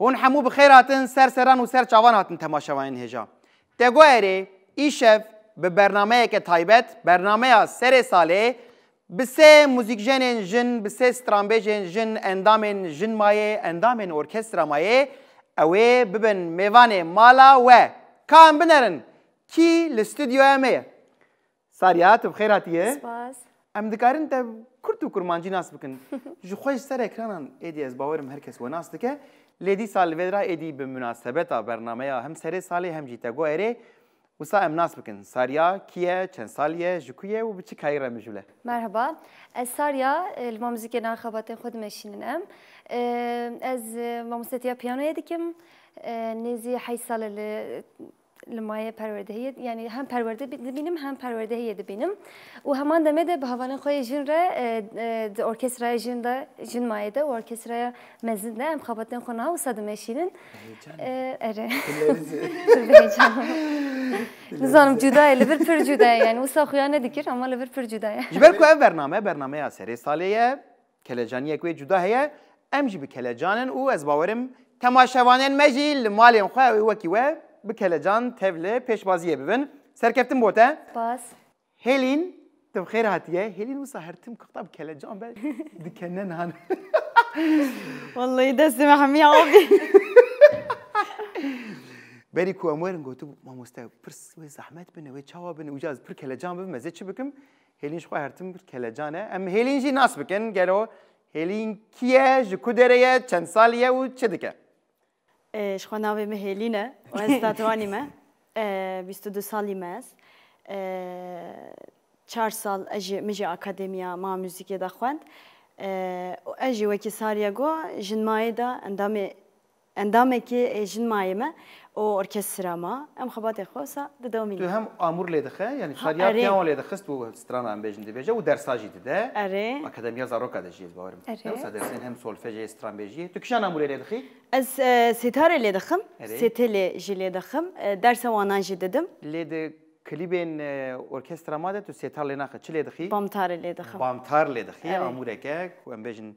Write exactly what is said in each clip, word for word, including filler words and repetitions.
Hûn hemû bi xêr hatin, ser seran û ser çavan hatin temaşevanên hêja. Te guherê, îşev bi bernameyeke taybet, bernameya serê salê, bi sê muzîkjenên jin, bi sê stranbêjên jin, endamên jin mayê, endamên orkestra mayê, ew ê bibin mêvanê mala we. Ka em binerin, kî li stûdyoya me ye? Sarya, tu bi xêr hatiye. Spas. Em dikarin te kurt û kurmancî nas bikin. Ji xwe ji ser ekranan êdî ez bawerim her kes we nas dike. Lê dîsa li vê dira êdî bi munasebeta bernameya hem serê salê hem jî te guherê, wisa em nas bikin. Sarya kî ye, çend salî ye, ji ku ye û bi çi kayî re mijûl e? Merhaba, ez Sarya, e, li ma muzîkê nav xebatên xwe dimeşînin em. E, ez, e, mamostetiya piyanoyê dikim. E, nêzî heşt sal e li, li mayê perwerdehiyê, yanî hem perwerde bi-, dibînim hem perwerdehiyê dibînim. Û heman demê de bi hevalên xwe yê jin re, e, e, di orkestraya jin de, jin mayê de û orkestraya mezin de em xebatên xwe niha wisa dimeşînin. Heyecan. E, erê. Dileriz. Pir bi heyecan. Nizanim cuda ye, li vir pir cuda ye. Yanî wisa xuya nedikir ama li vir pir cuda ye. Ji ber ku ev bername, bernameya serê salê ye, kelecaniyek wê cuda heye, em jî bi kelecan in û ez bawerim temaşevanên me jî li malên xwe ew ê wekî we bi kelecan tevli pêşbaziyê bibin. Serkeftin bo te. Spas. Hêlîn, tu bi xêr hatiye. Hêlîn wisa her tim qixta bi kelecan be dikene nihan. Wallahî destê me hemî abî. Berî ku em werin gotibû, mamoste, pirs wê zehmet bine, wê çawa bine, uca ez pir kelecan bibim, ez ê çi bikim? Hêlîn ji xwe her tim pir kelecan e. Em Hêlîn jî nas bikin, gelo Hêlîn kî ye, ji ku derê ye, çend salî ye û çi dike? E, ji xwe navê min Hêlîn e û ez Tetwanî me. E, bîst û du salî me ez. E, çar sal ez jî, min jî akademiya ma muzîkê de xwend. E, û ez jî wekî Sariye got, jin mayê de endamê, endamekî ê jin mayê me û orkestra ma. Em xebatê xwe wisa didewmînin. Tu hem amûr lê dixe, yanî Ha, Sariya erê. Piyano lê dixist û strana em bêjin dibêje û dersa jî dide. Erê. Akademiya Zaroka de jî ez bawerim. Erê. Ne wisa dersên hem solfejê, stranbêjiyê. Tu kîjan amûrê lê dixî? Ez, e, sêtarê lê dixim, Erê. Sêtelê jî lê dixim, e, dersa wanan jî didim. Lê di klîbên, e, orkestra ma de tu sêtar lê naxî, çi lê dixî? Bamtarê lê dixim. Bamtar lê dixî, Erê. Amûreke ku em bêjin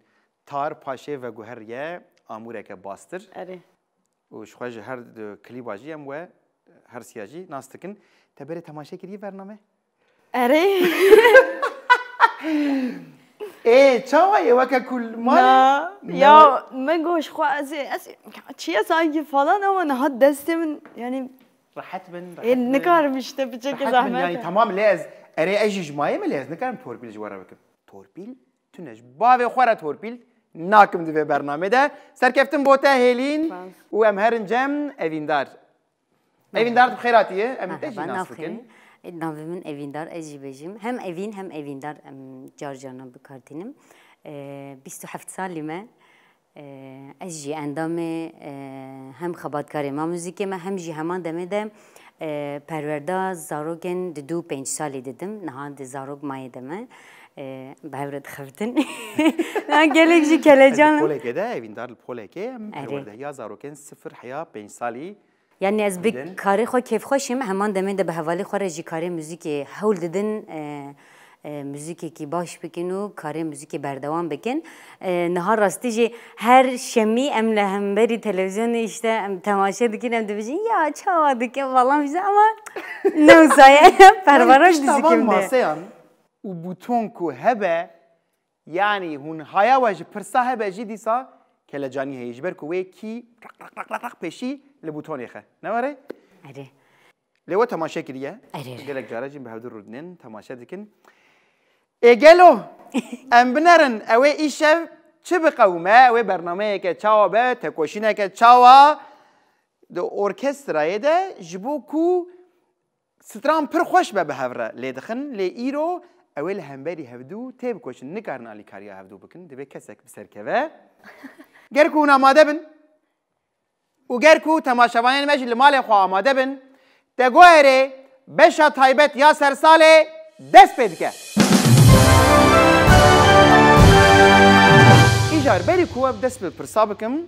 tar paşê veguheriye, amûreke bastir. Erê. Û ji xwe ji her du klîba jî em we her siya jî nas dikin. Te berê temaşe kiriye bername? Erê. Ê, çawa ye weke ku li malê? Na, Ne ya, we- min got ji xwe ez ê, ez ê, çi ye sanki falan ama niha destê min, yani, Rehet bin, ê, rehet bin. Nikarim işte, piçekî Rehet bin, zehmet yani e. Tamam, lê ez, erê ez jî ji mayê me, lê ez nikarim torpîl ji we re bikim. Torpîl tune, ji bavê xwe re torpîl nakim di vê bernamê de. Serkeftin bo te Hêlîn Spas. Û em herin cem Evîndar. Evîndar, tu bi xêr hatiye. Em te jî Merhaba, nas nav bikin. Xêr. Navê min Evîndar, ez jî bêjim. Hem Evîn hem Evîndar em car carna bi kar tînim. E, bîst û heft salî me. E, ez jî endamê, e, hem xebatkarê ma muzîkê me, hem jî heman demê de, e, perwerda zarokên di du pênc salî didim. Niha di zarok mayê de me. E, bi hev re dixebitin. Ya gelek jî kelecan. Polekê de, Evîndar li Polekê, em Erê. Perwerdehiya zarokên sifir heya pênc salî. Yani ez bi Din. Karê xwe kêfxweş im, heman demê de bi hevalê xwe re jî karê muzîkê hewl didin, e, e, muzîkekî baş bikin û karê muzîkê berdewam bikin. E, niha rastî jî her şemî em li hemberî televîzyonê işte em temaşe dikin, em dibêjin, "Ya çawa dike?" falan işte ama ne wisa ye, pervara Yani, pişta van dizikimde. Maseyan û bûton ku hebe, Yanî hûn haya we ji pirsa hebe jî dîsa kelecanî heye. Ji ber ku wê kî raq, raq, raq, raq, raq pêşî li bûtonê xe. Ne were? Erê. Lê we temaşe kiriye. Erê, erê. Gelek cara jî bi hevdu rûdinin, temaşe dikin. Ê gelo, em binerin, ew ê îşev çi biqewime? Ew ê bernameyeke çawa be, tekoşîneke çawa? Di orkestrayê de ji bo ku Stran pir xweş be bi hev re lê dixin, lê îro ew ê li hemberî hevdû têbikoşin, nikarin alîkariya hevdû bikin, divê kesek bi ser keve. Ger ku hûn amade bin û ger ku temaşevanên me jî li malê xwe amade bin, Tegoerê beşa taybet ya sersalê dest pê dike. Îcar berî ku ev dest bi pirsa bikim,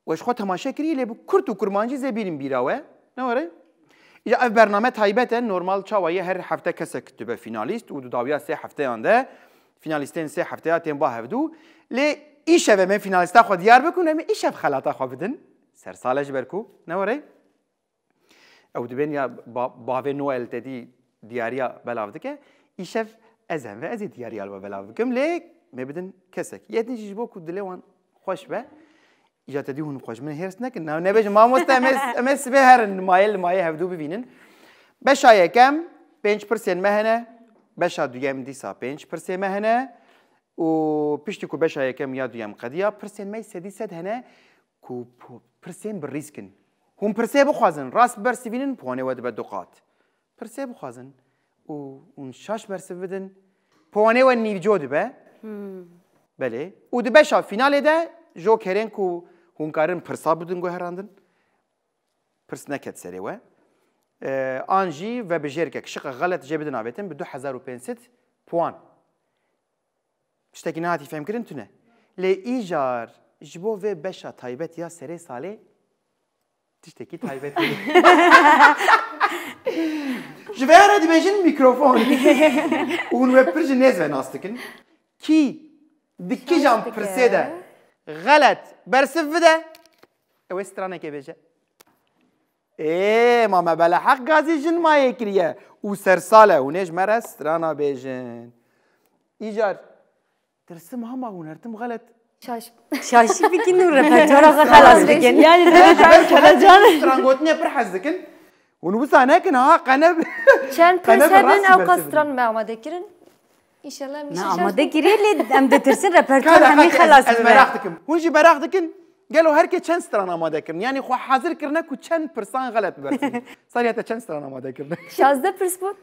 We ji xwe temaşe kirî, lê bi kurt û kurmancî zê bînin bîra we. Ne were? Îja ev bername taybet e, normal çawa ye her hefte kesek dibe fînalîst û di dawiya sê hefteyan de fînalîstên sê hefteya tên ba hevdû. Lê Îşev em ê fînalîsta xwe diyar bikin, em ê îşev xelata xwe bidin. Sersale ji ber ku ne were. Ew dibên ya ba-, bavê Noel te dî diyariya belav dike. Îşev ez em ve ez ê diyariya li we belav bikim. Lê me bidin kesek. Yedin jî ji bo ku dilê wan xweş be. Îca te dî hûn xwe ji min hêrs nekin. Na, nebêjin mamoste em ê, em ê sibê herin li mayê li mayê hevdû bivînin. Beşa yekem pênc pirsên me hene. Beşa duyem dîsa pênc pirsê me hene. Û piştî ku beşa yekem ya duyem qediya, pirsên me sedî sed hene ku p-, pirsên bi rîsk in. Hûn pirsê bixwazin, rast bibersivînin, puanê we dibe du qat. Pirsê bixwazin û hûn şaş bersiv bidin, puanê we nîvco dibe. Belê. Û di beşa fînalê de jokerên ku hûn karin pirsa bidin guherandin, pirs neket serê we. Ee, an jî vebijêrkek şiqe xelet jê bidin avêtin bi du hezar û pênc sed puan. Tiştekî nehatî fêmkirin tune. Lê îcar ji bo vê beşa taybet ya serê salê tiştekî taybet heye. Ji vê re dibêjin mîkrofon. Û hûn we pir ji nêz ve nas dikin. Kî di kîjan pirsê de xelet bersiv bide, ew ê stranekê bêje. Ê, ma me beleheq gazî jin mayê kiriye û sersale hûn ê ji me re strana bêjin. Îcar, tirsim hema hûn her tim xelet. Şaş. Şaşî bikin û repertuara xwe xelas bikin. Yani, Ji ber ku her tim strangotinê pir hez dikin. Hûn wisa nekin ha, qene bi-, Çend qene pirs bi hebin rastî ew ka bersivin. Stran me amade kirin. Înşallah em Me nîşan amade kiriye lê em ditirsin repertuar Kara hemî xatir, xelas ez, ez bibe. Meraq dikim. Hûn jî meraq dikin, gelo her kê çend stran amade kirin? Yani xwe hazir kirine ku çend pirsan xelet bibersivin? Sariye te çend stran amade kirine? Şazdeh pirs bûn.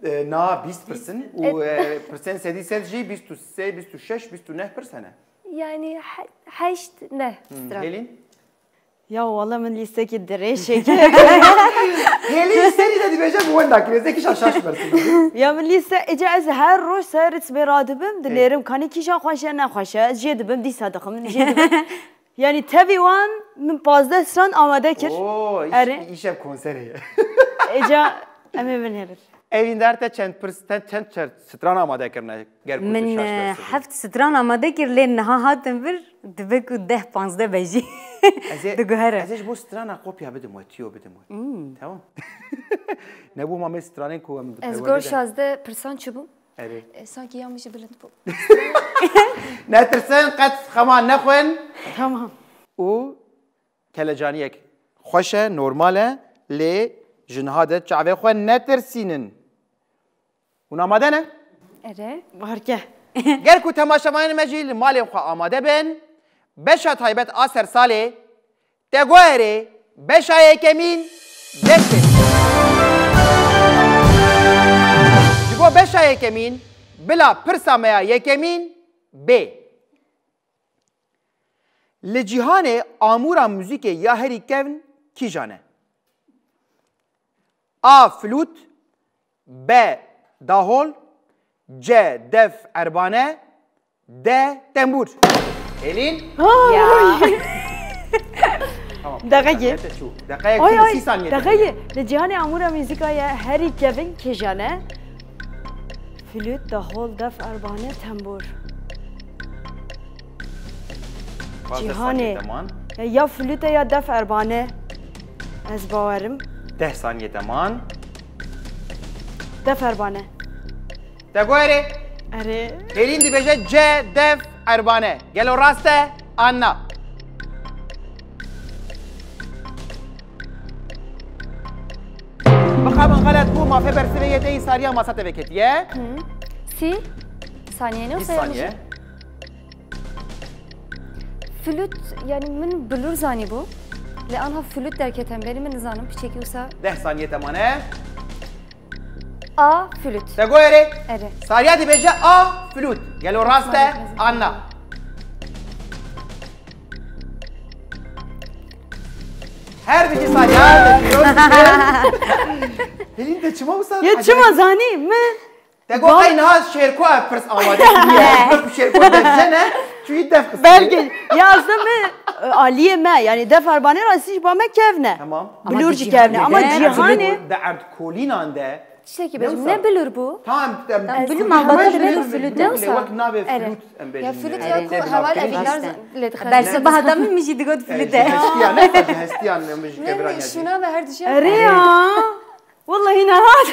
E, na, bîst pirsin û, Evet. e, pirsên sedî sed jî bîst û sê, bîst û şeş, bîst û neh pirs hene. Yani he-, heşt, neh Hmm, stran. Hêlîn? Ya wala min lîstekî dirêşek. Hêlî serî de dibêje bi wenda kirê, zê kişa şaş bersin. Ya min lîste, ece ez her roj ser ritmê radibim, dilêrim kanî kîjan xweş e, ne xweş e, ez jê dibim, dîsa dixim, jê dibim. Yani tevî wan min pazdeh stran amade kir. Oo, iş, Erê. Îşev konserê ye. Ece em ê binêrin. Evîndar te çend pirs, te çend, çend stran amade kirine? Ger ku tu Min, şaş e, bersivî. Heft stran amade kir, lê niha hatin vir, dibe ku deh panzdeh be jî. Ez ê, Diguhere. Ez ê ji bo strana kopya bidim we, tüyo bidim we. Hmm. Tamam. Nebû ma me stranên ku em Ez perwerde gor de. Şazdeh pirsan çi bû? Erê. E, sanki ya min jî bilind bû. Netirsin, qet xema nexwin. Tamam. Û Kelecaniyek xweş e, normal e, lê ji niha de çavê xwe netirsînin. Hûn amade ne? Erê. Barke. Ger ku temaşevanên me jî li malên xwe amade bin, beşa taybet a sersalê, Tegoerê, beşa yekemîn dest pê bike. Ji bo beşa yekemîn, bila pirsa me ya yekemîn bê. Li cîhanê amûra muzîkê ya herî kevn kîjan e? A. Flût, B. Dahol, C. Def erbane, D. Tembûr. Hêlîn? Ya. Tamam. Deqekê. Deqekê çû. Deqeyek Ay, çû, ay, sî saniye deqeyê. Li cîhanê amûra muzîka ye herî kevn kîjan e? Flût, dahol, def erbane, tembûr. Pazdeh Cîhanê. Saniye teman. Ya, ya flût e ya def erbane. Ez bawerim. Deh saniye teman. Def erbane. Tegoerê. Erê. Hêlîn dibêje C, def erbane. Gelo rast e? An na? Mixabin xelet bû, mafê bersivê yê te yî Sariya masa te veketiye. Hı. Sî saniye ne Bîst saniye. Flût, yani min bilûr zanîbû. Lê anha flût derket em berî min nizanim piçekî wisa. Deh saniye temane. A, flût. Te goyerê? Erê. Sariya dibêje A, flût. Gelo rast e? Maalesef. An na? Her dikî Sariya. Hêlîn te çima wisa Ya çima zanî? Min Te got qey niha Şêrko ev pirs amade kiriye. Wek Şêrko def jene, çûyî def xistî. Belkî. Ya aslında min, e, aliyê me, yani def erbanê rastî ji ba me kevn e. Tamam. Ama Bilûr jî kevn e. Ama cîhanê de erdkolînan de Tiştekî bêjim, ne bilûr bû? Tamam, em, Tamam, bilûr malbata bilûr, bilûr, bilûr, bilûr, bilûr, bilûr. Wek navê flût em bêjin. Ya flût ya ku heval evîn dar lê dixin. Bersiva heta min jî digot flût e. Hestiya, ne, hestiya, ne, em bêjin. Şuna ve her dişiya. Erê ya. Wallahî nehat.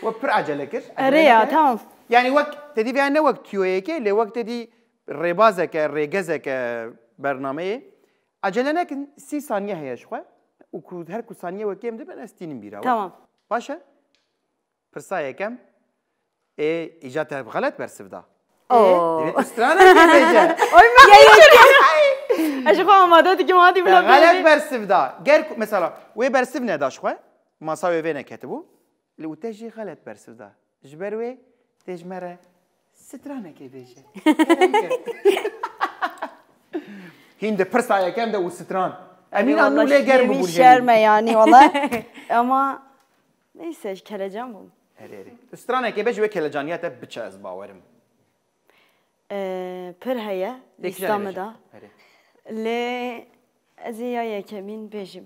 We pir acele kir. Erê ya, tamam. Yani wek te dî veya ne wek tüyoyeke, lê wek te dî rêbazeke, rêgezeke bernameyê. Acele nekin, sî saniye heye ji xwe. Û ku her ku saniye we kêm dibin, ez tînim bîra we. Tamam. Baş e? Pirsa yekem. Ê, îca te xelet bersiv da. Oo. Divê tu stranekê bêje. Oy, min ez ji xwe amade dikim, hadi bila xelet bersiv da. Ger ku, mesela, wê bersiv neda ji xwe, masa wê vê neketibû. Li û te jî xelet bersiv da. Ji ber wê tê ji me re stranekê bêje. Hîn di pirsa yekem de û stran. Emîn, nû lê germ bû. Şerm e yani, wala. Ama neyse, kelecan bûm. Erê, erê. Tu stranekê be ji wê kelecaniya te biçe, ez bawerim. Ee, pir heye, lîsta min de. Lê ez ê ya yekemîn bêjim.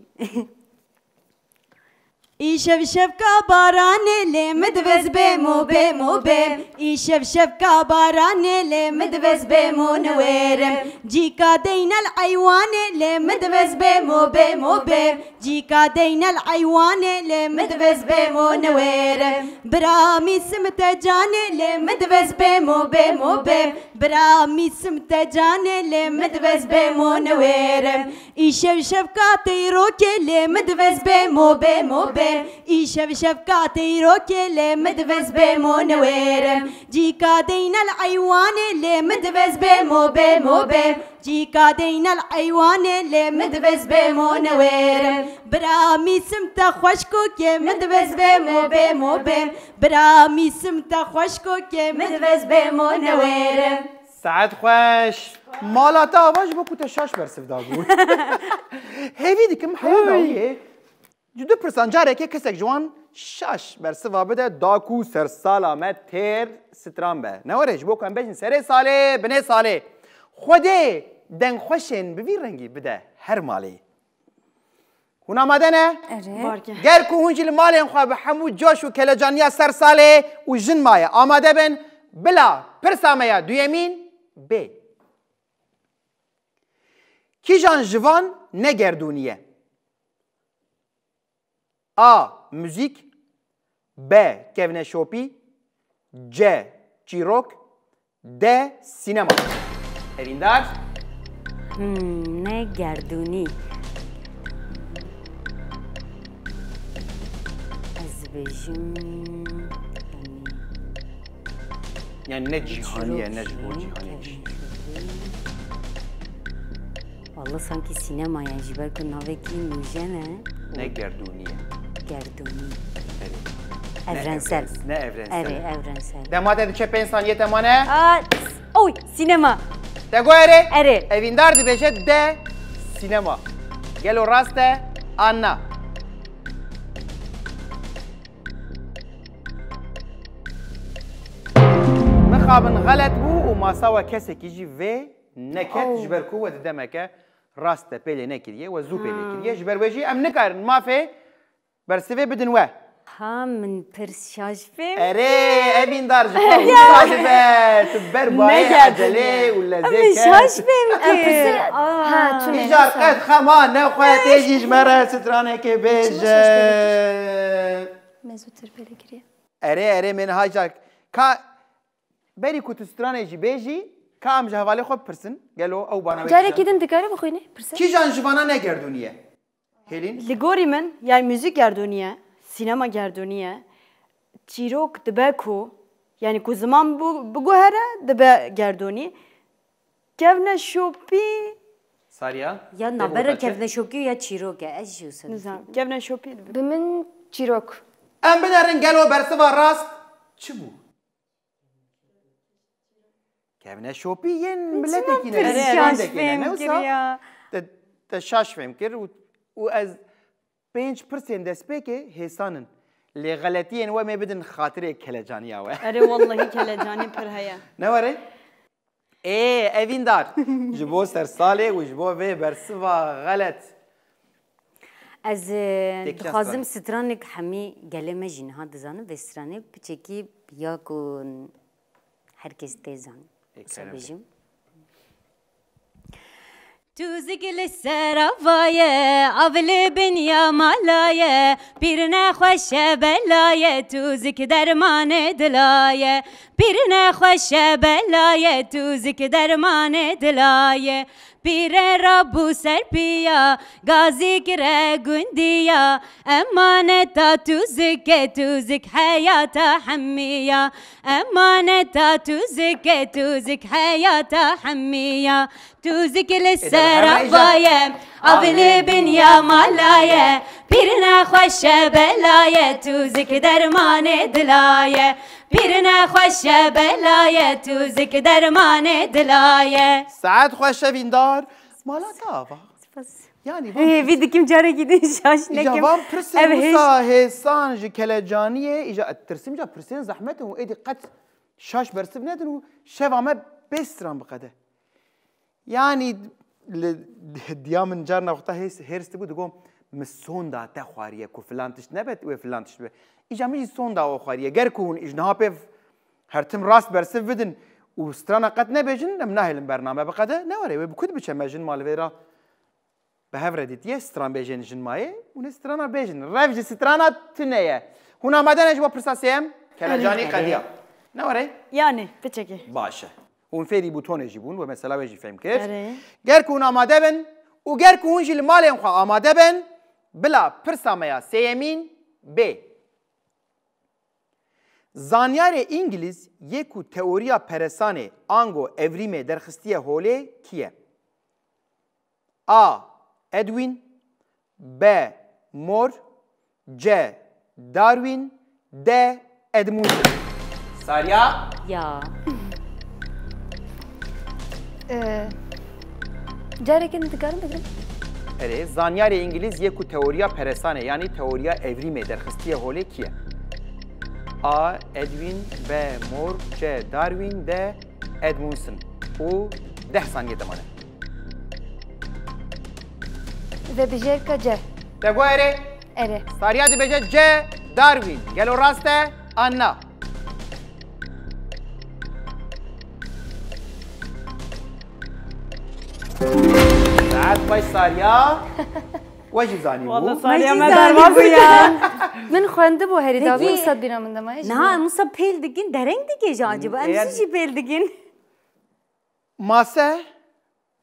Îşev şevka baranê lê min divez bêm û bêm û bêm. Îşev şevka baranê lê min divez bêm û niwêrim. Cîka deynel eywanê lê min divez bêm û bêm û bêm. Cîka deynel eywanê lê min divez bêm û niwêrim. Bira mîsim te canê lê min divez bêm û bêm û bêm. Bira mîsim te canê lê min divez bêm û niwêrim. Îşev şevka teyrokê lê min divez bêm û bêm û bêm. Îşev şevka teyrokê lê min divez bêm û niwêrim. Cîka deynel eywanê lê min divez bêm û bêm û bêm. Cîka deynel eywanê lê min divez bêm û niwêrim. Bira mîsim te xweşkokê min divez bêm û bêm û bêm. Bira mîsim te xweşkokê min divez bêm û niwêrim. Saet xweş. Mala te ava ji bo ku te şaş bersiv dabû. Hêvî dikim heya dawiyê ji du pirsan carekê kesek ji wan şaş bersiva bide, da ku sersala me têr stran be. Ne were ji bo ku em bejin serê salê, binê salê. Xwedê dengxweşên bi vî rengî bide her malê. Hûn amade ne? Erê. Ger ku hûn jî li malên xwe bi hemû coş û kelecaniya ser salê û jin maye amade bin, bila pirsa me ya duyemîn bê. Kîjan ji van ne gerdûnî ye? A. Muzîk. B. Kevneşopî. C. Çîrok. D. Sînema. Evîndar. Hmm, ne gerdûnî. Ez bêjim, yani, yani ne cîhanî ye, ne ji bo cîhanê jî. Vallahi sanki sînema ye, ji ber ku navekî nûjen e. Ne gerdûnî ye. Gerdûnî. Erê. Evrensel. Ne evrensel. Erê, evrensel. Dema te diçe pênc saniyê te mane. Aa, oy, sînema. Te got erê? Erê. Evîndar dibêje de sînema. Gelo rast e an na? Mixabin xelet bû û masa we kesekî jî vê neket, ji ber ku we di demeke rast de pêlê nekiriye, we zû pêlê kiriye. Ji ber wê jî em nikarin mafê bersivê bidin we. Ha, min pir şaş fêm. Erê, Evîndar ji xwe wisa dibe, tu ber bayê ecelê û lezê kes. Min şaş fêm kir. Aa. Îcar qet xema nexwe, tê jî ji me re stranekê bêje. Me zûtir pêlê kiriye. Erê, erê, min hajar. Ka berî ku tu stranê jî bêjî, ka em ji hevalê xwe bipirsin. Gelo ew bana wê. Carekî din dikare bixwîne, pirse. Kîjan ji vana ne gerdûnî ye? Hêlîn? Li gorî min, yani muzîk gerdûnî ye, sînema gerdûnî ye, çîrok dibe ku, yani ku ziman bu-, biguhere dibe gerdûnî. Kevneşopî. Sariya? Ya navbera kevneşopî ya çîrok e, ez jî wisa. Nizam, kevneşopî dibe. Bi min çîrok. Em binerin gelo bersiva rast çi bû? Kevneşopî yên miletekî ne, pir şaş fêm kir ya. Te, te şaş fêm kir û, û ez pênc pirsên destpêkê hêsan in. Lê xeletiyên we mê bidin xatirê kelecaniya we. Erê, wellahî kelecanî pir heye. Ne were? Ê, Evîndar. Ji bo sersalê û ji bo vê bersiva xelet. Ez e, Têkşan dixwazim stranê. Stranek hemî gelê me jî niha dizanin vê stranê piçekî ya ku her kes tê zan. Ê, Wisa kerem. bêjim. Tûzik li serava ye, av li binya mala ye, pîr nexweşe bela ye, tûzik dermanê dila ye. Pîr nexweşe bela ye, tûzik dermanê dila ye. Pîre rabû ser piya, gazî kire gundiya. Emaneta tûzike, tûzik heyata hemiya. Emaneta tûzike, tûzik heyata hemiya. Tûzik li serava ye, av li binya mala ye. Pîr nexweşe bela ye, tûzik dermanê dila ye. Pîr nexweşe bela ye, tûzik dermanê dila ye. Saet xweş evîndar. Mala te ava. Spas. Yani Hê, vî dikim carekî din şaş Îca nekim. van pirsên Ev hêj- wisa hêsan ji kelecaniyê, îca tirsim ca pirsên zehmet in û êdî qet şaş bersiv nedin û şeva me bê stran biqede. Yani li diya min carna wexta hês- hêrs dibû digo min sonda te xwariye ku filan tişt nebe wê filan tişt be. Îca min jî sonda we xwariye. Ger ku hûn ji niha pê her tim rast bersiv bidin û strana qet nebêjin, em nahêlin bername biqede. Ne were wê bi ku dibiçe me jin ma li vê ra bi hev re dîtiye, stranbêjên jin mayê, hûn ê strana bêjin. Rev ji strana tune ye. Hûn amade ne ji bo pirsa sêyem? Kelecanî Erê. Qediya. Ne were? Yani, piçekî. Baş e. Hûn fêrî bûtonê jî bûn, we mesela wê jî fêm kir. Erê. Ger ku hûn amade bin û ger ku hûn jî li malên xwe amade bin, bila pirsa me ya sêyemîn bê. Zanyarê Îngilîz yê ku teoriya peresanê ango evrîmê derxistiye holê kî ye? A. Edwin. B. Moore. C. Darwin. D. Edmundson. Sarya. Ya. Ee, Carekê din dikarim bigrim? Erê, zanyarê Îngilîz yê ku teoriya peresanê, yanî teoriya evrîmê derxistiye holê kî ye? A. Edwin. B. Moore. C. Darwin. D. Edmundson. Û deh saniye te mane. Vebijêrka C. Te got erê? Erê. Sarya dibêje C. Darwin. Gelo rast e? An na? Saet xweş Sarya. We jî zanî bû. Vallahi Sarya Mecî me zanî derbas bû dike. ya. Min xwendibû herî Peki. dawî wisa bîra min de maye. Niha em wisa pêl dikin, dereng dike jî acaba. Em Eğer- zî jî pêl dikin. Mase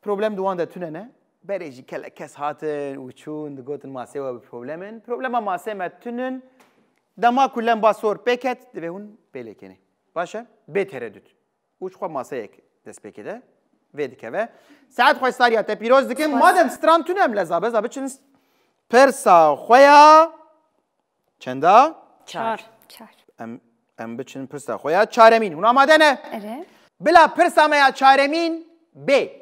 problem di wan de tune ne. Berê jî kele kes hatin û çûn digotin masê we bi problem in. Problema masê me tune in. Dema ku lemba sor pê ket, divê hûn pêlê kenê. Baş e? Bê teredût. Û ji xwe maseyek dest pê kede. Vê dikeve. Saet xweş Sarya te pîroz dikim. Madem stran tune em leza beza biçin pirsa xwe ya çenda? Çar. Çar. Em, em biçin pirsa xwe ya çaremîn. Hûn amade ne? Erê. Bila pirsa me ya çaremîn bê.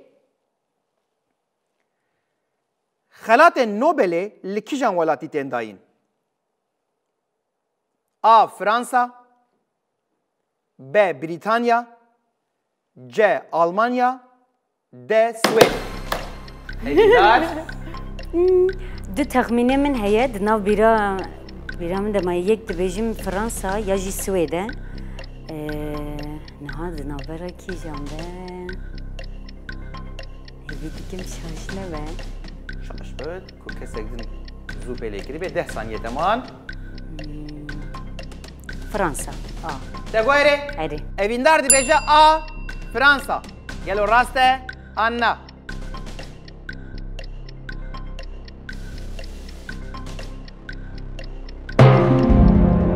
Xelatên Nobelê li kîjan welatî tên dayîn? A. Fransa. B. Brîtanya. C. Almanya. D. Swêd. Hêvîdar. Du texmînê min heye, di nav bîra, bîra min de maye, yek dibêjim Fransa ya jî Swêd e. Ee, niha di navbera kîjan be? Hêvî dikim şaş nebe. Şaş be, ku kesek din zû pê lê kirî bê, deh saniye te man. Fransa. A. Te got erê? Erê. Evîndar dibêje A. Fransa. Gelo rast e? An na?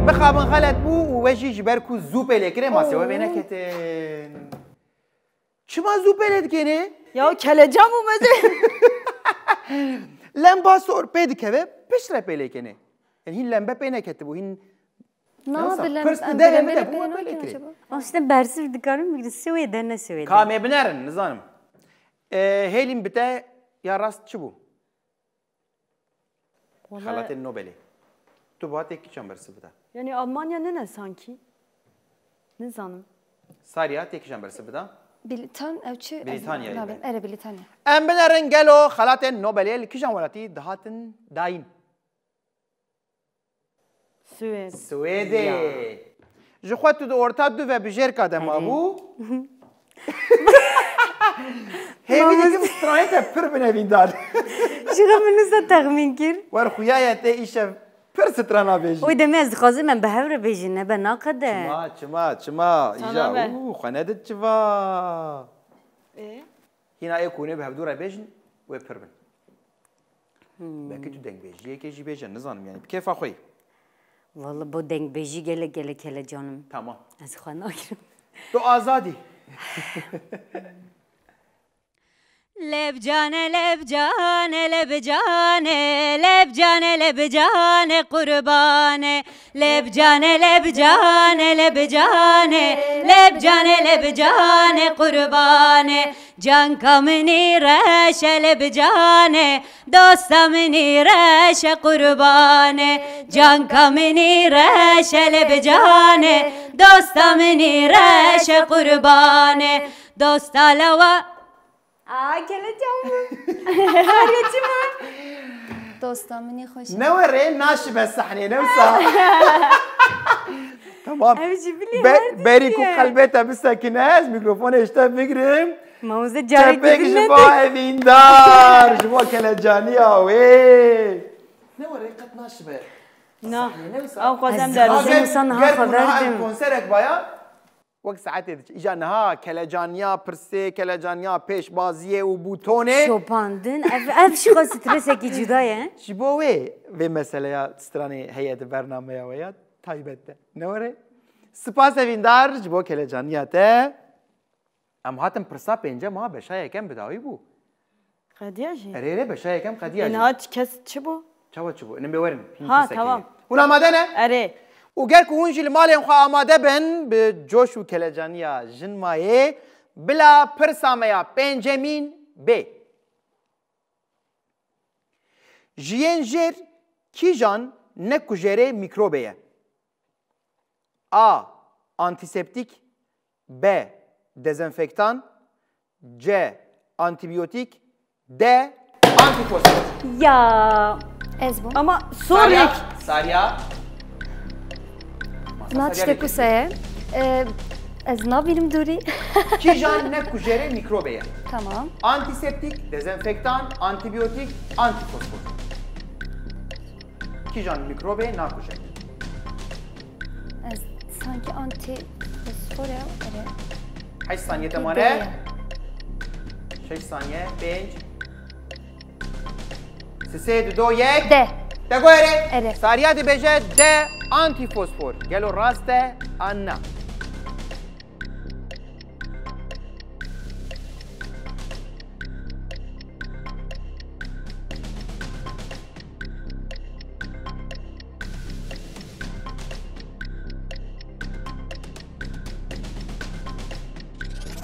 Mixabin xelet bû û we jî ji ber ku zû pê lê kirê, masê we vê neketin. Çima zû pê lê dikenê? Ya kelecan bû me de. Lemba sor pê dikeve, piştre pê lê kenê. Yani hîn lembe pê neketibû, hîn Na Nasıl? bilem Pirs em dere berem mi berê de pê bu nakin böyle kiri? Acaba? Ama işte bersiv dikarim bigrin Swêde ne Swêde. Ka me binerin, nizanim. E, hêlîn bi te ya rast çi bû? Vallahi, Xelatên Nobelê. Tu ba tê kîjan bersiv bida? yani Almanya ne ne sanki? Ne zanım. Sarya tê kîjan bersiv bida? Brîtan ew çi? Brîtanya Nabim. ye. Erê Brîtanya. Em binerin gelo xelatên Nobelê li kîjan welatî dihatin dayîn? Swêd. Swêdê. Ji xwe tu di orta du vebijêrka de mabû. Hêvî dikim stranê te pir bin evîndar. Ji xwe min nisa texmîn kir. Wer xuyaye te îşev pir strana bêjî. Wê demê ez dixwazim em bi hev re bêjin, nebe naqede. Çima, çima, çima, îja, û xwe nedit çiva. Hîna ê ku hûn ê bi hevdû re bêjin, wê pir bin. Belkî tu dengbêjiyekê jî bêje, nizanim yani. Bi kêfa xwe yî. Walla bo dengbêjî gelek gelek helecan im. Tamam. Ez xwe nagirim. Tu azad î. Lebcane lebcane lebcane lebcane lebcane qurbane. Lebcane lebcane lebcane lebcane lebcane qurbane. Canka minî reşe lebcane, dosta minî reşe qurbane. Canka minî reşe lebcane, dosta minî reşe qurbane. Dosta lawa. Aa, kelecan bû. Çima? Dosta minî xweş. Ne were, naşibe sahnê, ne wisa. Tamam. Ev jî bilî Be- her Berî ku tiştî ye. Qelbê te bisekine, ez mîkrofonê ji te bigirim. Mamoste carek Çepek ji bo evîndar, ji bo kelecaniya wê. Ne were, qet naşibe. Na. Sahnê, ne wisa. Ew xwazem Ez derbizim. Ger- wisa niha Ger xwe ku niha verdim. Ev konserek baya, Wek saetê diçe. Îja niha kelecaniya pirsê, kelecaniya pêşbaziyê û bûtonê. Şopandin. Ev, ev ji xwe stresekî cuda ye. Ji bo wê vê meseleya stranê heye di bernameya we ya taybet de. Ne were? Spas evîndar ji bo kelecaniya te. Em hatin pirsa pêncem ha, beşa yekem bi dawî bû. Qediya jî. Erê erê beşa yekem qediya jî. Ê niha kes çi bû? Çawa çi bû? Nin bê werin. Ha, tamam. Hûn amade ne? Erê. Û ger ku hûn jî li malên xwe amade bin, bi coş û kelecaniya jin mayê, bila pirsa me ya pêncemîn bê. Ji yên jêr kîjan ne kujerê mîkrobê ye? A. Antîseptîk. B. Dezenfektan. C. Antîbiyotîk. D. Antîfosfor. Ya. Ez bûm. Ama sorry. Sarya. Sarya. Na tiştek wisa ye. Ee, ez nabînim dûrî. Kîjan ne kujerê mîkrobê ye? Tamam. Antîseptîk, dezenfektan, antîbiyotîk, antîfosfor. Kîjan mîkrobê nakuje? Ez sanki antîfosfor e, erê. Heşt saniye te mane. Şeş saniye, pênc. Sisê, du, do, yek. D. Te got erê. Erê. Sariya dibêje D, antîfosfor. Gelo rast e an na?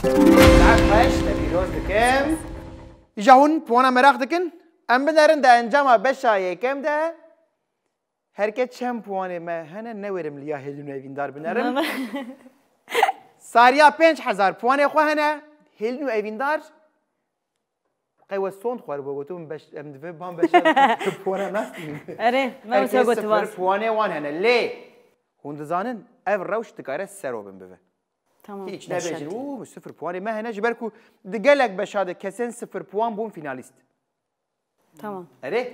Saet xweş, te pîroz dikim. Îja hûn puwana meraq dikin? Em binerin di encama beşa yekem de. Her kes çend puanê me hene, newêrim li ya hêlin û evîndar binerim. Sariya pênc hezar puanê xwe hene, hêlin û evîndar. Qey we sond xwe bo gotum beş, em divê ban beşa puana nasînin. Erê, me wisa gotiba. Puanê wan hene. Lê hûn dizanin ev rewş dikare sero bin bive. Tamam. Hiç nebêjin, û sifir puanê me hene, ji ber ku di gelek beşa de kesên sifir puan bûn fînalîst. Tamam. Erê.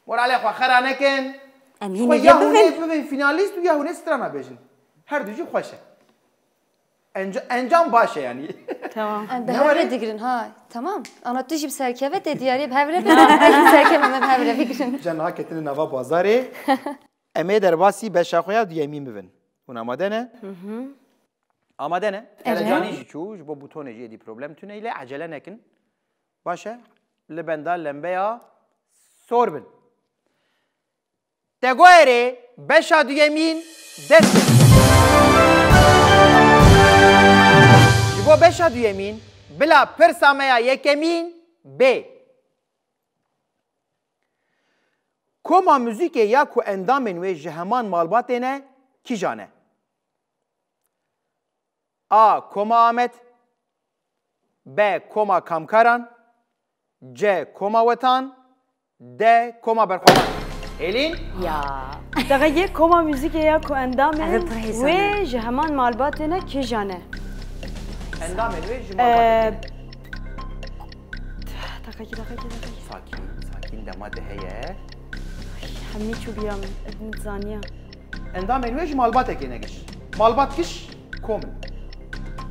Moralê xwe xera nekin. Em hîn Xwe ya hûn ê bibin fînalîst û ya hûn ê strana bêjin. Her du jî xweş e. Enca- encam baş e yani. Tamam. Em bi hev re digirin ha. Tamam. Ana tu jî bi serkeve tê diyarê bi hev re bigrin. Serkeve me bi hev re bigrin. Can ha ketine nava bazarê. Em ê derbasî beşa xwe ya duyemîn bibin. Hûn amade ne? Amade ne? Kelecanî jî çû, ji bo bûtonê jî êdî problem tune, lê ecele nekin. Baş e? Li benda lembeya sor bin. Tegoerê beşa duyemîn dest pê. Ji bo beşa duyemîn, bila pirsa me ya yekemîn bê. Koma muzîkê ya ku endamên wê ji heman malbatê ne, kîjan e? A. Koma Amed. B. Koma Kamkaran. C. Koma Wetan. D. Koma Berxwedan. Hêlîn? Ya. Deqe yek koma muzîkê ya ku endamên Ev pir hêsan wê ji heman malbatê ne kîjan e? Endamên wê ji Ee, malbatê. Deqekî, deqekî, deqekî. Sakîn, sakîn dema te heye. Hemî çû bîra min. Ez nizaniya. Endamên wê ji malbatekê ne giş. Malbat giş kom in.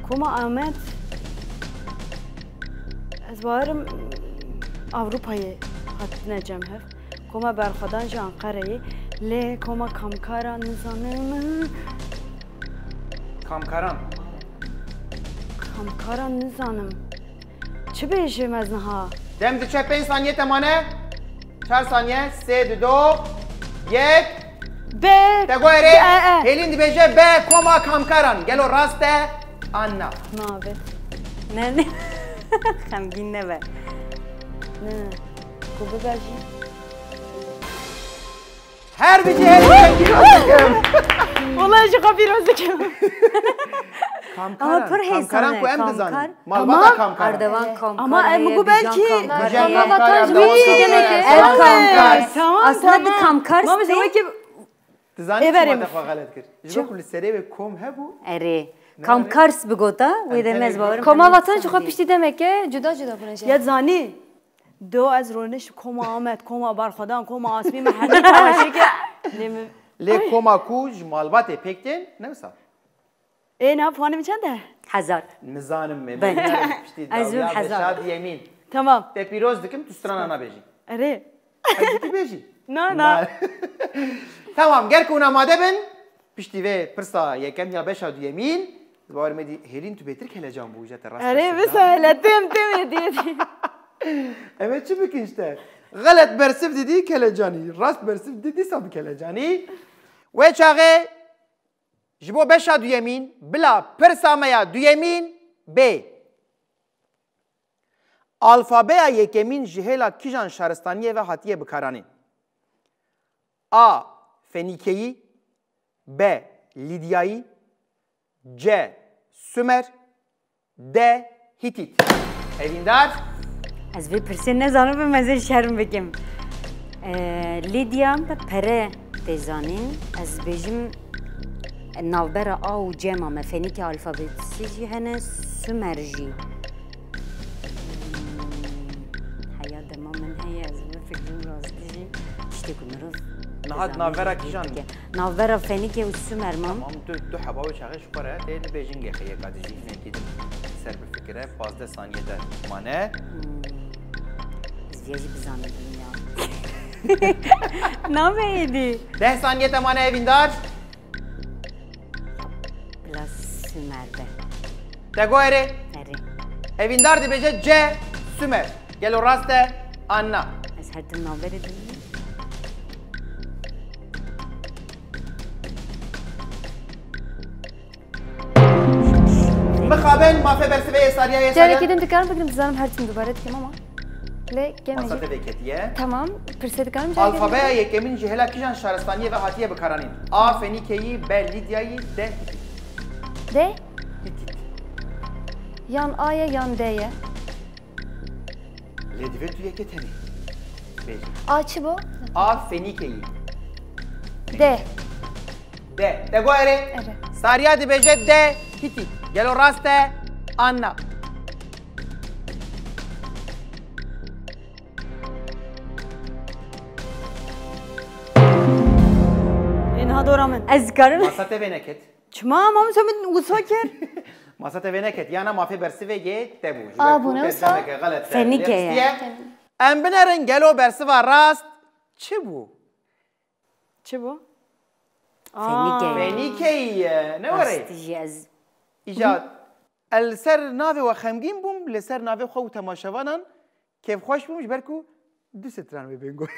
Koma Amed. Ez bawerim Avrupayê hatine cem hev. Koma Berxwedan ji Anqereyê. Lê koma Kamkaran nizanim. Kamkaran. Kamkaran nizanim. Çi bêjim ez niha? Dem diçe pênc saniye te mane. Çar saniye, sê, dido, yek. Be. Te goyre. E, e. Hêlîn dibêje be koma Kamkaran. Gelo rast e? An na? Nabe. Ne ne. Xemgîn nebe. Ne. Ku bibe jî. Her bir cihê pîroz dikim. Wallahî ji xwe pîroz dikim. Kamkaran. Ama pir hêsan Kamkaran e, ku em Kamkar. dizanin. Malbata Ama Kamkaran. Ardevan Kamkar. Ama em heye, bu belki- Bijan Kamkar. Bijan heye. Kamkar, Ardevan Ardevan Kamkar. Kamkar. Ev Tamam, Kamkar. tamam. Aslında di Tamam. Kamkar Tamam, siteyê. işte o ki- Dizanin Ê çima berê te xwe xelet kir? Ji Çi? bo ku li serê wê kom hebû. Erê. Kamkars bigota, wê de Em nez tenê bawerim. Koma Kamkars vatan ji xwe diye. Piştî demeke cuda cuda bûne jî. Ya zanî. Do ez roniş koma Amed, koma Berxwedan, koma Asmî me hemî temaşe kir. Lê min- Lê koma ku ji malbatê pêk tên, ne wisa? Ê na puanê min çend e? Hezar. Nizanim me. Ben. Bêjin piştî Ez dawiya û Hezar. Beşa duyemîn. Tamam. Te pîroz dikim, tu strana nabêjî. Erê. Ez dikî bêjî. Na na. Tamam, ger ku amade bin, piştî vê pirsa yekem ya beşa duyemîn, ez bawer me dî Hêlîn tu bêtir kelecan bû, je te rast Erê bersiv da. Wisa hele tim tim yedî yedî. Em ê çi bikin işte? Xelet bersiv didî kelecanî, rast bersiv didî dîsa bi kelecanî. Wê çaxê ji bo beşa duyemîn, bila pirsa me ya duyemîn bê. Alfabeya yekemîn ji hêla kîjan şaristaniyê ve hatiye bikaranîn? A. Fenîkeyî, B. Lîdyayî, C. Sumer, D. Hîtît. Evîndar. Ez vê pirsê nezanibim, ez ê şerm bikim. Ee, Lîdya pere tê zanîn. Ez bêjim navbera A û C ma me Fenîke alfabetisi jî hene, Sumer jî. Hmm, heya dema min heye, ez bifikirim rastî jî tiştê ku mirov Niha dizane navbera jî kîjan? dike. Navbera Fenîke û Sumer mam. Tamam, tu, tu heba wê çaxê ji xwe re tê dibêjin gexê yeka dî zîhnekî din ser bifikire, pazdeh saniye te mane. Hmm. Ez viya jî bizanim ya. Nabe êdî. Deh saniye te mane Evîndar. Bila Sumer be. Te go erê. Erê. Evîndar dibêje C. Sumer. Gelo rast e? An na? Ez her tim navberê dimînim. Mixabin, mafê bersivê yê Sariyayê. Carekî din dikarim bigirim, dizanim her tim dubare dikim ama. Lê keme Masa jî. te vêketiye. Tamam, pirsê dikarim carekî din. Alfabeya yekemin ji hêla kîjan şaristaniyê ve hatiye bikaranîn? A. Fenîkeyî, B. Lîdyayî, D. Hîtît. D? Hîtît. Yan A ye yan D ye. Lê divê tu yekê tenê bêjî. A çi bû? A. Fenîkeyî. D. D. Te go erê. Erê. Sariya dibêje D. Hîtît. Gelo rast e? An na? Ê niha dora min. Ez dikarim. Masa te vê neket. Çima ama min wisa kir? Masa te vê neket. Yana mafê bersivê yê te bû. Ji A ber ku bûne te wisa. demeke xelet te Fenîke lê ye. ristiye. Em binerin gelo bersiva rast çi bû? Çi bû? Fenîke. Fenîkeyî ye. Ne were? Rastî jî ez. Îca el ser navê we xemgîn bûm, li ser navê xwe û temaşevanan kêfxweş bûm ji ber ku du stran wê bên got.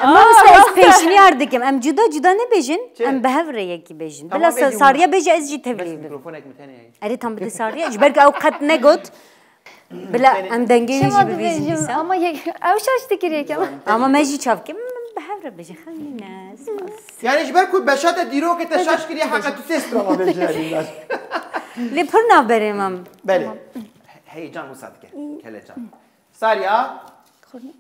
Mamoste ez pêşniyar dikim. Em cuda cuda nebêjin. Çi? Em bi hev re yekî bêjin. Tamam, Bila sa- bêjin. Sariya bêje ez jî Bes tevlî bim. Mikrofonek min tenê heye. Erê tam bide Sariya. Ji ber ku ew qet negot. Bila em dengê wî Çima jî bibêjin dibêjim? dîsa. Ama yek, ew şaş dikir yekem. Ama me jî çav kim, min bi hev re bêje. Xemgîn e. Spas. Yani ji ber ku beşa te dîrokê te şaş kiriye heqa tu sê strana bêje Evîndar. Lê pir navberê mam. Belê. Heyecan wisa dike. Kelecan. Sariya. Xurnik.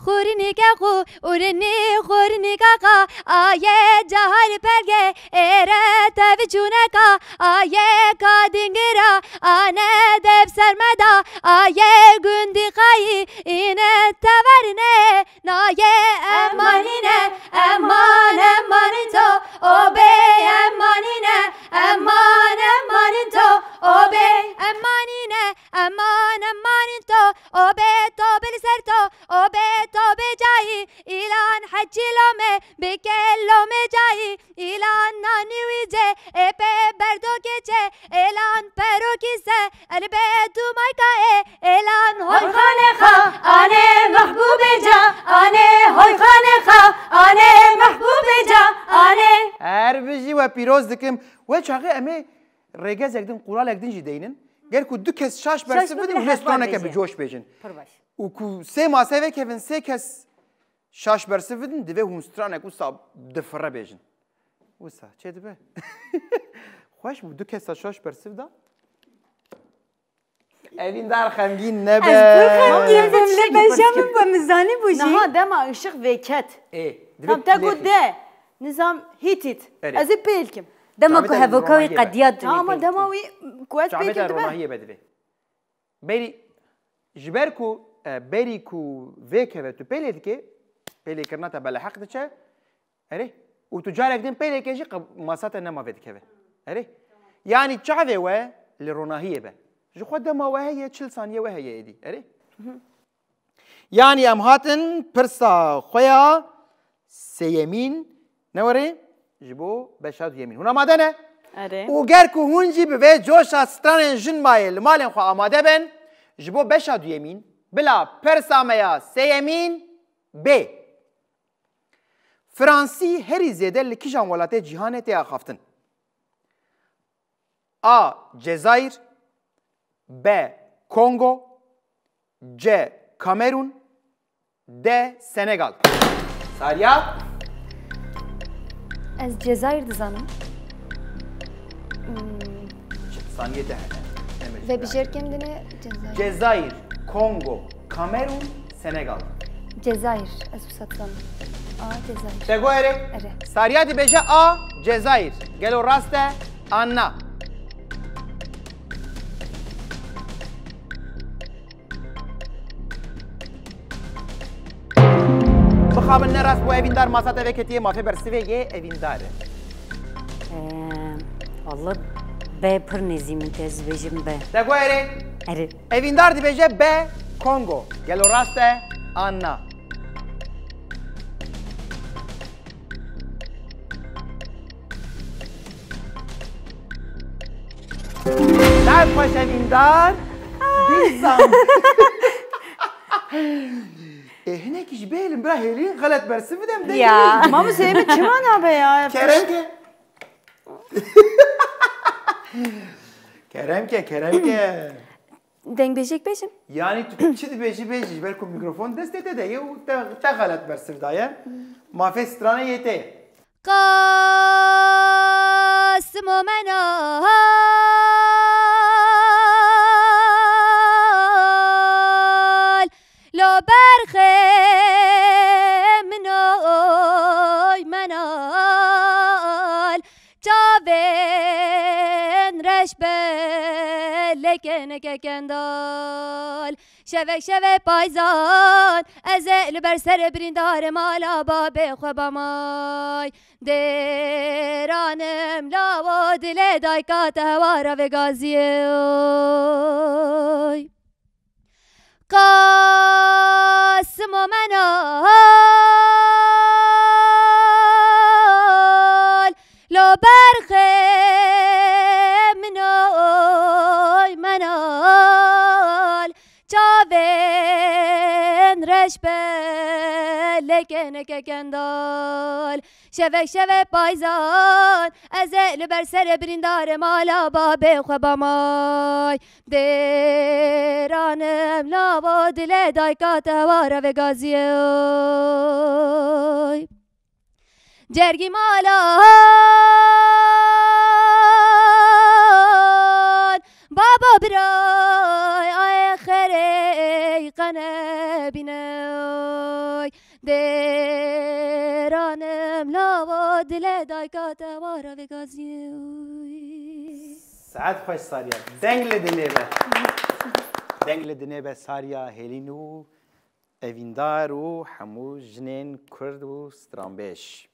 Xurînîke xu, urînî xurînîka ka, aye cahil pelge, êre tevi çûneka, aye ka dingira, ane dev sermeda, aye gundî qayî, îne teverine, naye emanîne, eman emanî to, o bê emanîne, eman emanî to, o bê emanîne, eman emanî to, o bê to bil ser to, o bê to bê cayî, îlan heçî lome, bike lome cayî, îlan nanî wî ce, ê pê berdo keçe, êlan perokî se, elbê tu mayka ê, êlan hoy xanê xa, anê mehbûbê ca, anê hoy xanê xa, anê mehbûbê ca, anê. Her bijî we pîroz dikim. We çaxê em ê rêgezek din, quralek din jî deynin. Ger ku du kes şaş bersiv bidin, hûn ê straneke bi coş bêjin. Pir baş. Û ku sê mase vekevin, sê kes şaş bersiv bidin, divê hûn stranek wisa difire bêjin. Wisa çê dibe? Xweş bû, du kesa şaş bersiv da. Evîndar xemgîn nebe. Ez pir xemgîn bûm, lê beja min bi min zanî bû jî. Niha dema ışık vêket. Ê, divê Tam te got de, nizam hîtît. Erê. Ez ê pêl kim. Dema ku hevoka wî qediya tu. Ama dema wî ku ez pêl kim dibe. Ronahiyê be divê. Berî, ji ber ku, e, berî ku vêkeve tu pêlê dikê, pêlêkirina te beleheq diçe, erê, û tu carek din pêlêkê jî qe-, masa te nema vê dikeve. Erê? Yanî çavê we li ronahiyê be. Ji xwe dema we heye, çil saniye we heye êdî. Erê? Yanî em hatin pirsa xwe ya sêyemîn, ne werê, ji bo beşa duyemîn. Hûn amade ne? Erê. Û ger ku hûn jî bi vê coşa stranên jin mayê li malên xwe amade bin, ji bo beşa duyemîn, bila pirsa me ya sêyemîn bê. Fransî herî zêde li kîjan welatê cîhanê tê axaftin? A. Cezayir. B. Kongo. C. Kamerun. D. Senegal. Sariya? Ez Cezayir dizanim. Hmm. Saniyê te hene. Vebijêrkên din e Cezayir. Cezayir, Kongo, Kamerun, Senegal. Cezayir. Ez wisa dizanim. A. Cezayir. Te got erê? Erê. Sariya dibêje A. Cezayir. Gelo rast e an na? Bixabin ne rast bû, Evîndar masa te veketiye, mafê bersivê yê Evîndar e. Ee, Valla B pir nêzî min te, ez dibêjim B. Te got erê? Erê. Evîndar dibêje B, Kongo. Gelo rast e an na? Dad xweş Evîndar. Dîsan. E, hinekî ji bêhêlin bira hêlî xelet bersiv bidem de. Ya. Mamostê min çima nabe ya? Kerem ke. Kerem ke, kerem ke. Dengbêjek bêjim. Yanî tu çi dibêjî bêjî, ji ber ku mîkrofon destê te de ye û te, te xelet bersiv daye. Mafê stranê yê te ye. Qasimo menal, lo berxê min oy menal, çavên reş be lê keneke kendal. Şevek şevê payzan, ez ê li ber serê birîndarê mala babê xwe bamay. Dêranim lawo dilê dayka te hewara vê gaziyê oy. Qasimo menal, lo berxê min oy menal, çavên reş be lê keneke kendal. Şevek şevê payzan, ez ê li ber serê birîndarê mala babê xwe bamay. Dêranim lawo dilê dayka te hewara vê gaziyê oy. Cergî malan, babo biray, ay xerê qene bîne. Dêranim lava dile dayka te wara vê gaziyê. Saet xweş Sariya. Deng li dinê be. Deng li dinê be Sariya, Hêlîn û evîndar û hemû jinên Kurd û stranbêj.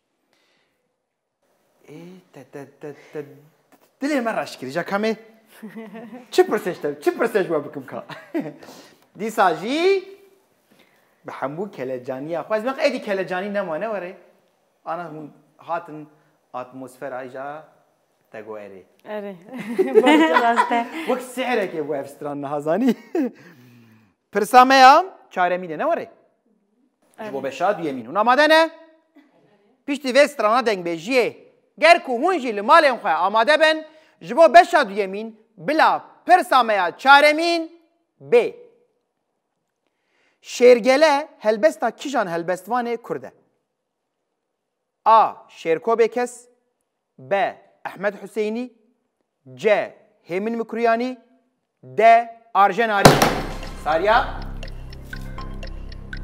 Ê, te, te, te, te dilê me reş kirî, ja kamê. Çi pirsê ji te, çi pirsê ji we bikim ka? Dîsa jî bi hemû kelecaniya xwe, ez bêk êdî kelecanî nemane were. Ana hûn hatin atmosfera ja te go erê. Erê. Baş rast e. Wek sihrekê bû ev stran niha zanî. Pirsa me ya çaremîn e, ne were? Ji bo beşa duyemîn hûn amade ne? Piştî vê strana dengbêjiyê, ger ku hûn jî li malên xwe amade bin, ji bo beşa duyemîn bila pirsa me ya çaremîn bê. Şêrgele helbesta kîjan helbestvanê Kurd e? A. Şêrko Bêkes. B. Ehmed Huseynî. C. Hêmin Mikruyanî. D. Arjen Arî. Sariya?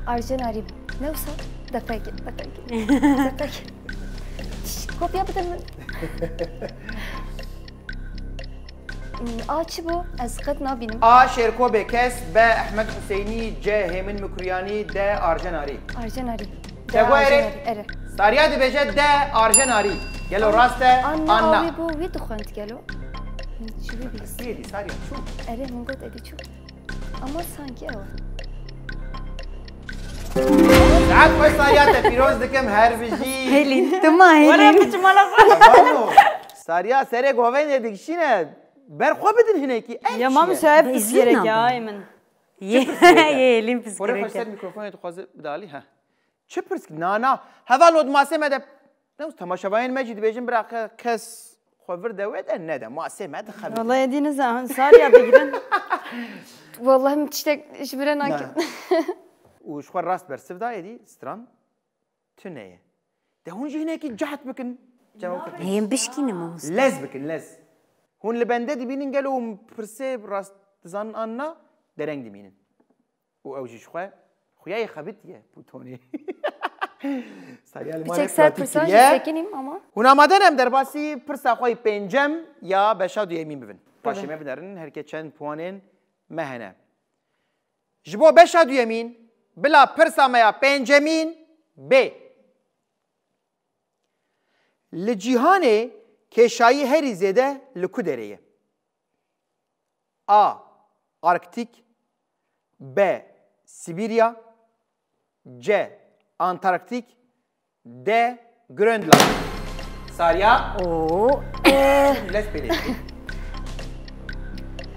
Arjen Arî. Ne wisa? Deqekê, deqekê. Deqekê. Şş, kopya bide min. Hmm, A çi bû? Ez qet nabînim. A. Şêrko Bêkes. B. Ehmed Huseynî. C. Hêmin Mikruyanî. D. Arjen Arî. Arjen Arî. Te go erê? Erê. Sariya dibêje D. Arjen Arî. Gelo rast e? An ne, an na? Wî bû, wî dixwend gelo. Min ji wî bihîst. Wî dî Sariya çû. Erê, min got edî çû. Ama sanki ew e. Saet xweş Sariya, te pîroz dikim, her bijî. Hêlîn, tu ma Hêlîn. Were biçim mala xwe. Vano. Sariya serê govên dikişîne. Ber xwe bidin hinekî. Ev Ya çi mam ye? Şaib Be izin pirsiyerek ya nabin. Ay min. Yê, yê Hêlîn pirsiyerek. Xwe ser mikrofonê dixwaze bidalî, ha. Çi pirs ki? Na, na. Hevalno di masê me de, ne, temaşevanên me jî dibêjin, bira ke-, kes xwe vir de wê de nede. Masê me dixebite. Vallahi êdî nizanim, Sariya digirin. Wallahi min tiştek ji bira nakin. Û ji xwe rast bersiv da êdî, stran tune ye. De hûn jî hinekî cehd bikin. Cem Heyên bişkîne mamoste. Lez bikin, lez. Hûn li bende dibînin gelo hûn pirsê rast dizanin an na, dereng dimînin. Û ew jî ji xwe xuya yê xebitiye, pûtonê. Sariya li malê Piçek ser pirsa jî sekinîm ama. Hûn amade ne em derbasî pirsa xwe yê pêncem ya beşa duyemîn bibin? Paşê me binerin, herkê çend puanên me hene. Ji bo beşa duyemîn, bila pirsa me ya pêncemîn bê. Li cîhanê kêşayî herî zêde li ku derê ye? A. Arktîk. B. Sibîrya. C. Antarktîk. D. Grönland. Sariya. Oo. Lez pêlê.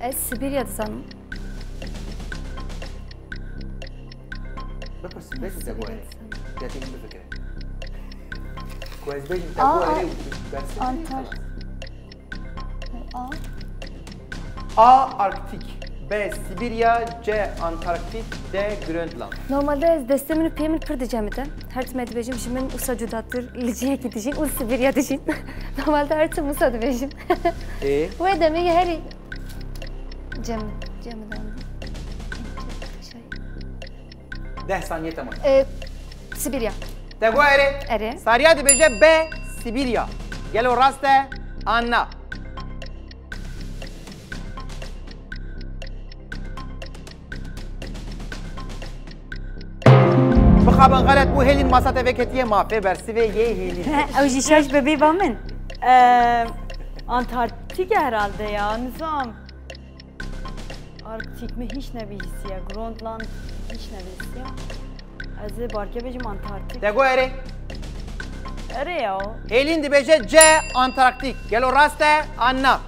Ez Sibîrya dizanim. Bipirsin, bêjin te Sibîrya guherê. Dizanim. Ya tê min bifikire. Ku ez bêjim te Aa, guherê û tu bersin, Antar- xelas. A. A. Arktîk. B. Sibîrya. C. Antarktîk. D. Grönland. Normalde ez destê min û piyê min pir dicemite. Her tim dibêjim ji min wisa cudatir li cihekî dijîn û Sibîrya dijîn. Normalde her tim wisa dibêjim. Ê? Wê demê yê herî cem, cem dan. Şey. Deh saniye tamam. Ee, Sibirya. Te got erê? Erê. Sariya dibêje B, Sibirya. Gelo rast e an na? Bixabin xelet bû, Hêlîn masa te vê ketiye, ma fê bersivê yê Hêlîn. Ew jî şaş bibî ba min. Ee, Antarktika herhalde ya, nizam. Arktik mi hiç nebihîstiye, Grönland hiç nebihîstiye. Ez ê barke bêjim Antarktik. Te got erê? Erê ya. Hêlîn dibêje C, Antarktik. Gelo rast e an na?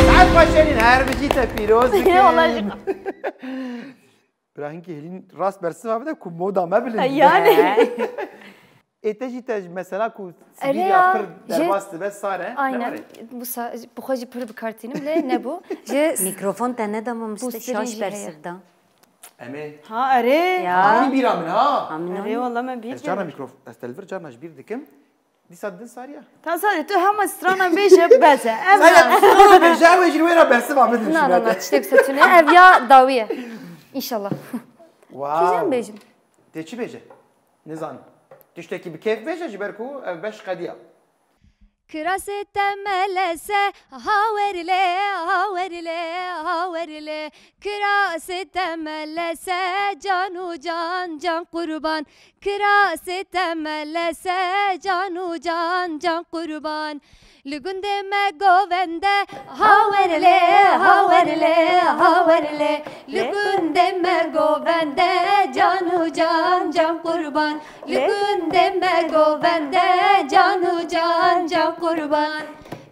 Saet xweş Hêlîn, her bijî, te pîroz dikim. Eyvallah. Bira hinkî Hêlîn rast bersiva bide ku moda me bilind be. Yani. Ê te jî te mesela ku Erê sivî ya, ya pir ji derbas dibe sar e. Aynen. Bu sa-, bi xwe jî pir bi kar tînim lê nebû. Ji Mikrofon te neda mamoste, bûstirî şaş jî heye. Bersiv da. Em ê Ha, erê. Ya. Anî bîra min ha. Amin. Erê, wala me bîr Ez carna kir. Mikrof-, ez te li vir carna ji bîr dikim. Dîsa didin Sariya. Tamam, Sariya, tu hema strana bêje, bes e. Ev Sariya, strana bêje, ew ê jî wê re bersiva bidin. Na na na, tiştek se tune. Ev ya dawiye. İnşallah. Wow. Kîjan bêjim? Tê çi bêje? Nizanim. Tiştekî bi kêf bêje, ji ber ku ev beş qediya. Kirasê te melese, hawerle, hawerle, hawerle. Kirasê te melese, can û can, can qurban. Kirasê te melese, can û can, can qurban. Li gundê me govende, hawerle, hawerle, hawerle. Li gundê me govende, can û can, can qurban. Li gundê me govende, can û can, can qurban.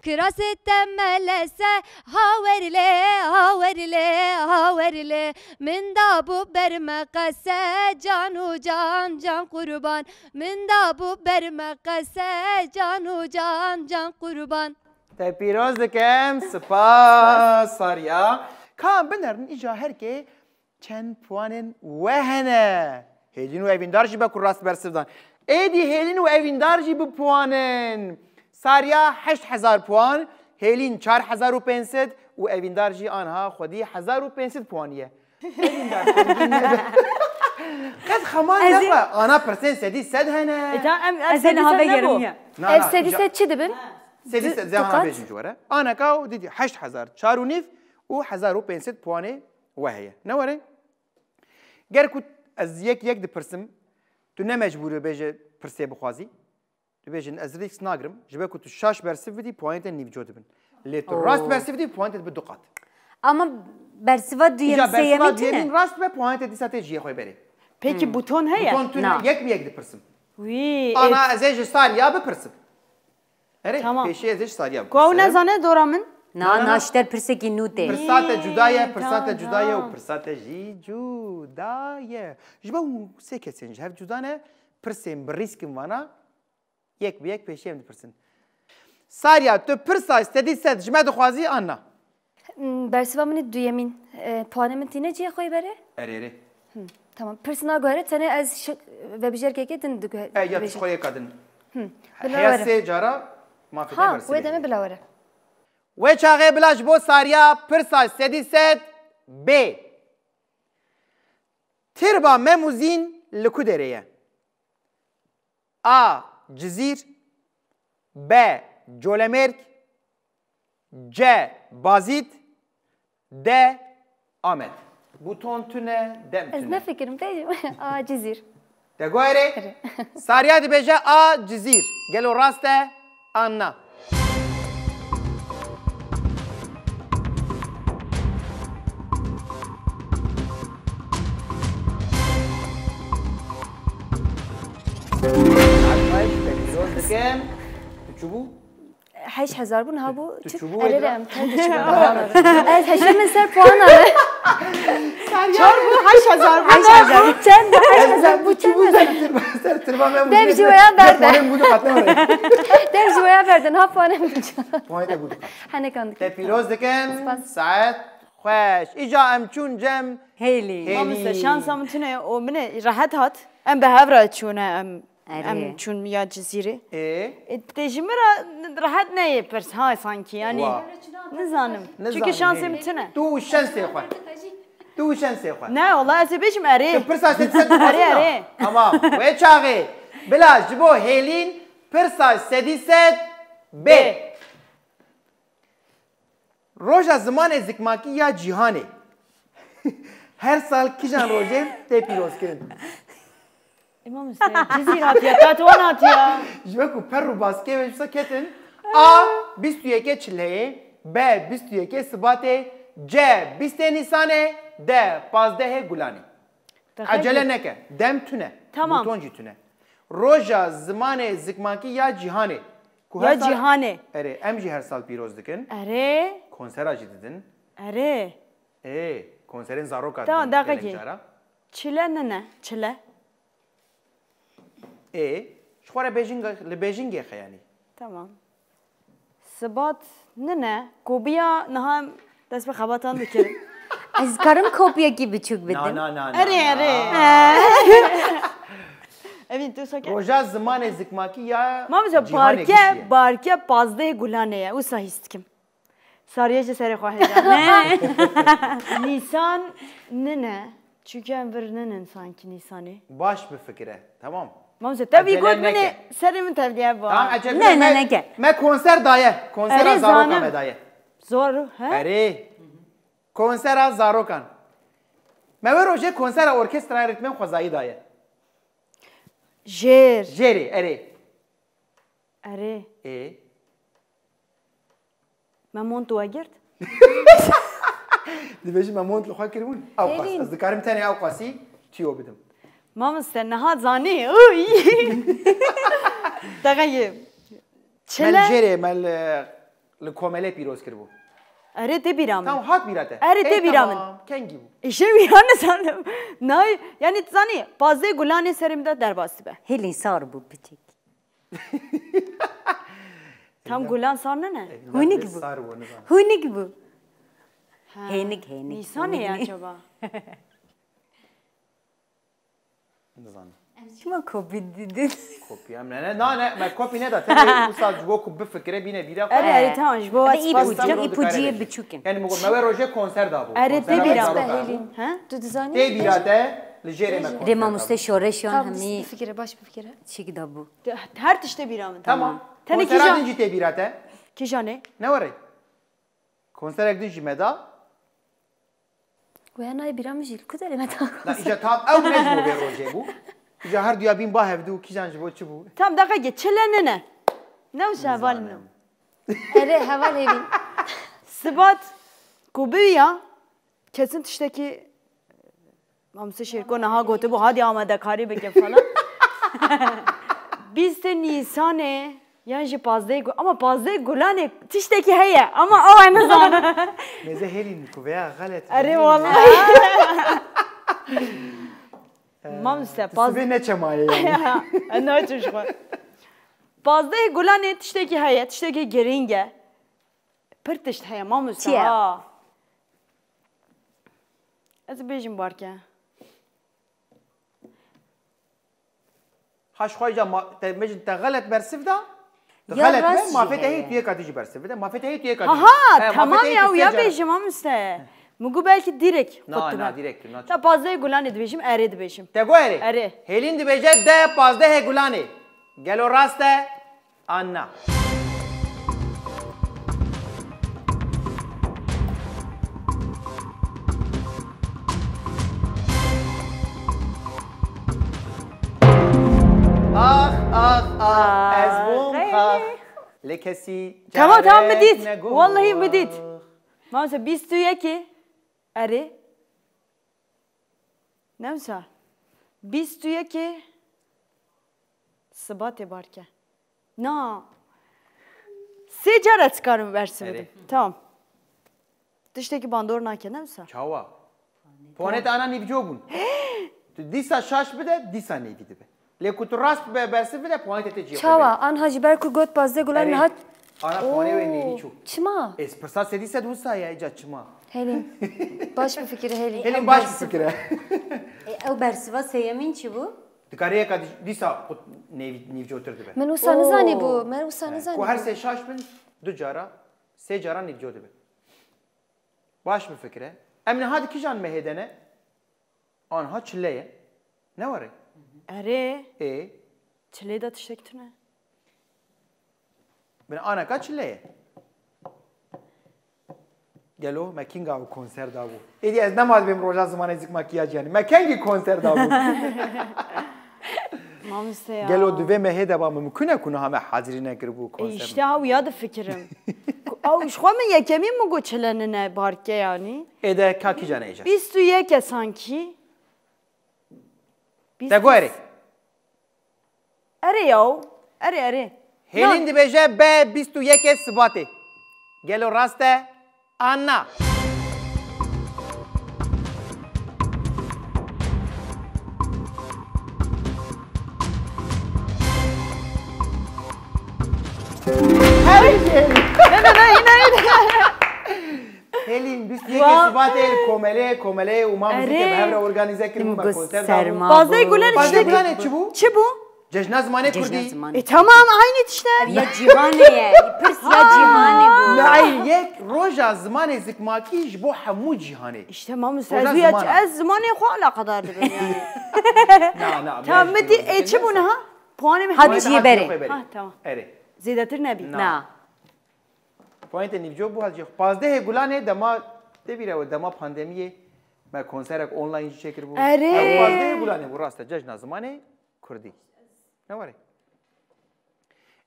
Kirasê te melese, hawerle, hawerle, hawerle. Min dabû ber me qese, can û can, can qurban. Min dabû ber me qese, can û can, can qurban. Te pîroz dikim, spas Sariya. Ka em binerin îca herkê çend puanên we hene. Hêlîn û Evîndar jî be ku rast bersiv dan. Êdî Hêlîn û Evîndar jî bi puan in. Sariya heşt hezar puan, Hêlîn çar hezar û pênc sed û Evîndar jî anha xwedî hezar û pênc sed puanî ye. Evîndar, qet xema nebe. Ana pirsên sedî sed hene. E, tamam, em, em Ez ê sedî niha sed vegerim nebû. ya. Na, Ev na, sedî ja- sed çi dibin? Sedî sed, Du- zehana dukat. Bêjin ji were. Ana ka û didî heşt hezar çar û nîv û hezar û pênc sed puanê we heye. Ne were? Ger ku ez yek yek dipirsim, tu ne mecbûr î bêje pirsê bixwazî. Tu bêjin ez rîsk nagirim. Ji ber ku tu şaş bersiv bidî, puanê te nîvco dibin. Lê tu rast bersiv bidî, puanê te dibe du qat. Ama bersiva duyem, Îca sêyemî bersiva tune? duyemîn rast be, puanê te dîsa tê cihê xwe berê. Peki buton heye? Buton tune, Na. yek bi yek dipirsim. Wî, Ana et- ez ê ji Sariya bipirsim. Erê, Tamam. pêşî ez ê ji Sariya Ku ew bipirsim. nezane dora min? Na, Na, na, na, na. ji te pirsêkî nû tê. Pirsa te cuda ye, pirsa te Tamam, cuda ye û tamam. pirsa te jî cuda ye. Ji bo hûn sê kesên ji hev cuda ne, pirsên bi rîskin vana yek bi yek pêşî em dipirsin. Sariya, tu pirsa sedî sed ji me dixwazî an na? Hmm, Bersiva min duyemîn. E, puanê min tîne cihê xwe yê berê? Erê, erê. Tamam. Pirs naguhere, tenê ez şi- vebijêrkekê din diguhe- E, ya tu dibêjim. ji xwe yê kadin. Bila Heya were. sê cara mafê te Ha, bersivê wê demê heye. bila were. Wê çaxê bila ji bo Sariya pirsa sedî sed bê. Tirba Mem û Zîn li ku derê ye? A. Cizîr. B. Colemêrg. C. Bazîd. D. Amed. Buton tune, dem Ez tune. ne fikirim, bêjim. A, Cizîr. Te guherê? Sariya dibêje A. Cizîr. Gelo rast e? An na? Dikim. Tu çi bû? Heşt hezar bû, niha bû. Tu Çi- çûbû Erê wê re em tayê Ez heşê min ser puan e. Çar bû, heşt hezar bû. Heşt hezar. Çend? Heşt hezar bû, çend? Ser tirba, ser tirba me Dev ji waya berde. Puanê bû diqat ne were. Dev ji waya berde, niha puanê min. Puanê te bû diqat. Henekan dikim. Te pîroz dikim. Spas. Saet xweş. Îca em çûn cem. Hêlî. Hêlî. Mamoste, şansa min tune û min rehet hat. Em bi hev re çûne, em, Erê. Em çûn ya Cizîrê. Ê? E, te ji min re rehet neyê pirs ha sankî, yanî. Wa. Nizanim. Nizanim, Çünkü şansê Hêlî. min tune. Tu şansê xwe. Tu şansê xwe. Ne, wala ez ê bêjim erê. Tu pirsa sedî sed Erê, erê. Tamam. Wê çaxê. Bila ji bo Hêlîn pirsa sedî sed bê. Roja Zimanê Zikmakî ya Cîhanê. Her sal kijan rojên tê pîrozkirin? Îmam Hüseyin. Cizîr hatiye, Tetwan hatiye. Ji ber ku per û baskê wê ji ketin. A. Bîst û yekê Çileyê. B. Bîst û yekê Sibatê. C. Bîstê Nîsanê. D. Pazdehê Gulanê. Ecele neke. Dem tune. Tamam. Buton jî tune. Roja Zimanê Zikmakî ya Cîhanê. Ku Ya her sal Cîhanê. Erê, em jî her sal pîroz dikin. Erê. Konsera jî didin. Erê. Ê, konserên zarokan Tamam, didin, dakika gelek ki. cara. Çile nine. Çile. Ê, ji xwe re bêjinga, li bêjingê xe yanî. Tamam. Sibat nine. Kobiya niha em dest bi xebatan dikirin. Ez karim kopyekî biçûk bidim. Na, na, na, na, Erê, na. erê. Evîn, tu wisa ke? Roja zimanê zikmakî ya Mamoste, cîhanê barke, gişî ye. Barke pazdeh gulanê ye. Wisa hîs dikim. Sariyê ji serê xwe hêja. Nîsan nine. Çünkü em vir ninin sanki Nîsanê. Baş bifikire. Tamam. Mamoste, te vî Acele got binê neke. Serê min tevliye ba. Tamam, acele Ne, ne, me, neke. Me konser daye. Konsera Erê, zaroka zanim. Me daye. Zor, he? Erê. Konsera zarokan. Me wê rojê konsera orkestraya ritmên xwezayî daye. Jêr. Jêrê, erê. Erê. Ê. Me mont we girt. Dibêjim me mont li xwe kiribûn. Ew qas. Hêlîn. Ez dikarim tenê ew qasî tüyo bidim. Mamoste, niha zanî. Uy. Deqeyê. Me li Çile. jêrê, me li, li komelê pîroz kiribû. Erê tê bîra min. Tamam, hat bîra te. Erê, tê Ê, bîra min. Tamam, kengî bû. Îşe wî ya nizanim. Nay, yani zanî, pazdeh gulanê serê min de derbas dibe. Hêlîn sar bû piçik. Tam gulan sar ne ne? Hûnik Sar bû. bû, nizam. Hûnik bû. Ha. Hênik, hênik. Nîsanê ya acaba? Nizam. Çima kopî didin? Kopî em ne, ne, na ne, me kopî neda. Tenê wisa ji bo ku bifikire bîne bîra xwe. Erê, erê, tamam, ji bo Erê, ez spas îpucî, dikim. Tamam. îpucî biçûk in. Yani me wê rojê konser dabû. Erê, Konsera tê bîra zarokan min. bû. Hêlîn. Ha? Tu dizanî? Tê bîra te, li jêrê me konser Rê mamoste dabû. şoreş yan Tamam, hemî bifikire, baş bifikire. çik dabû. Her tiştê bîra min. Tamam. Tenê Konsera kîjan? din jî tê bîra te. Kîjanê? Ne were? Konserek din jî me da. Wê nayê bîra min jî li ku derê me da. Na, îca tam ew ne ji bo vê rojê bû. Îca her duya bîn ba hevdû, kîjan ji bo çi bû? Tam deqekê, çile nine. Ne wisa heval nine. Erê, heval Hêlîn. Sibat ku bûya, kesin tiştekî Mamoste Şêrko niha gotibû, hadi amadekarî bikin falan. Bîstê Nîsanê, yan jî pazdehê gu-, ama pazdehê gulanê tiştekî heye, ama ew e nizanim. Mêze Hêlîn ku veya xelet. Erê wallahî. Mamoste, paz- Sibê ne çemaye yani. Ez naçim ji xwe. Pazdehê gulanê tiştekî heye, tiştekî girîng e. Pir tişt heye, mamoste, Çi ye? Ha. Ez bêjim barke. Haş xwe ca ma-, te mecin te xelet bersiv da. Ya Xelet be, rast jî mafê te heye. hê tu yê katî jî bersiv bide. Mafê te hê tu yê katî. Ha ha, He, tamam mafê te hê ya, tu ya sê cara. Bêjim, mamoste. Min got belkî direk Na, xwe tu na, me. direkt tu, na. Ta pazdehê gulanê dibêjim, erê dibêjim. Te got erê? Erê. Hêlîn dibêje de pazdehê gulanê. Gelo rast e? An na? Ax, ax, ax. Ez bûm xax. Lê kesî Tamam, tamam, mi carek dît. negot. Wallahî mi dît. Mamoste, bîst û yekê. Erê. Ne wisa? Bîst û yekê Sibatê barke. Na. Sê cara dikarim bersiv bidim. Erê. Tamam. Tiştekî bandor nake, ne wisa? Çawa? Puanê te ana nîvco bûn. Tu dîsa şaş bide, dîsa nêvî dibe. Lê ku tu rast be, bersiv bide, puanê te tê cî. Çawa? Anha ji ber ku got pazdeh gulan Erê. nihat. Ana puanê wê nêvî çû. Çima? Ez pirsa sedî sed wisa ye, îca çima? Hêlîn. Baş bifikire Hêlîn. Hêlîn baş bifikire. E, ew bersiva sêyemîn çi bû? Dikare yeka dî-, dîsa qut nêvî-, nîvcotir dibe. Min wisa Oo. nizanî bû. Min wisa Ku nizanî her bû. sê şaş bin, du cara, sê cara nîvco dibe. Baş bifikire. Em niha di kîjan mehê de ne? Anha çile ye. Ne were? Erê. Ê, Çilê de tiştek tune. Bin aneka çile ye. Gelo me kinga û konser da bû. Êdî ez nema dibêm roja zimanê zikmakî ya cîhanê. Me kengî konser da bû. Mamoste ya. Gelo di vê mehê de ba mimkun e ku niha me hazirî nekiribû E, konser. işte ha ya difikirim. Ew ji xwe min yekemîn min got çile nine barke yani. Ê de ka kîjan êja. Bîst û yek e sanki. Bîst Te got erê. Erê yaw. Erê, erê. Hêlîn dibêje be bîst û yekê Sibatê. Gelo rast e? An na? Herî jêrî. Ne, ne, ne, yine, yine. Hêlîn bîst û yekê Sibatê li Komelê, Komelê û ma muzîkê bi hev re organîze kiribû, me konser dabû. Pazdehê Gulanê. Pazdehê Gulanê çi bû? Çi bû? Cejna Zimanê Kurdî. E, tamam, aynı işte. Ev ya cîhanê ye. Pirs ya cîhanê bû. Nayê yek roja zimanê zikmakî ji bo hemû cîhanê. İşte mamoste, ez ya ez zimanê xwe alakadar dibim yani. Na, na. Tamam, mi dî, e, çi bû niha? Puanê min hat ciyê berê. Ha, tamam. Erê. Zêdetir nebî. Na. Poyntê nîvco bû, hat ciyê xwe. Pazdehê Gulanê dema, tê bîra we, dema pandemiyê me konserek online jî çêkiribû. Erê. Ew pazdehê Gulanê bû, rast e, Cejna Zimanê Kurdî. Ne were?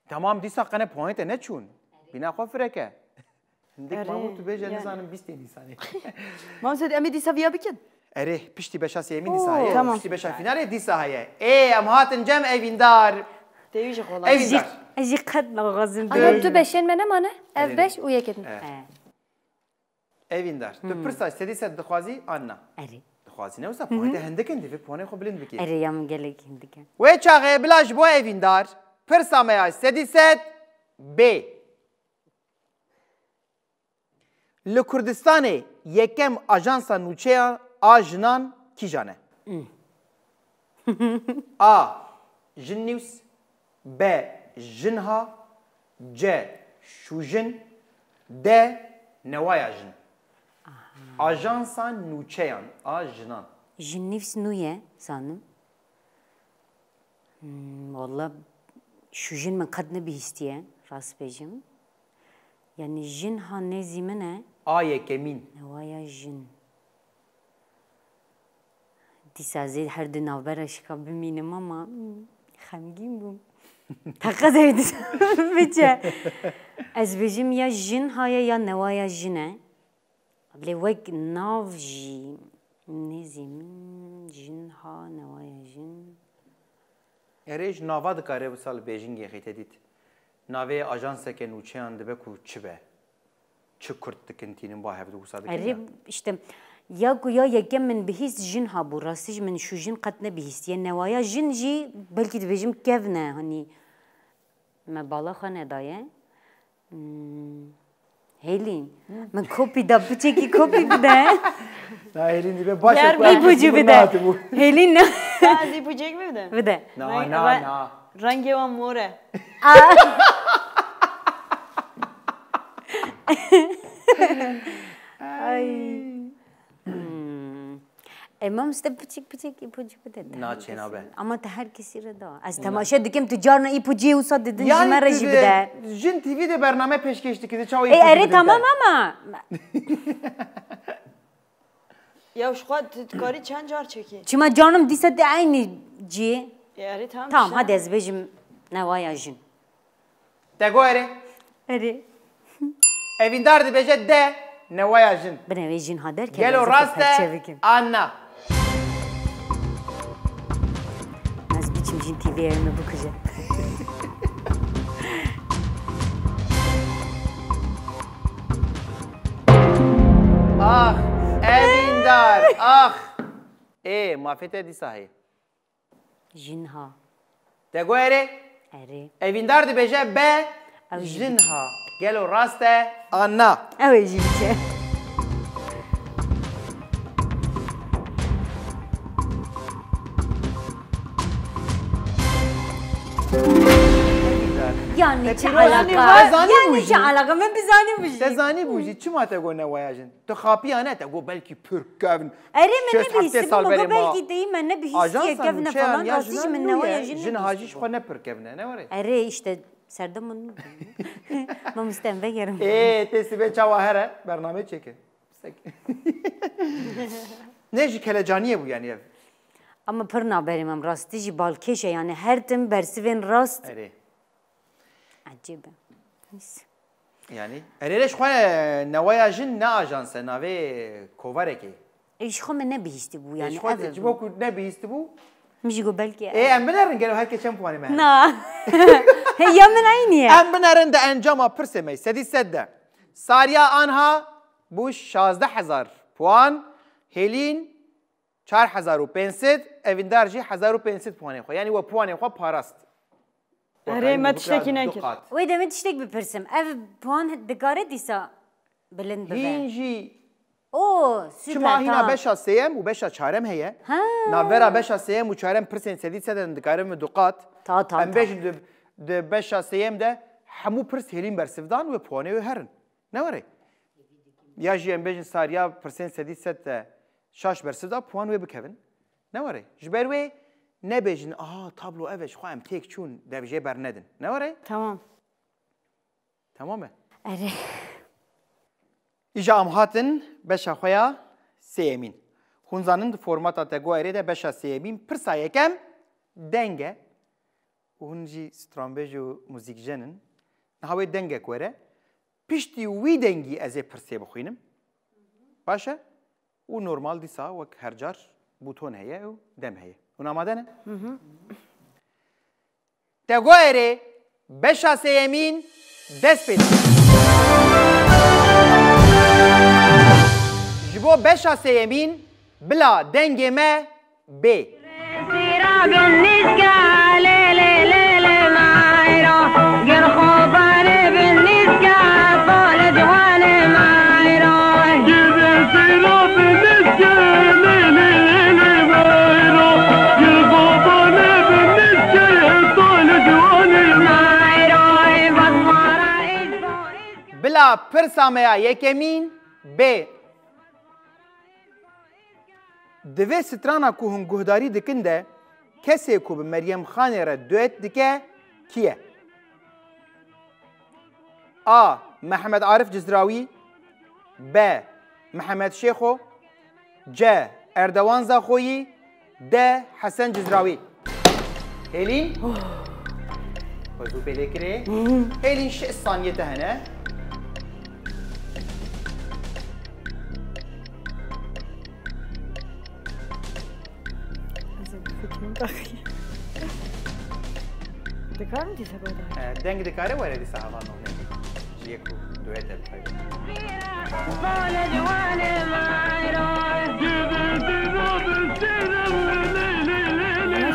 Tamam, dîsa qene poyntê neçûn. Bîna xwe fireke. Hindik Erê, mamû tu bêje yani. Nizanim bîstê Nîsanê. Mamoste, em ê dîsa viya bikin? Erê, piştî beşa sêyemîn dîsa heye. Tamam. Piştî beşa finalê dîsa heye. Ê, em hatin cem Evîndar. Tê wî jî xwe Evîndar. Ez jî qet naxwazim. Ana, bêjim. Du beşên me nemane? Ev Erê. Beş û yekê din. He. Evîndar. Tu pirsa sedî sed dixwazî an na? Erê. Dixwazî ne wisa, puanê te hindik in, divê puanê xwe bilind bikî. Erê, ya min gelek hindik in. Wê çaxê bila ji bo Evîndar, pirsa me ya sedî sed bê. Li Kurdistanê yekem ajansa nûçeya a jinan kîjan e? A. Jin News. B. Jinha. C. Şûjin. D. Newaya Jin. Ajansa nûçeyan a jinan. Jin News nû ye, zanim. Hmm, walla Şûjin min qet nebihîstiye, rast bêjim. Yani Jinha nêzî min e. A yekemîn. Newaya Jin. Dîsa ez ê her du navbera şika bimînim ama, hmm, xemgîn bûm. Teqez ê dîsa biçe. Ez bêjim ya Jinha ye ya Newaya Jin e. Lê wek nav jî nêzî min, Jinha, Newaya Jin. Erê, ji nava dikare wisa li bêjingê xîte dît. Navê ajanseke nûçeyan dibe ku çi be? Çi kurt dikin tînin ba hevdu wisa dikin Erê, ya? İşte, ya ku ya yekem min bihîst Jinha bû. Rastî jî min Şûjin qet nebihîstiye. Newaya Jin jî belkî dibêjim kevn e, hanî me bala xwe nedaye. Hmm. Hêlîn, min kopî da, piçekî kopî bide. Na, Hêlîn dibe baş Diğer e, bir ipucu bide. Hêlîn ne? Ya, ez ipucek mi bide? Bide. Na, Reng-, na, re-, na. Rengê wan mor e. Ay. Hmm. E, mamoste, piçik piçik ipucu bide. Na, çênabe. Ama te her kesî re da. Ez temaşe dikim, tu carna ipuciyê wisa didin, ji me re jî bide. Jin T V de bername pêşkêş dikî, çawa ipucu bidin te? E, erê, tamam ama. Ya, ji xwe tu dikarî çend car çekî? Çima canim dîsa de eynî cî? E, erê, tamam. Tamam, işte. Hadi ez bêjim Newaya Jin. Te got erê? Erê. Evîndar dibêje de, Newaya Jin. Binevê Jinha derkeve. Gelo rast e an na? Ez biçim Jin T V'ye me bikuje. Ah, Evîndar, ah. Ê, mafê te dîsa heye. Jinha. Te got erê? Erê. Evîndar dibêje be, Jinha. Gelo rast e an na? Ew ê jî biçe. Yani çi alaka? Yani çi alaka? Min bizanî bû jî. Te zanî bû jî. Çima te got Newaya Jin? Tu xapiya ne, te got belkî pir kevn. Erê, me nebihîstibû, me got belkî deyî me nebihîstiye kevne falan, rastî jî min Newaya Jin nebihîstibû. Jin Hacî ji xwe ne pir kevn e, ne were? Erê, işte serdem min. Mamoste, em vegerin. Ê, tê sibê çawa here, bernameyê çêke. Ne ji kelecaniyê bû yani ev. Ama pir naberê me, rastî jî balkêş e yani, her tim bersivên rast. Erê. Ecêb e. Neyse. Yani, erê, ji xwe Newaya Jin ne ajans e, navê kovarekê. E, ji xwe min nebihîstibû, yani, ji xwe ev e, ji bo ku nebihîstibû. Min jî got belkî. Ê, em binerin, gelo her kes çend puanê me hene? Na. Hey, ya min eynî ye. Em binerin di encama pirsê me, sedî sed de. Sariya anha bû şazdeh hezar puan, Hêlîn çar hezar û pênc sed, Evîndar jî hezar û pênc sed puanê xwe. Yani we puanê xwe parast. Erê, me tiştekî nekir. Wê demê tiştek bipirsim. Ev puan dikare dîsa Bilind bibe. Hîn jî O, süper, çima hîna tamam. Beşa sêyem û beşa çarem heye. Ha. Navbera beşa sêyem û çarem pirsên sedî sed in dikarin min duqat. Ta, tam, Em tam. Bêjin di, di beşa sêyem de hemû pirs hêlîn bersivdan wê puanê wê herin. Ne were? Ya jî em bêjin sariya pirsên sedî sed de şaş bersiv da puan wê bikevin. Ne were? Ji ber wê nebêjin, aha, tablo ev e, ji xwe em têk çûn, dev jê bernedin. Ne were? Tamam. Tamam e? Erê. Îja em hatin beşa xwe ya sêyemîn. Hûn zanin di formata Tegoerê de beşa sêyemîn pirsa yekem deng e. Û hûn jî stranbêj û muzîkjen in. Niha wê dengek were. Piştî wî dengî ez ê pirsê bixwînim. Baş e? Û normal dîsa wek her car bûton heye û dem heye. Hûn amade ne? Tegoerê beşa sêyemîn dest pê dike. Ji bo beşa sêyemîn bila dengê me bê. Bila pirsa me ya yekemîn bê. Di vê strana ku hûn guhdarî dikin de kesê ku bi Meryem Xanê re duet dike kî ye? A. Mehmet Arif Cizrawî. B. Mehmet Şêxo. C. Erdewan Zaxoyî. D. Hesen Cizrawî. Hêlîn? Xwe zû pê lê kirê. Hêlîn şêst saniyê te hene. Ez ê bifikirim daxî. Dikarim dîsa goda. E, deng dikare were dîsa hava nû ne. Ji yek û duê te bixeybe. Bana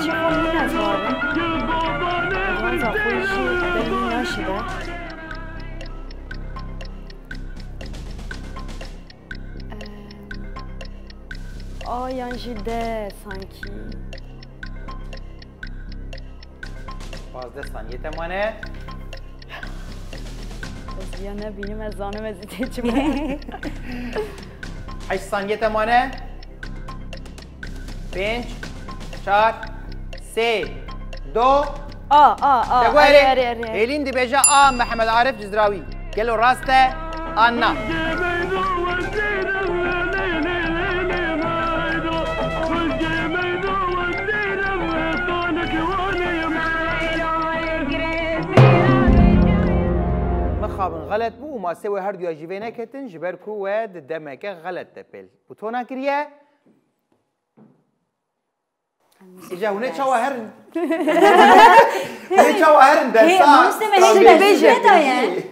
çi xwe min ez warim. Wan za xwe jî deng min yaşi de. Em, A yan jî D sankî. Pazdeh saniyê te mane. Ez ya nebînim, ez zanim ez ê têçim. Heşt saniyê te mane. Pênc, çar, sê, do. A, a, a. Te got Erê, erê. Erê, erê. Hêlîn dibêje A, Mehmet Arif Cizrawî. Gelo rast e an na? Mixabin xelet bû û masê we herduya jî vê neketin, ji ber ku we di demeke xelet de pêl bûtona kiriye. Îca hûn ê çawa herin? Hûn ê çawa herin dersa? Hê, mamoste, me hê stranbêjî dibêje.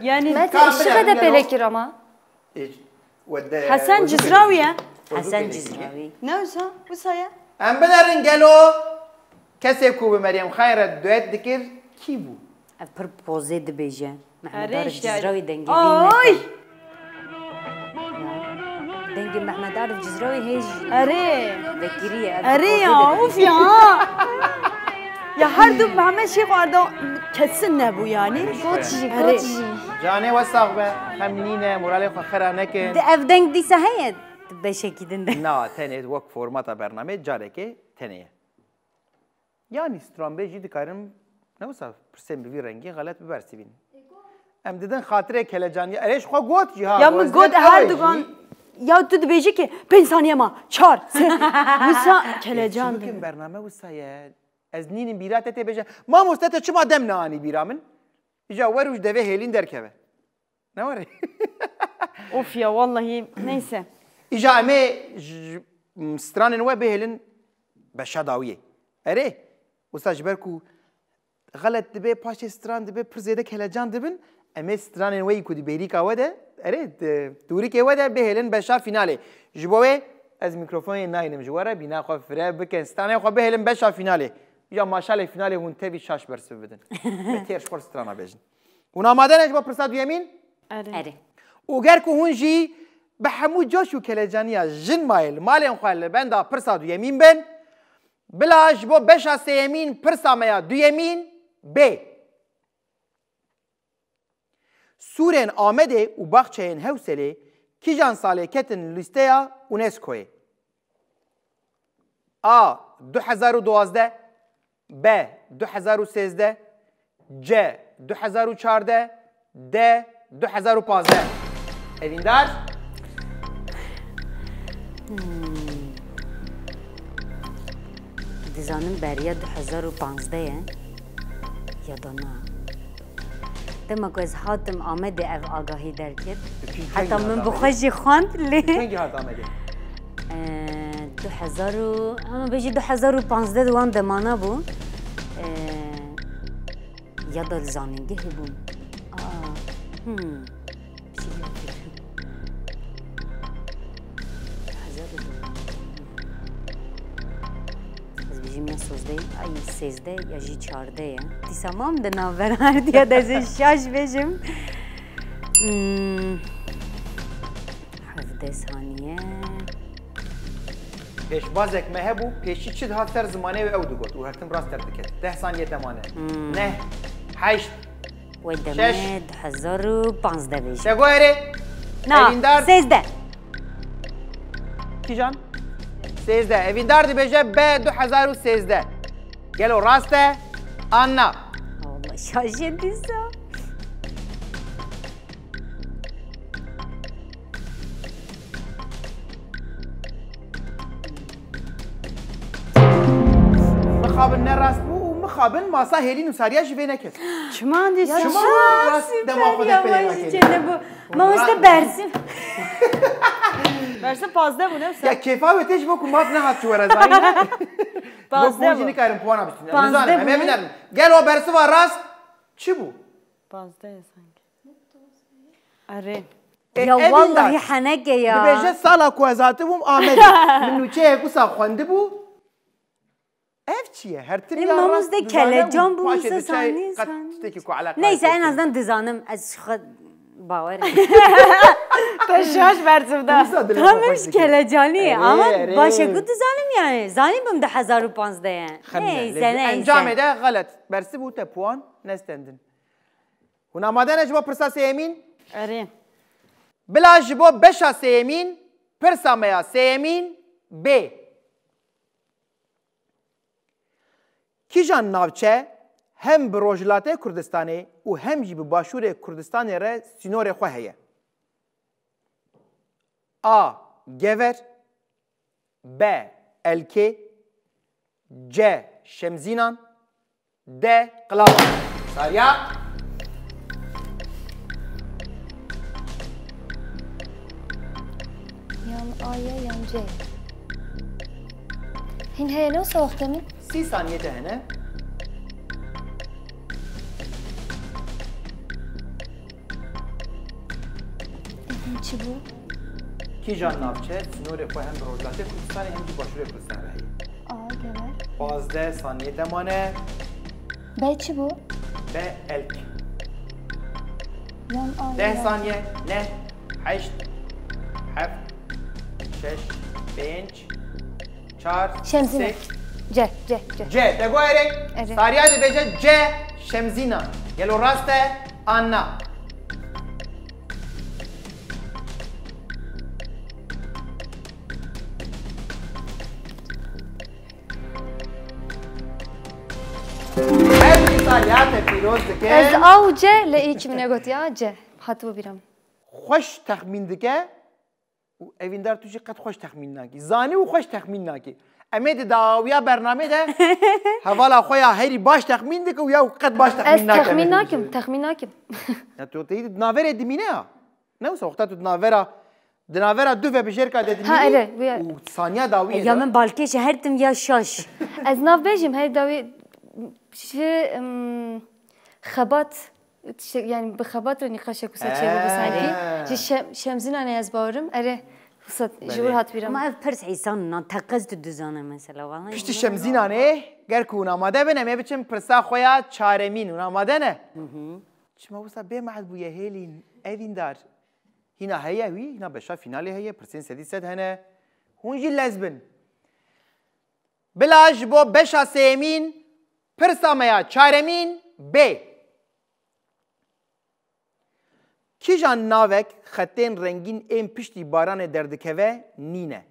Yanî Mete, şixede pêlekir ama. Hesen Cizrawî ye. Hesen Cizrawî. Ne wisa? Wisa ye? Em binerin gelo kesê ku bi Meryem Xayê re duet dikir kî bû? Ev pir pozê dibêje. Mehmet Arif Cizrawî dengê vî neke. Ay! Dengê Mehmet Arif Cizrawî hê jî vekirî ye. Ev pozê ya, dibêje. Uf ya. Ya her du Mehmet Şêx Arda kesin nebû yani. Got jî, got jî. Canê we sax be. Xem nîne, moralê xwe xera nekin. Di ev deng dîsa heye di beşekî din de. Na, tenê wek formata bernameyê carekê tenê ye. Yanî stranbêj jî dikarin ne wisa pirsên bi vî rengî xelet bibersivînin. Em didin xatirê kelecan. Ya, erê ji xwe got jî ha. Ya min got Erdogan. Ya tu dibêjî ki pênc saniye ma, çar, sê. Wisa kelecan dibin. Bername wisa ye. Ez nînim bîra te tê bêje. Mamoste te çima dem neanî bîra min? Îca wer û ji devê hêlîn derkeve. Ne were? Of ya, wallahî, neyse. Îja em ê ji, ji, m, stranên we bihêlin beşa dawiyê. Erê, wisa ji ber ku xelet dibe, paşê stran dibe, pir zêde kelecan dibin, em ê stranên we yî ku di bêrîka we de, erê, di dûrikê we de bihêlin beşa fînalê. Ji bo wê ez mîkrofonê nayînim ji we re, bîna xwe fire bikin. Stranên xwe bihêlin beşa fînalê. Ya maşalê fînalê hûn tevî şaş bersiv bidin. Ve têr ji xwe strana bêjin. Hûn amade ne ji bo pirsa duyemîn? Erê. Erê. Û ger ku hûn jî bi hemû coş û kelecaniya jin mayê li malên xwe li benda pirsa duyemîn bin, bila ji bo beşa sêyemîn pirsa me ya duyemîn bê. Sûrên Amedê û baxçeyên Hewselê kîjan salê ketin lîsteya UNESCOyê? A. Du hezar û duwazdeh, B. Du hezar û sêzdeh, C. Du hezar û çardeh, D. Du hezar û pazdeh. Evîndar? Hmm. Dizanim beriya du hezar û panzdeh ye. Ya da na. Dema ku ez hatim Amedê ev agahî derket. Heta min bi xwe jî xwend lê. Kengî hat Amedê? Ee, du hezar û, ama bêjî du hezar û panzdeh di wan demana bû. Ee, ya da li zanîngehê bûm. Aa, hmm. Piştî vê fikrim. Hezar û du. Ez bijîm ya sozdeh, ay sêzdeh ya jî çardeh ye. Dîsa mam di navbera herdiya de ez ê şaş bêjim. Hmm. Hevdeh saniye. Pêşbazek me hebû, pêşî çi dihat ser zimanê wê ew digot û hertim rast derdiket. Deh saniye te mane. Hmm. Neh, heşt, Wê demê du hezar û panzdeh bêjim. Te got erê? Na, Evîndar? Sêzdeh. Kîjan? Sêzdeh. Evîndar dibêje B du hezar û sêzdeh. Gelo rast e? An na? Allah, şaşê dîsa. Mixabin ne rast bû û mixabin masa hêlî nûsariya ji vê neket. Çima dîsa? Çima rast dema xwe de peyda kene? Mamoste Bersim. Bersim pazdeh bû ne wisa? Ya kêfa wê tê ji bo ku maf nehat ji were zanîn. Pazdeh bû. Ji nikarin puana bistîne. Pazdeh bû. Em ê binerin. Gelo bersiva rast çi bû? Pazdeh sanki. Erê. Ya wallahî heneke ya. Dibêje sala ku ez hatibûm Amedê. Min nûçeyek wisa xwendibû. Ev çi ye? Her tim ya rast dizane û paşê diçe qet tiştekî ku eleqa. Neyse en azından dizanim. Ez xwe bawer Te şaş bersiv da. Tam ji kelecanî ama başe ku dizanim yani. Zanîbim du hezar û panzdeh ye. Neyse neyse. Encamê de xelet. Bersiv û te puan nestendin. Hûn amade ne ji bo pirsa sêyemîn? Erê. Bila ji bo beşa sêyemîn, pirsa me ya sêyemîn bê. Kîjan navçe hem bi Rojhilatê Kurdistanê û hem jî bi Başûrê Kurdistanê re sînorê xwe heye? A. Gever, B. Elkê, C. Şemzînan, D. Qilavan. Sariya. Yan A ye yan C ye. Hîn heye ne wisa wextê min? Sî saniyê te hene. Ev çi bû? Kîjan navçe sînorê xwe hem bi Rojhilatê Kurdistanê hem jî Başûrê Kurdistanê re heye? A. Gever. Pazdeh saniyê te mane. B çi bû? B. Elk. Yan A. Deh saniye. Neh. Heşt. Heft. Şeş. Pênc. Çar. Şemzîne. Sê. C, C, C. C. Te got erê. Erê. Sariya dibêje C. Şemzîna. Gelo rast e? An na? Her dîsa ya te pîroz dike. Ez A û C li î çi min e gotiya C. Hatibû bîra min. Xweş texmîn dike û evîndar tu jî qet xweş texmîn nakî. Zanî û xweş texmîn nakî. Em ê di dawiya bernamê de hevala xwe ya herî baş texmîn dike û ya qet baş texmîn nake. Ez texmîn nakim, texmîn nakim. Ya tu teyî di naverê dimîne ya. Ne wisa wexta tu di navera Di navbera du vebijêrka de dimînî û saniya dawiyê de. Ya min balkêş e, her tim ya şaş. Ez nav bêjim, hey dawî şi xebat, yani bi xebat re nîqaşek wisa çêbû sankî. Ji Şemzînanê ez bawerim, erê wisa ji wir hat bîra min. Ama ev pirs îsan nan teqez tu dizane mesela. Piştî Şemzînanê ger ku hûn amade bin, em ê biçin pirsa xwe ya çaremîn. Hûn amade ne? Çima wisa bê mehed bûye hêlîn, evîndar. Hîna heye wî, hîna beşa fînalê heye, pirsên sedî sed hene. Hûn jî lez bin. Bila ji bo beşa sêyemîn, pirsa me ya çaremîn bê. Kîjan navek xetên rengîn ên piştî baranê derdikeve nîne?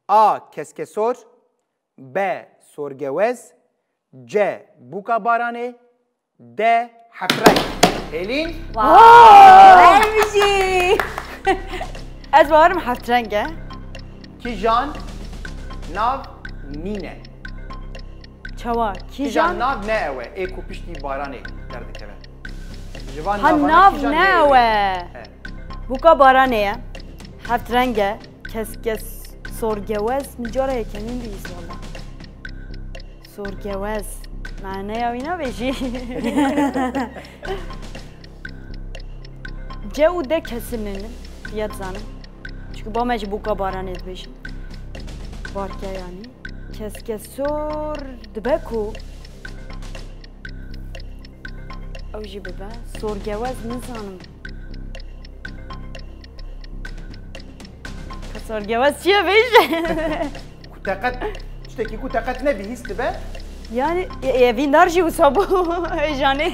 A. Keskesor. B. Sorgewez. C. Bûka baranê. D. Heftreng. Hêlîn? Wow! Em jî! Ez bawerim heftreng e. Kîjan nav nîne? Çawa? Kîjan Kîjan? Nav ne ew e, ê ku piştî baranê derdikeve? Ji van Ha, navana nav kîjan ne ew e? He. Bûka baranê ye. Heft reng e. Kes kes sorgewez. Min cara yekemîn bihîst wala. Sorgewez. Maneya wî nabêjî. C û D kesin in. Viya dizanim. Çunku ba me jî bûka baranê dibêjin. Barke yanî. Keskesor dibe ku ew jî bibe. Sorgewez nizanim. Sorgewez çi ye bêje? Ku te qet, tiştekî ku te qet nebihîstibe. Yani, e, e, vîndar jî wisa bû. Ê janê.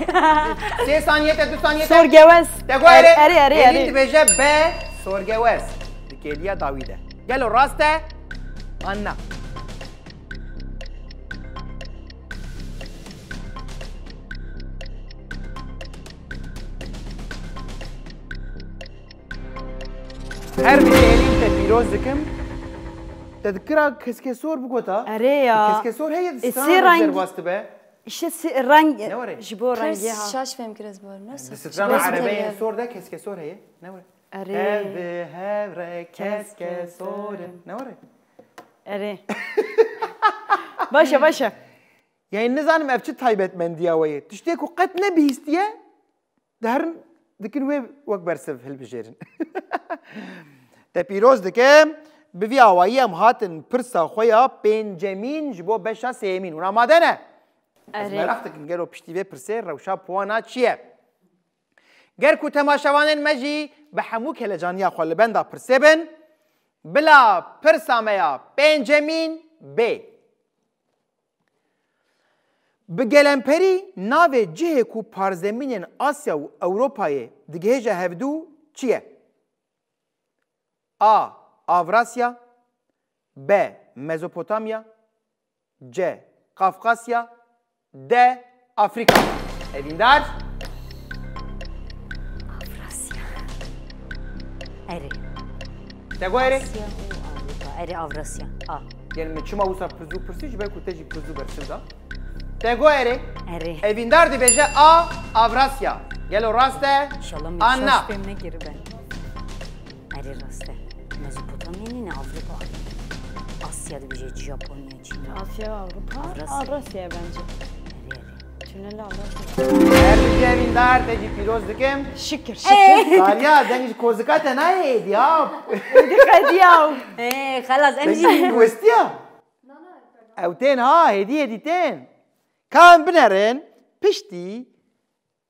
Sê saniye te, du saniye te. Sorgewez. Te got erê. Erê, erê, erê, Hêlîn erê. Dibêje B, sorgewez. Di kêliya dawî de. Gelo rast e? An na? Her bijî Hêlîn te pîroz dikim. Te dikira keskesor bigota. Erê ya. Keskesor heye di E, strana sê reng- derbas dibe. İşte si-, reng Ne were? Ji bo rengê ha. Şaş fêm kir ez bar. Nasıl? Di strana erebeyên sor de keskesor heye. Ne were? Erê. Hev, hev, re, kes, kes, sor. Ne were? Erê. Başa, başa. Yani nizanim ev çi taybetmendiya we ye. Tiştê ku qet nebihîstiye, di herin dikin wê wek bersiv hilbijêrin. Te pîroz dikim, bi vî awayî em hatin pirsa xwe ya pêncemîn ji bo beşa sêyemîn. Hûn amade ne? Ez Erê. Meraq dikim gelo piştî vê pirsê rewşa puana çi ye? Ger ku temaşevanên me jî bi hemû kelecaniya xwe li benda pirsê bin, bila pirsa me ya pêncemîn bê. Bi gelemperî navê cihê ku parzemînên Asya û Ewropayê digihêje hevdû çi ye? A. Avrasya. B. Mezopotamya. C. Kafkasya. D. Afrika. Evîndar. Avrasya. Erê. Te got erê? Asya û Avrupa. Erê, Avrasya. A. Yani min çima wisa pirzû pirsî, ji ber ku te jî pirzû bersiv da. Te got erê? Erê. Evîndar dibêje A. Avrasya. Gelo rast e? İnşallah min Anna. Şaş fêm nekiribe. Erê rast e. Mezopotamya nîne, Avrupa. Asya dibêje, Japonya, Çin. Asya, Avrupa, Avrasya. Avrasya bence. Erê, erê. Tünel Avrasya. Her bijî Evîndar, te jî pîroz dikim. Şükür, şükür. Sariya, deng ji kozika te nayê êdî ya. Êdî qediya. Ê, xelas, em jî. Deng ji westiya. Ew tên ha, hêdî hêdî tên. Ka em binerin, piştî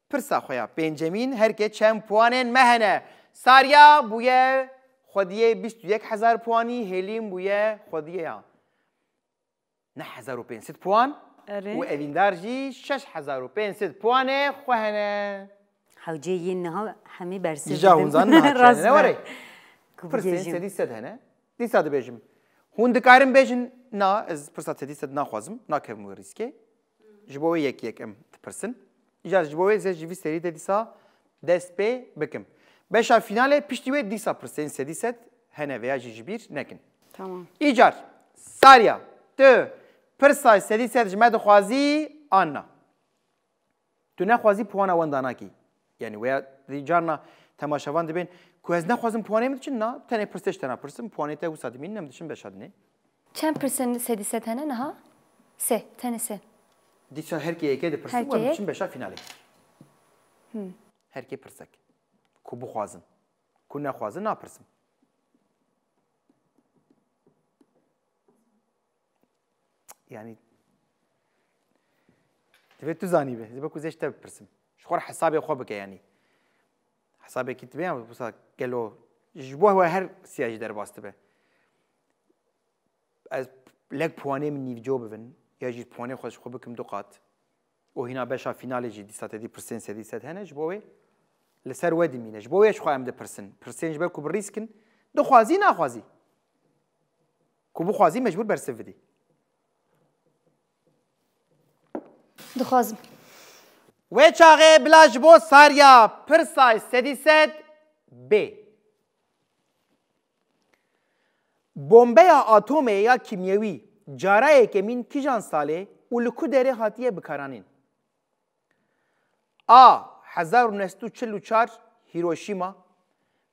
pirsa xwe ya pêncemîn, herkê çend puanên me hene? Sariya bûye xwediyê bîst û yek hezar puanî, Hêlîn bûye xwediyê ya neh hezar û pênc sed puan Erê. Û Evîndar jî şeş hezar û pênc sed puanê xwe hene. Hewcê yên niha hemî bersiv Îja dibin. Hûn zanin niha çi Rast hene, ne be. Were? Ku Pirsên bigihîjim. Sedî sed hene. Dîsa dibêjim. Hûn dikarin bêjin, na, ez pirsa sedî sed naxwazim, nakevim wê rîskê. Ji bo wê yek yek em dipirsin. Îcar ji bo wê ez ji vî serî de dîsa dest pê bikim. Beşa fînalê piştî wê dîsa pirsên sedî sed hene veya jî ji bîr nekin. Tamam. Îcar, Sarya, tu pirsa sedî sed ji me dixwazî an na? Tu nexwazî puana wenda nakî. Yani weya dî carna temaşevan dibên ku ez nexwazim puanê min diçin na, tenê pirsê ji te napirsim, puanê te wisa dimînin em diçin beşa dinê. Çend pirsên sedî sed hene niha? Sê, tenê sê. Dîsa her kê yekê dipirsim, Her kê em yek? Diçin beşa finalê. Hmm. Her kê pirsek. Ku bixwazin. Ku nexwazin napirsim. Yani divê tu zanîbe. Divê ku zê ji te bipirsim. Ji xwe re hesabê xwe bike yani. Hesabekî dibe ya wisa gelo ji bo we her siya jî derbas dibe. Ez lek puanê min nîvco bibin ya jî puanê xwe ji xwe bikim du qat. Û hîna beşa fînalê jî dîsa te dî pirsên sedî sed hene, ji bo wê li ser we dimîne. Ji bo wê ji xwe em dipirsin. Pirsên ji ber ku bi rîsk in, dixwazî naxwazî. Ku bixwazî mecbûr bersiv bidî. Dixwazim. Wê çaxê bila ji bo Sarya pirsay sedî sed bê. Bombeya atomê ya kîmyewî cara yekemîn kîjan salê û li ku derê hatiye bikaranîn? A. Hezar û neh sed û çil û çar Hiroşîma.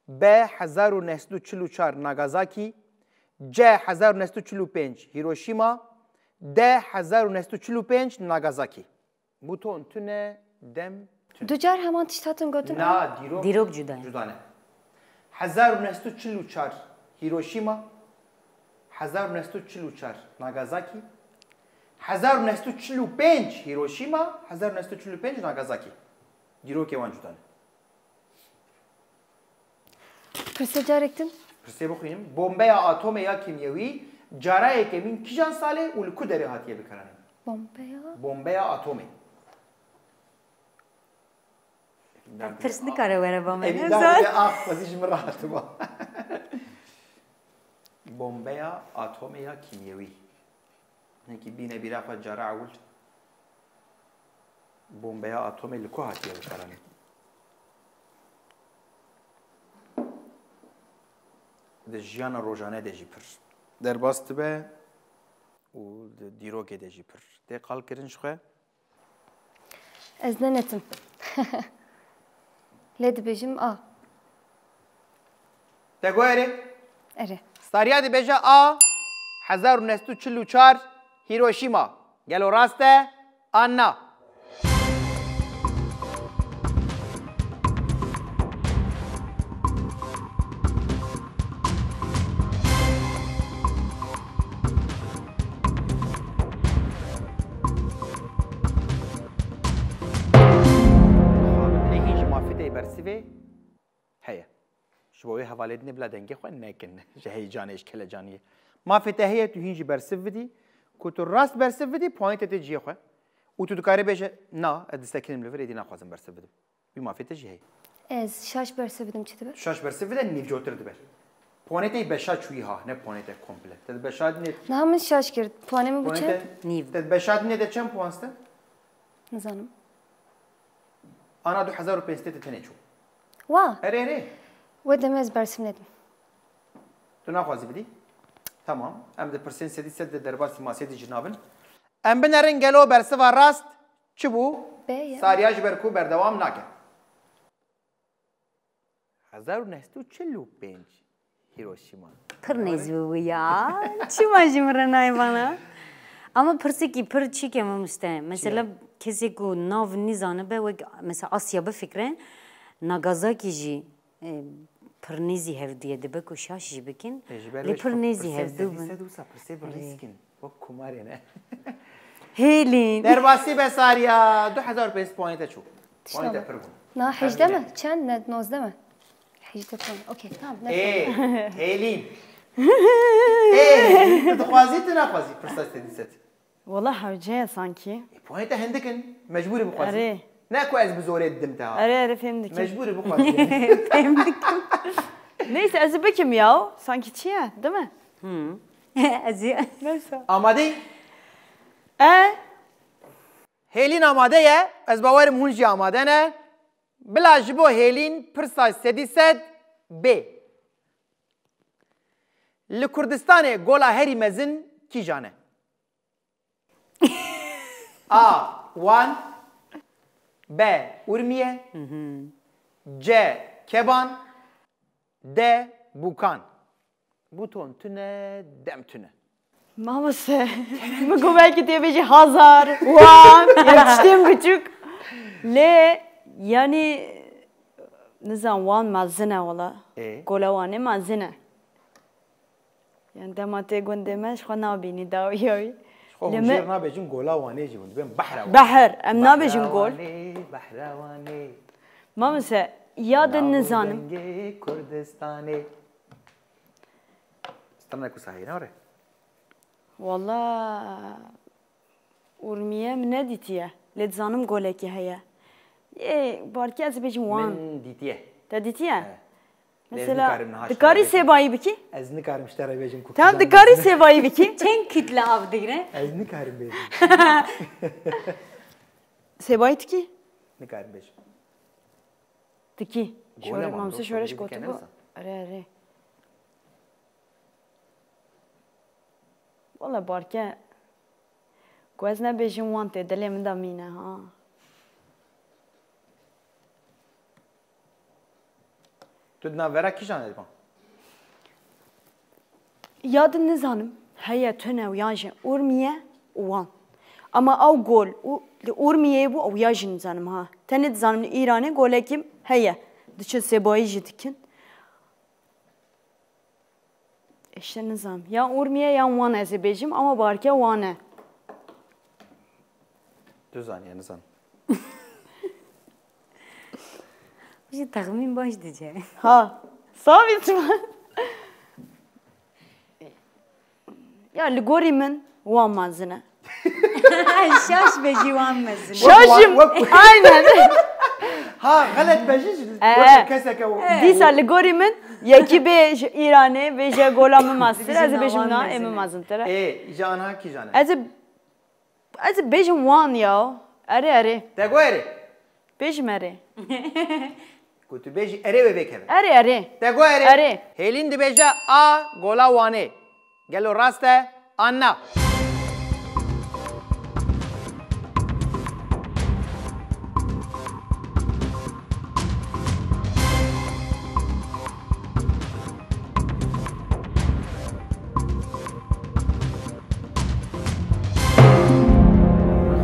B. Hezar û neh sed û çil û çar Nagasakî. C. Hezar û neh sed û çil û pênc Hiroşîma. D. Hezar û neh sed û çil û pênc Nagasakî. Buton tune, dem tune. Du car heman tişt hatin gotin. Na, dîrok. Dîrok cuda ye. Cuda ne. Hezar û neh sed û çil û çar Hiroşîma, hezar û neh sed û çil û çar Nagasakî, hezar û neh sed û çil û pênc Hiroşîma, hezar û neh sed û çil û pênc Nagasakî. Dîrokê wan cuda ne. Pirsê carek din. Pirsê bixwînim. Bombeya atomê ya kîmyewî cara yekemîn kîjan salê û li ku derê hatiye bikaranîn? Bombeya. Bombeya atomê. Pirs nikare were ba me. Evî Ne dawî zor. de ax xwezî ji min re hatiba. Bombeya atomê ya kîmyewî. Hinekî bîne bîra xwe cara ewil. Bombeya atomê li ku hatiye bikaranîn? Di jiyana rojane de jî pir derbas dibe û di dîrokê de jî pir tê qalkirin ji xwe. Ez nenetim. Lê dibêjim a. Te got erê? Erê. Starya dibêje a, hezar û neh sed û çil û çar Hiroşîma. Gelo rast e an na? Lê hîn ji mafê te yê bersivê heye. Ji bo wê hevalê dinê bila dengê xwe nekin ji heyecanê, ji kelecaniyê. Mafê te heye tu hîn jî bersiv bidî, ku tu rast bersiv bidî, puanê te tê cihê xwe û tu dikarî bêje, na, ez disekinim li vir, êdî naxwazim bersiv bidim. Wî mafê te jî heye. Ez şaş bersiv bidim çi dibe? Tu şaş bersiv bide, nîvcotir dibe. Puanê te yê beşa çûyî ha, ne puanê te komple. Te di beşa dinê... Niha min şaş kir. Puanê min bû çend? Nîv. Te di beşa dinê de çend puan ste? Nizanim. Ana du hezar û pênc sed te tenê çû. Wa? Erê, erê. We demê ez bersiv nedim. Tu naxwazî bidî? Tamam. Em di pirsên sedî sed de derbasî masê dî jî nabin. Em binerin gelo bersiva rast çi bû? B ye. Sariya ji ber ku berdewam nake. Hezar û neh sed û çil û pênc Hiroşîma. Pir nêz bû ya. Çima ji min re nayê vana? Ama pirsekî pir çîk e mamoste. Mesela kesê ku nav nîzanibe wek mesela Asya bifikre, Nagasaki jî e, pir nêzî hevdû ye, dibe ku şaş jî bikin. Lê pir nêzî hevdû bin. Pirsê bi rîsk in. Wek kumarê ne. Hêlîn. Derbasî be Sariya. Du hezar pênc puanê te çû. Puanê te pir bûn. Na hejde me? Çend? Ne, nozdeh me? Hejde puan. Okey, tamam. Ne Ê, problem. Hêlîn. Ê, Hêlîn, tu dixwazî, tu naxwazî? Pirsa sedî sed. Wala hewce ye sankî. Ê, puanê te hindik in. Mecbûr î bixwazî. Erê. Ne ku ez bi zorê didim te ha. Erê, erê, fêm dikim. Mecbûr î bixwazî. Fêm dikim. Neyse, ez ê bikim ya. Sankî çi ye? Değil mi? Ez ê. Neyse. Amadeyî? E? Hêlîn amade ye. Ez bawerim hûn jî amade ne. Bila ji bo Hêlîn pirsa sedî sed bê. Li Kurdistanê gola herî mezin kîjan e? A. Wan. B. Urmiye. C. Keban. D. Bûkan. Bûton tune, dem tune. Mamoste, min ku belkî tê bêjî Hazar, Wan, ya tiştên biçûk. Lê yanî nizan Wan mezin e wala. Ê? Gola Wanê mezin e. Yani dema tê gundê me ji xwe nabînî dawiya wî. Ji xwe hûn jêr nabêjin gola Wanê jî hûn dibên behra Wanê. Behr, em nabêjin gol. Wanê, behra Wanê. Mamoste, Ya de nizanim. Dengê Kurdistanê. Strana ku sahî ne re? Walla Urmiye min nedîtiye. Lê dizanim golekî heye. Ê, barkê ez ê bêjim wan. Min dîtiye. Te dîtiye? He. Lê ez Mesela, nikarim niha ji te dikarî re bêjim. Sêbayî bikî? Ez nikarim ji te re bêjim ku Tam kîjan dikarî mezin e. Sêbayî bikî? Çend kütle av digre? Ez nikarim bêjim. Sêbayî dikî? Nikarim bêjim. Dikî. Gole Şore-, ma Mamsê dost Şoreş dikene gotibo. Erê, erê. Wala barke. Ku ez nebêjim wan tê dilê min de mîne, ha. Tu di navbera kîjan de diban? Ya din nizanim, heye tune û yan jî Urmiye û wan. Ama ew gol û li Urmiyeyê bû, ew ya jî nizanim ha. Tenê dizanim li Îranê golekî heye. Diçin sêbayî jî dikin. Îşte nizam. Ya Urmiye ya Wan ez ê bêjim ama barke Wan e. Tu zaniye, nizam. Ji texmîn baş dice. Ha. Savî çima? Ya li gorî min Wan mezin e. Şaş be jî Wan mezin e. Şaşım. Wek, wek, wek. Aynen. Ha, xelet be jî, Ee, wek keseke o. Dîsa li gorî min yekî bê ji Îranê, bê ji gola min meztir, ez ê bêjim na, ê min mezintir e. Ê, ji anha kîjan e? Ez ê, ez ê bêjim Wan ya. Erê, erê. Te got erê? Bêjim erê. Ku tu bêjî erê wê vêkeve. Erê, erê. Te got erê? Erê. Hêlîn dibêje A, gola Wanê. Gelo rast e an na?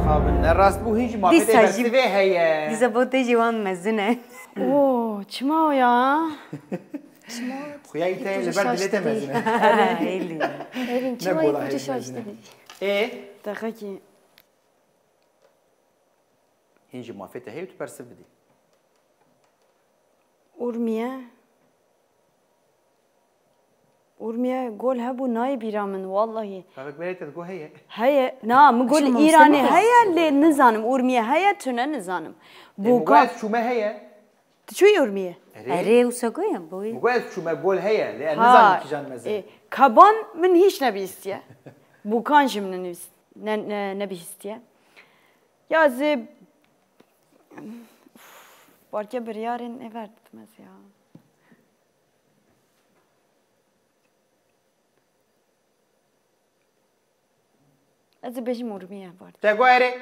Xabin, ne rast bû, hîn jî mafê Dîsa jî bersivê heye. Dîsa bo tê jî Wan mezin e. Oo, çima o ya? Xuya î te li ber dilê te mezin e. Hêlî. Hêlîn, çima yek ucu şaş dibî? Ê? Dexekî. Hîn jî mafê te heye û tu bersiv bidî. Urmiye. Urmiye gol hebû nayê bîra min, wallahî. Kavek berê te digo heye. Heye. Na, min gol Îranê heye, lê nizanim. Urmiye heye, tune nizanim. Ê, Boka. Min got ez çûme heye. Tu çûyî Urmiyê? Erê. Erê, wisa goya boyê. Min got ez çûme gol heye, lê ez nizanim kîjan mezin. Ê, Kaban min hîç nebihîstiye. Bokan jî min nebihîst-, ne, ne, nebihîstiye. Ya zê, uf, barke biryarên ê ver didim ez ya. Ez ê bêjim Urmiye var. Te got erê.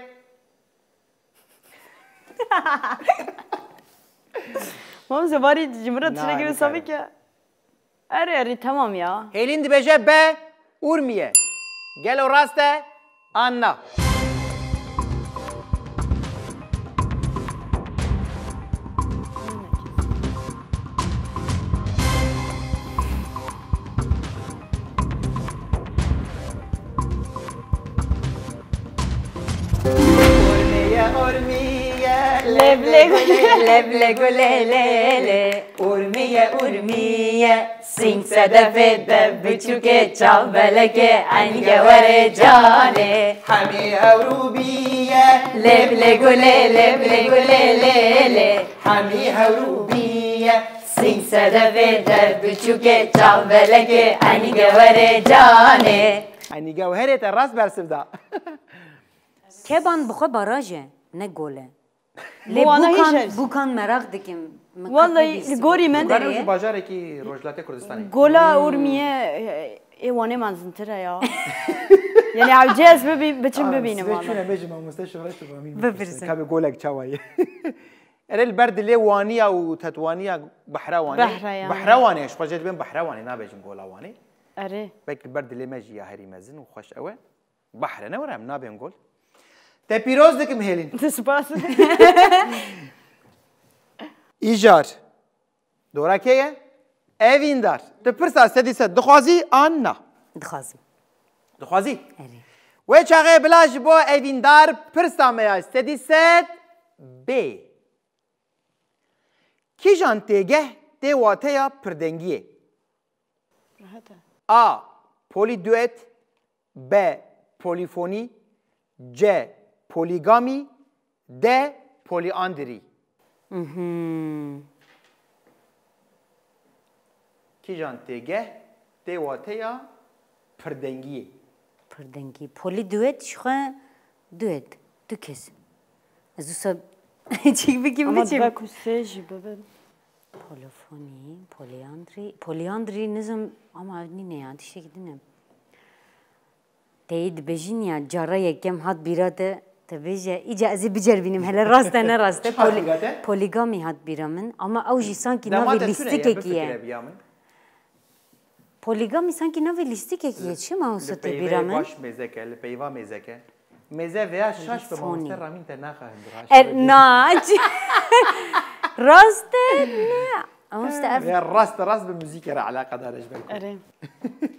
Mam zevarî ji min re tiştekî wisa bike. Erê, erê, tamam ya. Hêlîn dibêje be Urmiye. Gelo rast e? Anna. Urmiye, Urmiye, leble gule, leble gule, le, le. Urmiye, Urmiye. Sîng sedefê dev biçûkê çav belekê, enîge were canê. Hemî hewrû bîye. Lê bilê gulê, lê bilê gulê, lê lê. Hemî hewrû bîye. Sîng sedefê dev biçûkê çav belekê, enîge were canê. Enîge were te rast bersiv da. Keban bi xwe baraj e, ne gol e. Lê Bûkana bûkan, hîn jî. Bûkan meraq dikim. Min Wallahî, qet li gorî min, Bûkan ew jî bajarekî Rojhilatê Kurdistanê. Gola Urmiye, e, ê Wanê mezintir e ya. Yani ew cez bibî, biçim bibînim valla. Çûne bêjim mamoste Şoreş û Ramî Bipirsin. Ka bi golek çawa ye. Erê li ber dilê Waniya û Tetwaniya Behra Wanê. Behra yani. Behra Wanê, ji xwe jê dibên Behra Wanê, nabêjin gola Wanê. Erê. Belkî li ber dilê me jî ya herî mezin û xweş ew e. Bahre ne were em nabên gol. Te pîroz dikim Hêlîn. Spas. Îcar. Dora kê ye? Evîndar. Tu pirsa sedî sed dixwazî an na? Dixwazim. Dixwazî? Erê. Wê çaxê bila ji bo Evîndar pirsa me ya sedî sed bê. Kîjan têgeh tê wateya pirdengiyê? Rehet e. A. Polîduet. B. Polîfonî. C. Polîgamî. D. Polîandrî. Kîjan têgeh tê wateya pirdengiyê? Pirdengî. Polîduet ji xwe duet. Du kes. Ez wisa çîk bikim Ama biçim. Dibe ku sê jî bibin. Polofonî, polîandrî. Polîandrî nizim ama ev nîne ya. Tiştekî din e. Teyî dibêjin ya, cara yekem hat bîra te, te bêje, îca ez ê biceribînim, hele rast e, ne rast e. Çi hat bîra te? Polîgamî hat bîra min, ama ew jî sankî navê lîstikekî ye. Biya min. Polîgamî sankî navê lîstikekî ye, çima wisa tê bîra min? Baş mêzeke, li peyva mêzeke. Mêze veya şaş bi mamoste Ramîn te naxahin. Er, na, çi- rast e, ne. Ama işte ev Ya rast rast bi muzîkê re eleqedar e ji ber ku. Erê.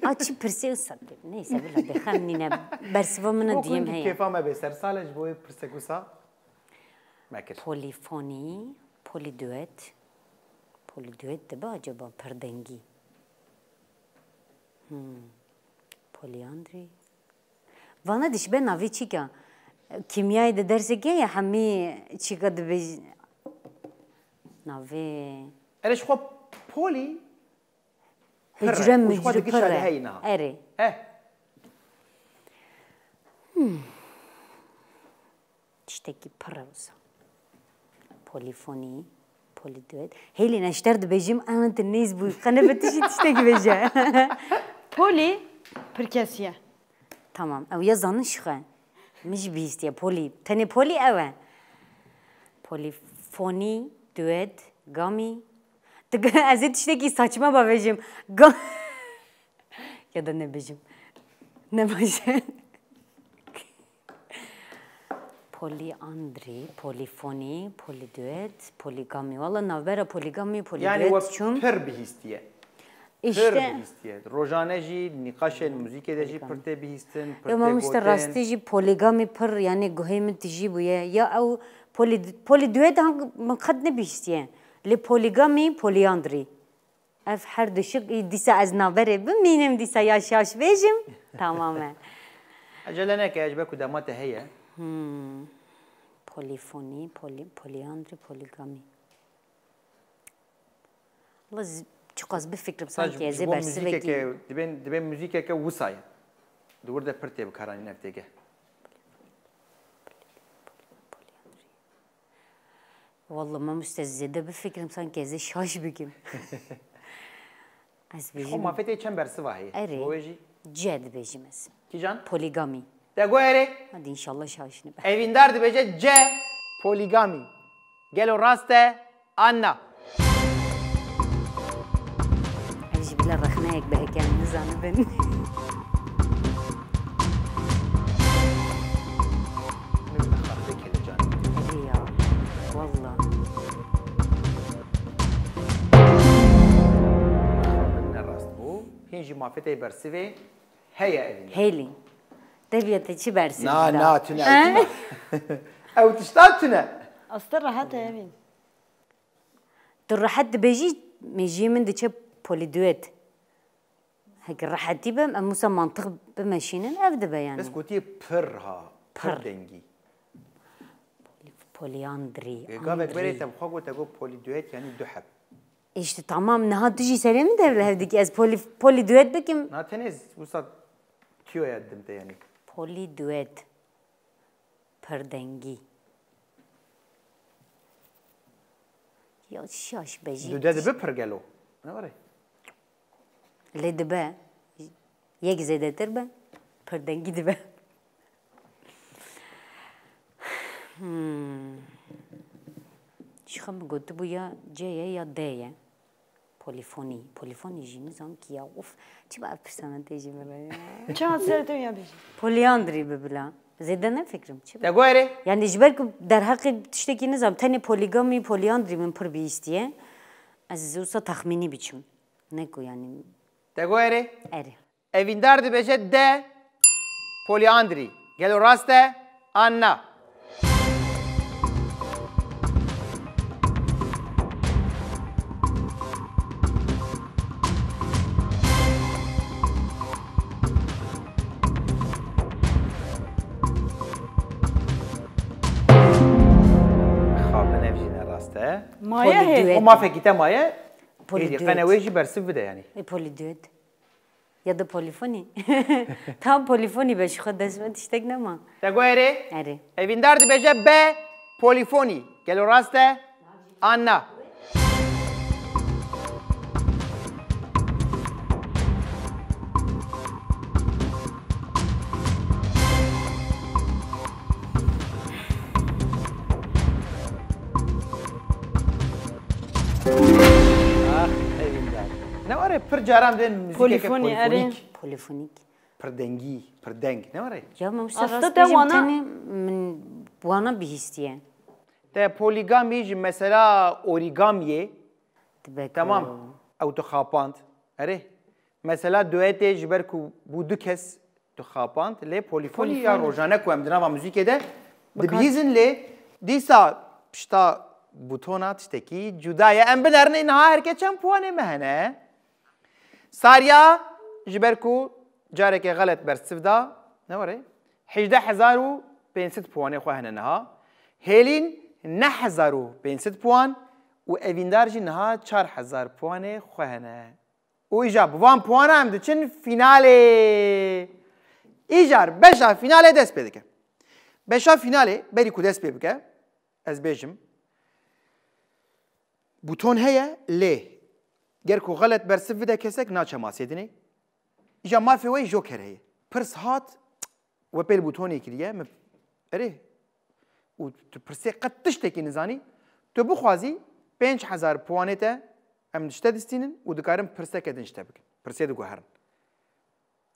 A çi pirsê wisa tê. Neyse bila bêxem nîne. Bersiva min a diyem heye. Kêfa me bê ser sal e ji bo wê pirsek wisa me kir. Polîfonî, polîduet. Polîduet dibe acaba pirdengî? Hmm. Polîandrî. Vana dişbe navê çîka. Kîmyayê de dersekê ye hemî çîka dibêj. Navê. Erê ji xwe polî Hücre mücrü pir e. Erê. Eh. Tiştekî pir e wisa. Polîfonî, polîduet. Hêlî neşter dibêjim, ew tu nêz bû. Qene bi tişî tiştekî bêje. Polî pirkesî ye. Tamam, ew ya zanin şixwe. Min jî bihîstiye polî. Tenê polî ew e. Polîfonî, duet, gamî. Tu ez ê tiştekî saçma bavêjim. Ga- ya da nebêjim. Ne baş e. Polîandrî, polîfonî, polîduet, polîgamî. Walla navbera polîgamî, polîduet çûm. Yani pir bihîstiye. İşte. Pir bihîstiye. Rojane jî nîqaşên muzîkê de jî pir tê bihîstin, pir tê gotin. Ya mamoste rastî jî polîgamî pir, yani guhê min tijî bûye. Ya ew polî, polîduet hang min qet nebihîstiye. Lê polîgamî, polîandrî. Ev her du şik, î dîsa ez navberê bimînim, dîsa ya şaş bêjim, tamam e. Ecele neke, ji ber ku dema te heye. Hmm. Polîfonî, polî, polîandrî, polîgamî. Wala çiqas bifikrim, sankî ez ê bersivekî. Dibên, dibên muzîkeke wisa ye. Di wir de pir tê bikaranîn ev têgeh. Walla mamoste zêde bifikrim, sankî ez ê şaş bikim. Ez bêjim. Xwe mafê tê çend bersiva heye? Erê. Bo wê jî? C dibêjim ez. Kîjan? Polîgamî. Te got erê? Hadi înşallah şaş nibe. Evîndar dibêje C. Polîgamî. Gelo rast e? Anna. Ev jî bila rexneyek bi hekem nizanibin. Erê ya. Walla. Ne rast bû. Hîn jî mafê te bersivê. Heye evîn. Hêlî. Deviye te çi bersiv Na, na, tune ew çima? Ew tişta tune. Asta rehet e evîn. Tu rehet dibêjî, mêjiyê min diçe polîduet. Heke rehetî be, em wisa mantiq bimeşînin, ev dibe yani. Bes gotiye pir ha, pir dengî. Polîandrî. Gavek berê te bi xwe got, te got polîduet yani du heb. Îşte tamam, niha tu jî serê min de hevdikî ez polî, polîduet bikim. Na tenê wisa tüyoya didim te yani. Polîduet. Pir dengî. Ya şaş be jî. Dude dibe pir gelo. Ne were? Lê dibe. Yek zêdetir be, pir dengî dibe. Hmm. Ji xwe min gotibû ya C ye ya D ye. Polîfonî. Polîfonî jî nizam kî ya. Of. Çi ba ev pirsa min tê ji min re ya. Çima ser te ya bêjî? Polîandrî bi bila. Zêde ne fikrim. Çi? Te got erê? Yani ji ber ku derheqê tiştekî nizam. Tenê polîgamî, polîandrî min pir bihîstiye. Ez wisa texmînî biçim. Ne ku yani. Te got erê? Erê. Evîndar dibêje de polîandrî. Gelo rast e an na? Te? Maye heye. Polîduet. O mafekî te maye. Polîduet. Êdî qene wê jî bersiv bide yanî. E, polîduet. Ya da polîfonî. Tam polîfonî be, ji xwe dest ve tiştek nema. Te got erê? Erê. Evîndar dibêje be polîfonî. Gelo rast e? An na? Ah, evîndar. Ne were pir caran bên muzîkeke polîfonî, erê. Polîfonîk. Polîfonîk. Pir dengî, pir deng. Ne were? Ya, me wisa rast bêjim, wana tenê min wana bihîstiye. Te polîgamî ji mesela orîgamiyê. Dibe ku. Tamam. Ew tu xapand. Erê. Mesela duetê ji ber ku bû du kes tu xapand, lê polîfonî ya rojane ku em di nava muzîkê de dibihîzin, lê dîsa pişta butona tiştekî cuda ye. Em binerin ê niha herkê çend puanê me hene. Sariya ji ber ku careke xelet bersiv da, ne were? Hejdeh hezar û pênc sed puanê xwe hene niha. Hêlîn neh hezar û pênc sed puan û Evîndar jî niha çar hezar puanê xwe hene. Û îja bi van puana em diçin fînalê. Îcar beşa fînalê dest pê dike. Beşa fînalê berî ku dest pê bike, ez bêjim, buton heye, lê ger ku xelet bersiv bide kesek, naçe masê dinê. Îja mafê we joker heye. Pirs hat, we pêl butonê kiriye, min, erê, û tu pirsê qet tiştekî nizanî, tu bixwazî pênc hezar puanê te em ji te distînin û dikarin pirseke din ji te bikin. Pirsê diguherin.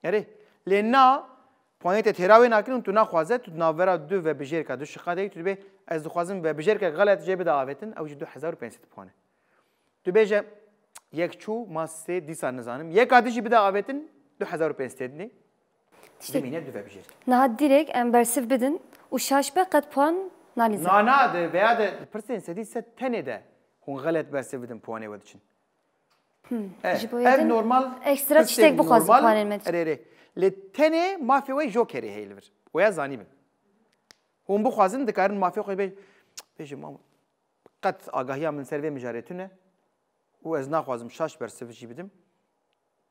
Erê, lê na, puanê te têra wê nakin û tu naxwaze, tu di navbera du vebijêrka, du şiqa de yî, tu dibê, ez dixwazim vebijêrkek xelet jê bide avêtin, ew jî du hezar û pênc sed puan e. Tu bêje, yek çû, ma sê dîsa nizanim. Yeka din jî bide avêtin, du hezar û pênc sed dinê. Tiştek. Dimîne du vebijêrk. Niha dirêk em bersiv bidin û şaş be qet puan nalîzin. Na, na, di veya de di pirsên sedî sed tenê de hûn xelet bersiv bidin, puanê we diçin. Hmm. Eh, ji bo ev yê din normal, ekstra tiştek bixwazin normal, puanên me diçin. Erê, erê. Lê tenê mafê we jokerê heye li vir. Weya zanîbin. Hûn bixwazin, dikarin mafê xwe bê-, bêjin, mam, qet agahiya min ser vê mijarê tune û ez naxwazim şaş bersiv jî bidim.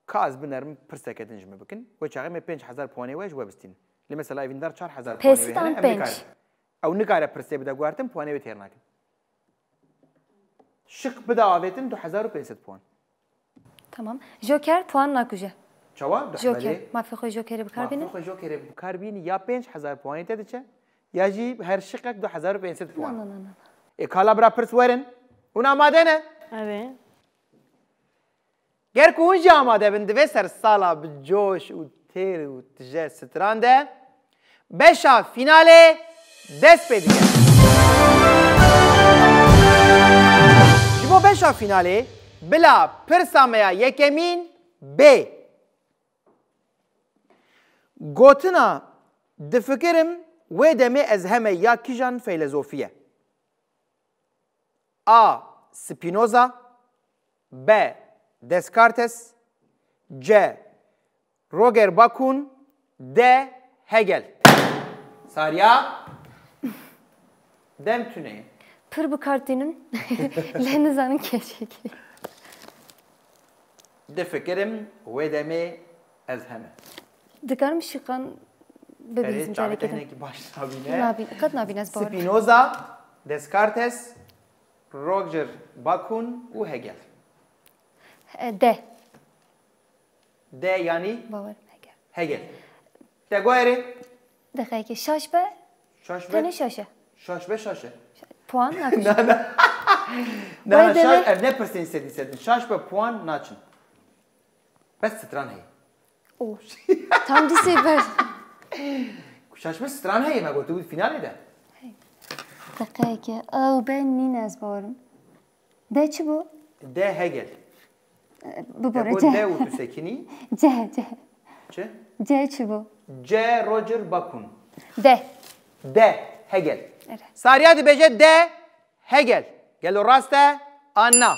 Ka ez binerim pirseke din ji min bikin. Wê çaxê me pênc hezar puanê we ji we bistînin. Lê mesela Evîndar çar hezar puanê wê hene, em nikarin. Ew nikare pirsê bide guhertin, puanê wê têr nakin. Şiq bide avêtin du hezar û pênc sed puan. Tamam. Joker puan nakuje. Çawa? Joker. Mafê xwe jokerê bi kar bînin. Mafê xwe jokerê bi kar bînî, ya pênc hezar puanê te diçe, ya jî her şiqek du hezar û pênc sed puan. Na, na, na, na, na. Ê, kala bira pirs werin. Hûn amade ne? Evet. Ger ku hûn jî amade bin, di vê sersala bi coş û têr û tije stran de beşa fînalê dest pê dike. Ji bo beşa fînalê, bila pirsa me ya yekemîn bê. Gotina difikirim wê demê ez heme ya kijan feylezofî ye? A. Spinoza, B. Descartes, C. Roger Bacon, D. Hegel. Sariya, dem tune ye. Pir bi kar tînin, lê nizanin kê çêkirî. Difikirim wê demê ez heme. Dikarim şiqan bibînim. Erê, çavê te hinekî baş nabîne. Nabîn-, qet nabîne, ez bawer. Spinoza, Descartes, Roger Bacon û Hegel. E, D. D yanî? Bawer, Hegel. Hegel. Te got erê? Deqeyekê şaş be. Şaş be. Tenê şaş e. Şaş be şaş e. Puan nakuje. Na, na. Na, na, şaş, ev ne pirsên sedî sedin. Şaş be puan naçin. Bes stran heye. O. Tam dîsê ber. Şaş be stran heye, me gotibû fînalê de. Deqeyekê. Ew be nîne ez bawerim. D çi bû? D Hegel. Bibore, te got C. D û tu sekinî. C, C. Çi? C çi bû? C Roger Bacon. D. D Hegel. Evet. Sariya dibêje D Hegel. Gelo rast e an na?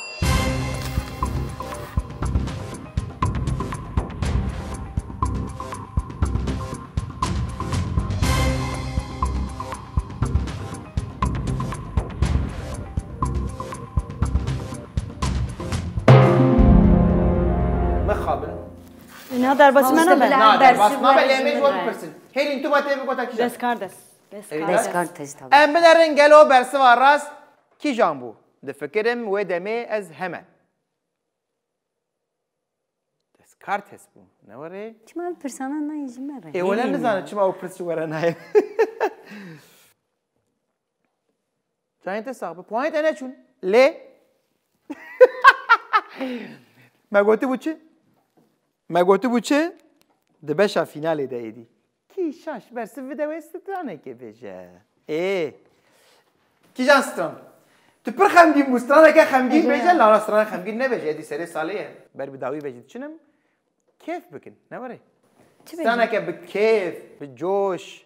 Niha derbasî me nabe. Na, derbas nabe, lê em ê ji we bipirsin. Hêlîn, tu ma tê bigota kîjan? Descartes. Descartes. Descartes, tabii. Em binerin gelo bersiva rast kîjan bû? Difikirim wê demê ez hemen. Descartes bû. Ne were? Çima ev pirsana nayê ji me re? Ê, wele nizane çima ew pirs ji we re nayê. Çayên te sax be. Puanê te neçûn. Lê me gotibû çi? Me gotibû çi? Di beşa fînalê de êdî. Kî şaş bersiv bide wê stranekê bêje. Ê. Kîjan stran? Tu pir xemgîn bû. Straneke xemgîn bêje, lana strana xemgîn nebêje. Êdî serê salê ye. Ber bi dawî ve jî diçinim. Kêf bikin. Ne were? Çi bêjim? Straneke bi kêf, bi coş.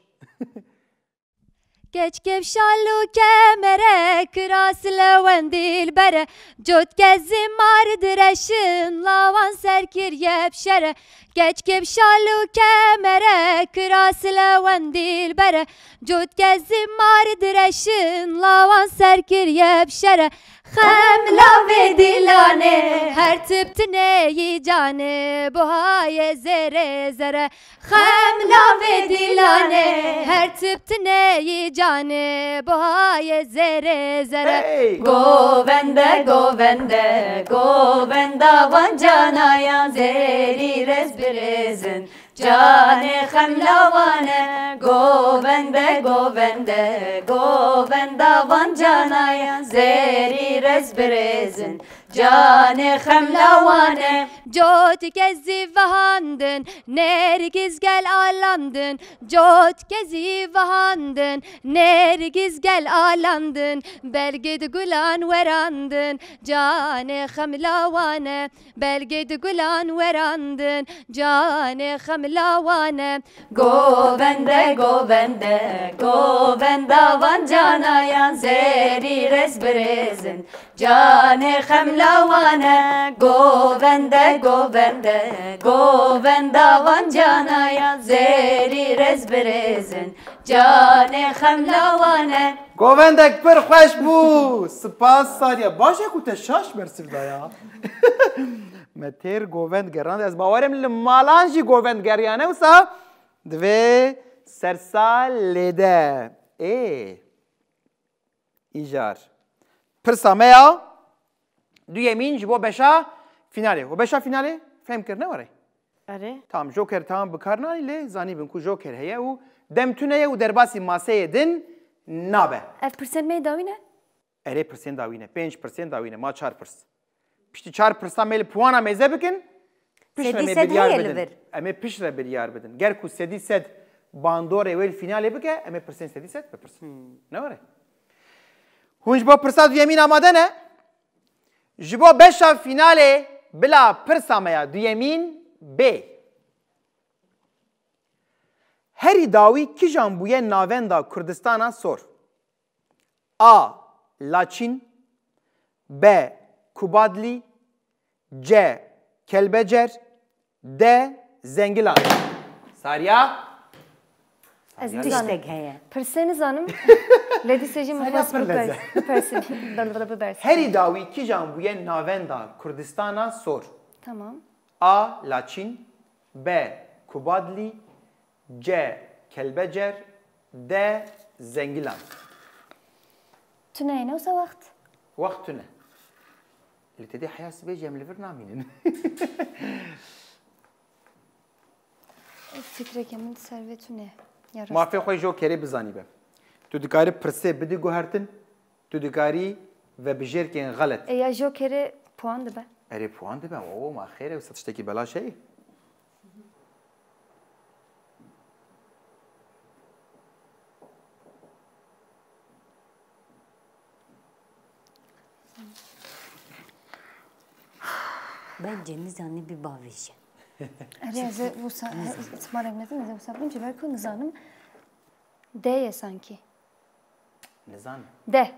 Keçkê bi şal û kemere, kiras lewendî li bere, cotke zimar direşin, lawan ser kiriye bi şere. Keçkê bi şal û kemere, kiras lewendî li bere, cotke zimar direşin, lawan ser kiriye bi şere. Xem lavê dîlanê, her tip tineyî canê, buhayê zêrê zere. Xem lavê dîlanê, her tip tineyî canê, buhayê zêrê zere. Hey! Govende, govende, govenda van canayan zêrî rez birêzin. Canê xem lawane, govende, govende, govenda van canayan zêrî rez birêzin. Canê xem lawane. Cotike zî vehandin, nêrgiz gel alandin. Cotike zî vehandin, nêrgiz gel alandin. Belgê di gulan werandin, canê xem lawane. Belgê di gulan werandin, canê xem lawane. Govende, govende, govenda van canayan zêrî rez birêzin. Canê xem lawane, govende, govende, govenda van canayan zêrî rez birêzin. Canê xem lawane. Govendek pir xweş bû. Spas Sariye. Baş e ku te şaş bersiv da ya. Me têr govend gerand. Ez bawerim li malan jî govend geriyane wisa divê sersa lê de. Ê. Îcar. Pirsa me ya duyemîn ji bo beşa finalê. Û beşa finalê fehm kir, ne were? Erê. Tamam, joker tamam bi kar nanî, lê zanîbin ku joker heye û dem tune ye û derbasî maseyê din nabe. Ev pirsên me yê dawî ne? Erê, pirsên dawî ne. Pênc pirsên dawî ne. Ma çar pirs. Piştî çar pirsa me li puana mêze bikin. Piştre Sedî me sed biryar heye li bidin. Vir. Em ê piştre biryar bidin. Ger ku sedî sed bandorê wê li finalê bike, em ê pirsên sedî sed bipirsin. Hmm. Ne were? Hûn ji bo pirsa duyemîn amade ne? Ji bo beşa finalê bila pirsa me ya duyemîn bê. Herî dawî kîjan bûye navenda Kurdistana sor? A. Laçîn. B. Kubadlî. C. Kelbecer. D. Zengilan. Sariya. Ez Sariya. Nizanim. Tiştek heye. Pirsê nizanim. Lê dîsê jî min Sariya xwest pir leze. Bipers-, bipersin. Bipersin. Herî dawî kîjan bûye navenda Kurdistana sor? Tamam. A. Laçîn. B. Kubadlî. C. Kelbecer. D. Zengilan. Tune ye, ne wisa wext? Wext tune. Li tedê heya sibê jî em li vir namînin. Fikrekê min ser vê tune. Ya rast. Mafê xwe jokerê bizanî be. Tu dikarî pirsê bidî guhertin, tu dikarî vebijêrkên xelet. E, ya jokerê puan dibe. Erê, puan dibe. Oo, ma xêr e, wisa tiştekî belaş heye. Bence nizanî bi bavêje. Erê, ez ê wisa, he, îtibarek mezin, ez ê wisa bim, ji ber ku nizanim D ye sankî. Nizanim. D.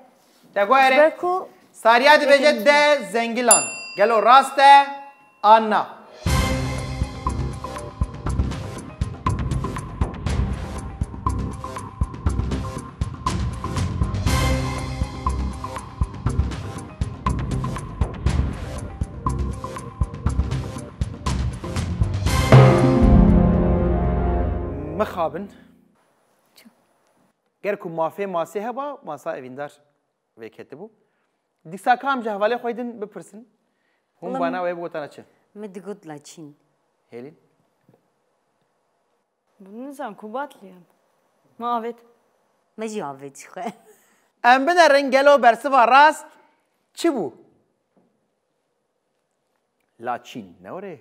Te got erê. Ji ber ku Sariya dibêje D, Zengilan. Gelo rast e an na? Mixabin. Ger ku mafê masê heba, masa evîndar vêketibû. Dîsa kam ji hevalê xwe din bipirsin. Hûn Wala bana wê bigotana çi? Min digot laçîn. Hêlîn? Nizam ku batliyam. Ma avêt. Me jî avêt ji xwe. Em binerin gelo bersiva rast çi bû? Laçîn, ne were?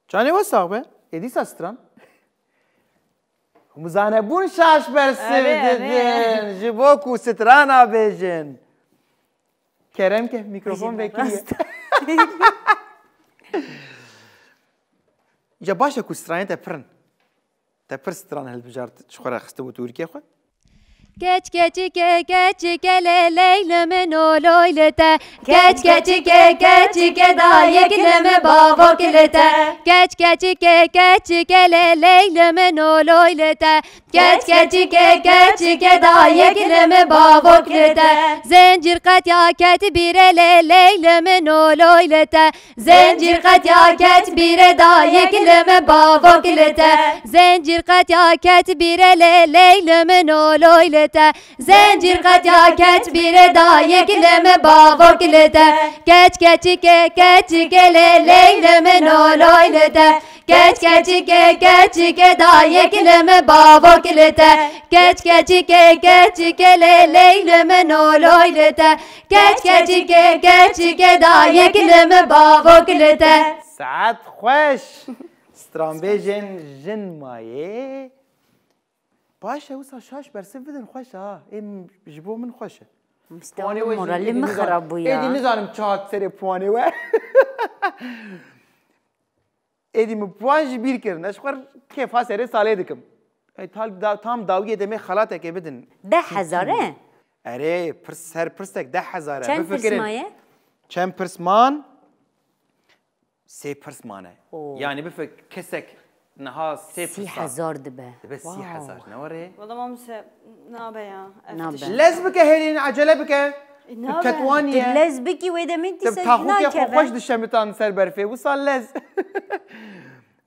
Canê we sax be. Ê dîsa stran. Hûn zanebûn şaş bersiv Erê, erê. didin. Ji bo ku strana bêjin. Kerem ke, mîkrofon Jî vekiriye. rast. Îca baş e ku stranê te pirin. Te pir stran hilbijart, ji xwe re xistibû Tirkiyê xwe. Keç keçike keçike lê leyli min oloy li te. Keç keçike keçike dayek li min bavok li te. Keç keçike keçike lê leyli min oloy li te. Keç keçike keçike dayek li min bavok li te. Zincîr qetiya ket bîrê lê leyli min oloy li te. Zincîr qetiya ket bîrê dayek li min bavok li te. Zincîr qetiya ket bîrê lê leyli min oloy li te. Zincîr qetiya ket bîrê dayek li min bavok li te. Keç keçike keçike lê leyli min oloy li te. Keç keçike keçike dayek li min bavok li te. Keç keçike keçike lê leyli min oloy li te. Keç keçike keçike dayek li min bavok li te. Saet xweş. Stranbêjên jin mayê. Baş e, wisa şaş bersiv bidin, xweş e ha. Ê, ji bo min xweş e. Puanê we jî moralê êdî min nizan-, xirab bû ya. Êdî nizanim çi hat serê puanê we. Êdî min puan jî bîr kirin. Ez ji xwe kêfa serê salê dikim. Ey, tal-, da-, tam dawiyê demê xelatekê bidin. Deh hezar e? Erê, pirs, her pirsek deh hezar e. Çend pirs Bifikirin. maye? Çend pirs man? Sê pirs mane. Oo. Yani bifik kesek niha sê Sî pirsa. hezar dibe. Dibe sî Wow. hezar. Ne were? Wala mamuse nabe ya. Nabe. Lez bike herîn, acele bike. E, nabe. Tetwaniye. Tu lez bikî wê demê Te dîse taxûkê xwe nakeve. xweş dişemitan ser berfê. Wisa lez.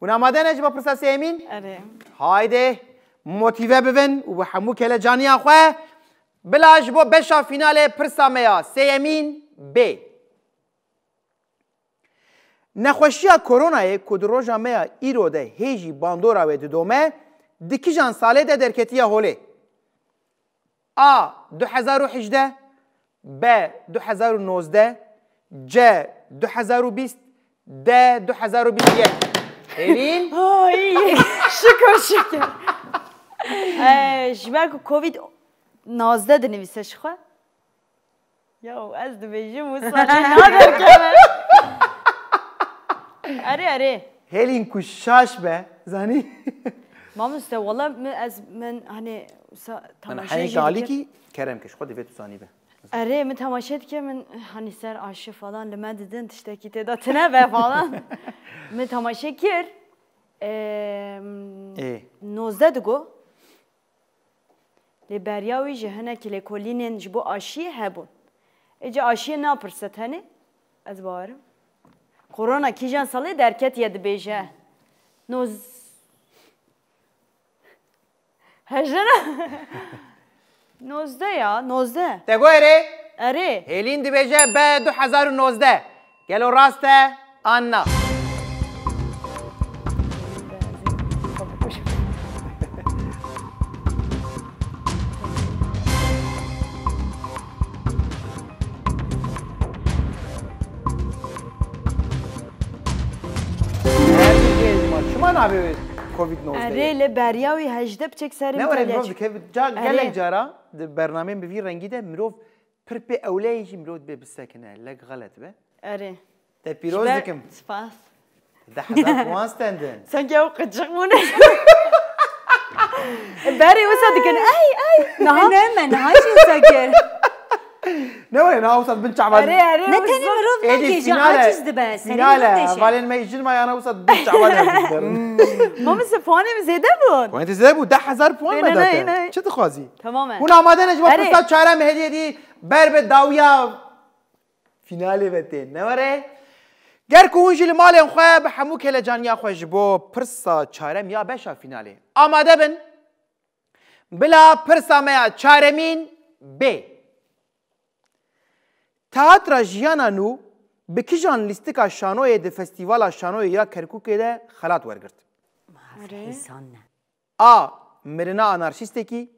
Hûn amade ne ji bo pirsa sêyemîn? Erê. Haydi. Motive bibin û bi hemû kelecaniya xwe. Bila ji bo beşa finalê pirsa me ya sêyemîn bê. Nexweşiya koronayê ku di roja me ya îro de hê jî bandora wê didome, di kijan salê de derketiye holê? A, du hezar û hejdeh, B, du hezar û nozdeh, C, du hezar û bîst, D, du hezar û bîst û yek. Hêvîn? Ay, şükür, şükür. Ee, ji ber ku covid nozdeh dinivîse ji xwe. Ya, ez dibêjim wisa lê naderkeve. Erê, erê. Hêlîn ku şaş be, zanî? Mamoste, wala min, ez, min, hani, wisa Min temaşe heyek jî dikim. alîkî kerem ke, ji xwe divê tu zanî be. Erê, min temaşe dike, min, hani, ser aşı falan li me didin, tiştekî tê de tine be falan. Min temaşe kir. Em, Ê. nozdeh digo. Lê beriya wî jî hinekî lêkolînên ji bo aşiyê hebûn. Êca aşiyê napirse tenê, ez bawerim. Korona kîjan salê derketiye dibêje. Noz-, hejina. Nozdeh ya, nozdeh. Te got erê? Erê. Hêlîn dibêje be du hezar û nozdeh. Gelo rast e an na? Çima nabê covid nozdeh? Erê, lê beriya wî hejdeh piçek serê Ne were Mitalya mirov çi- dikeve, ca-, Erê. gelek cara di bernameyên bi vî rengî de mirov pir pê ewleyê jî mirov dibê bisekine, lek xelet be. Erê. Te pîroz Ji ber- dikim. Spas. Deh hezar puan stendin. Sanki ew qicik bûne. Berê wisa dikin. Ay, ay. Niha? Ne, me niha jî wisa kir. Ne were, niha wisa bin çava. Erê, erê, Ne wisa- tenê mirov Êdî nagêje, finale, aciz dibe. Serê finale, mirov deşe. hevalên me jin mayana wisa bin çava ne. Mamoste, puanê min zêde bûn. Puanê te zêde bû, deh hezar puan Nê, me nê, da nê, te. nê. Çi dixwazî? Tamam e. Hûn amade ne ji bo Erê. pirsa çare me hediye dî ber bi dawiya finalê ve tên. Ne were? Ger ku hûn jî li malên xwe bi hemû kêlecaniya xwe ji bo pirsa çarem ya beşa fînalê amade bin, bila pirsa me ya çaremîn bê. Teatra Jiyana Nû bi kijan lîstika şanoyê di Festîvala Şanoyê ya Kerkûkê de xelat wergirt? Erê. Hîsan ne. A. Mirina anarşîstekî.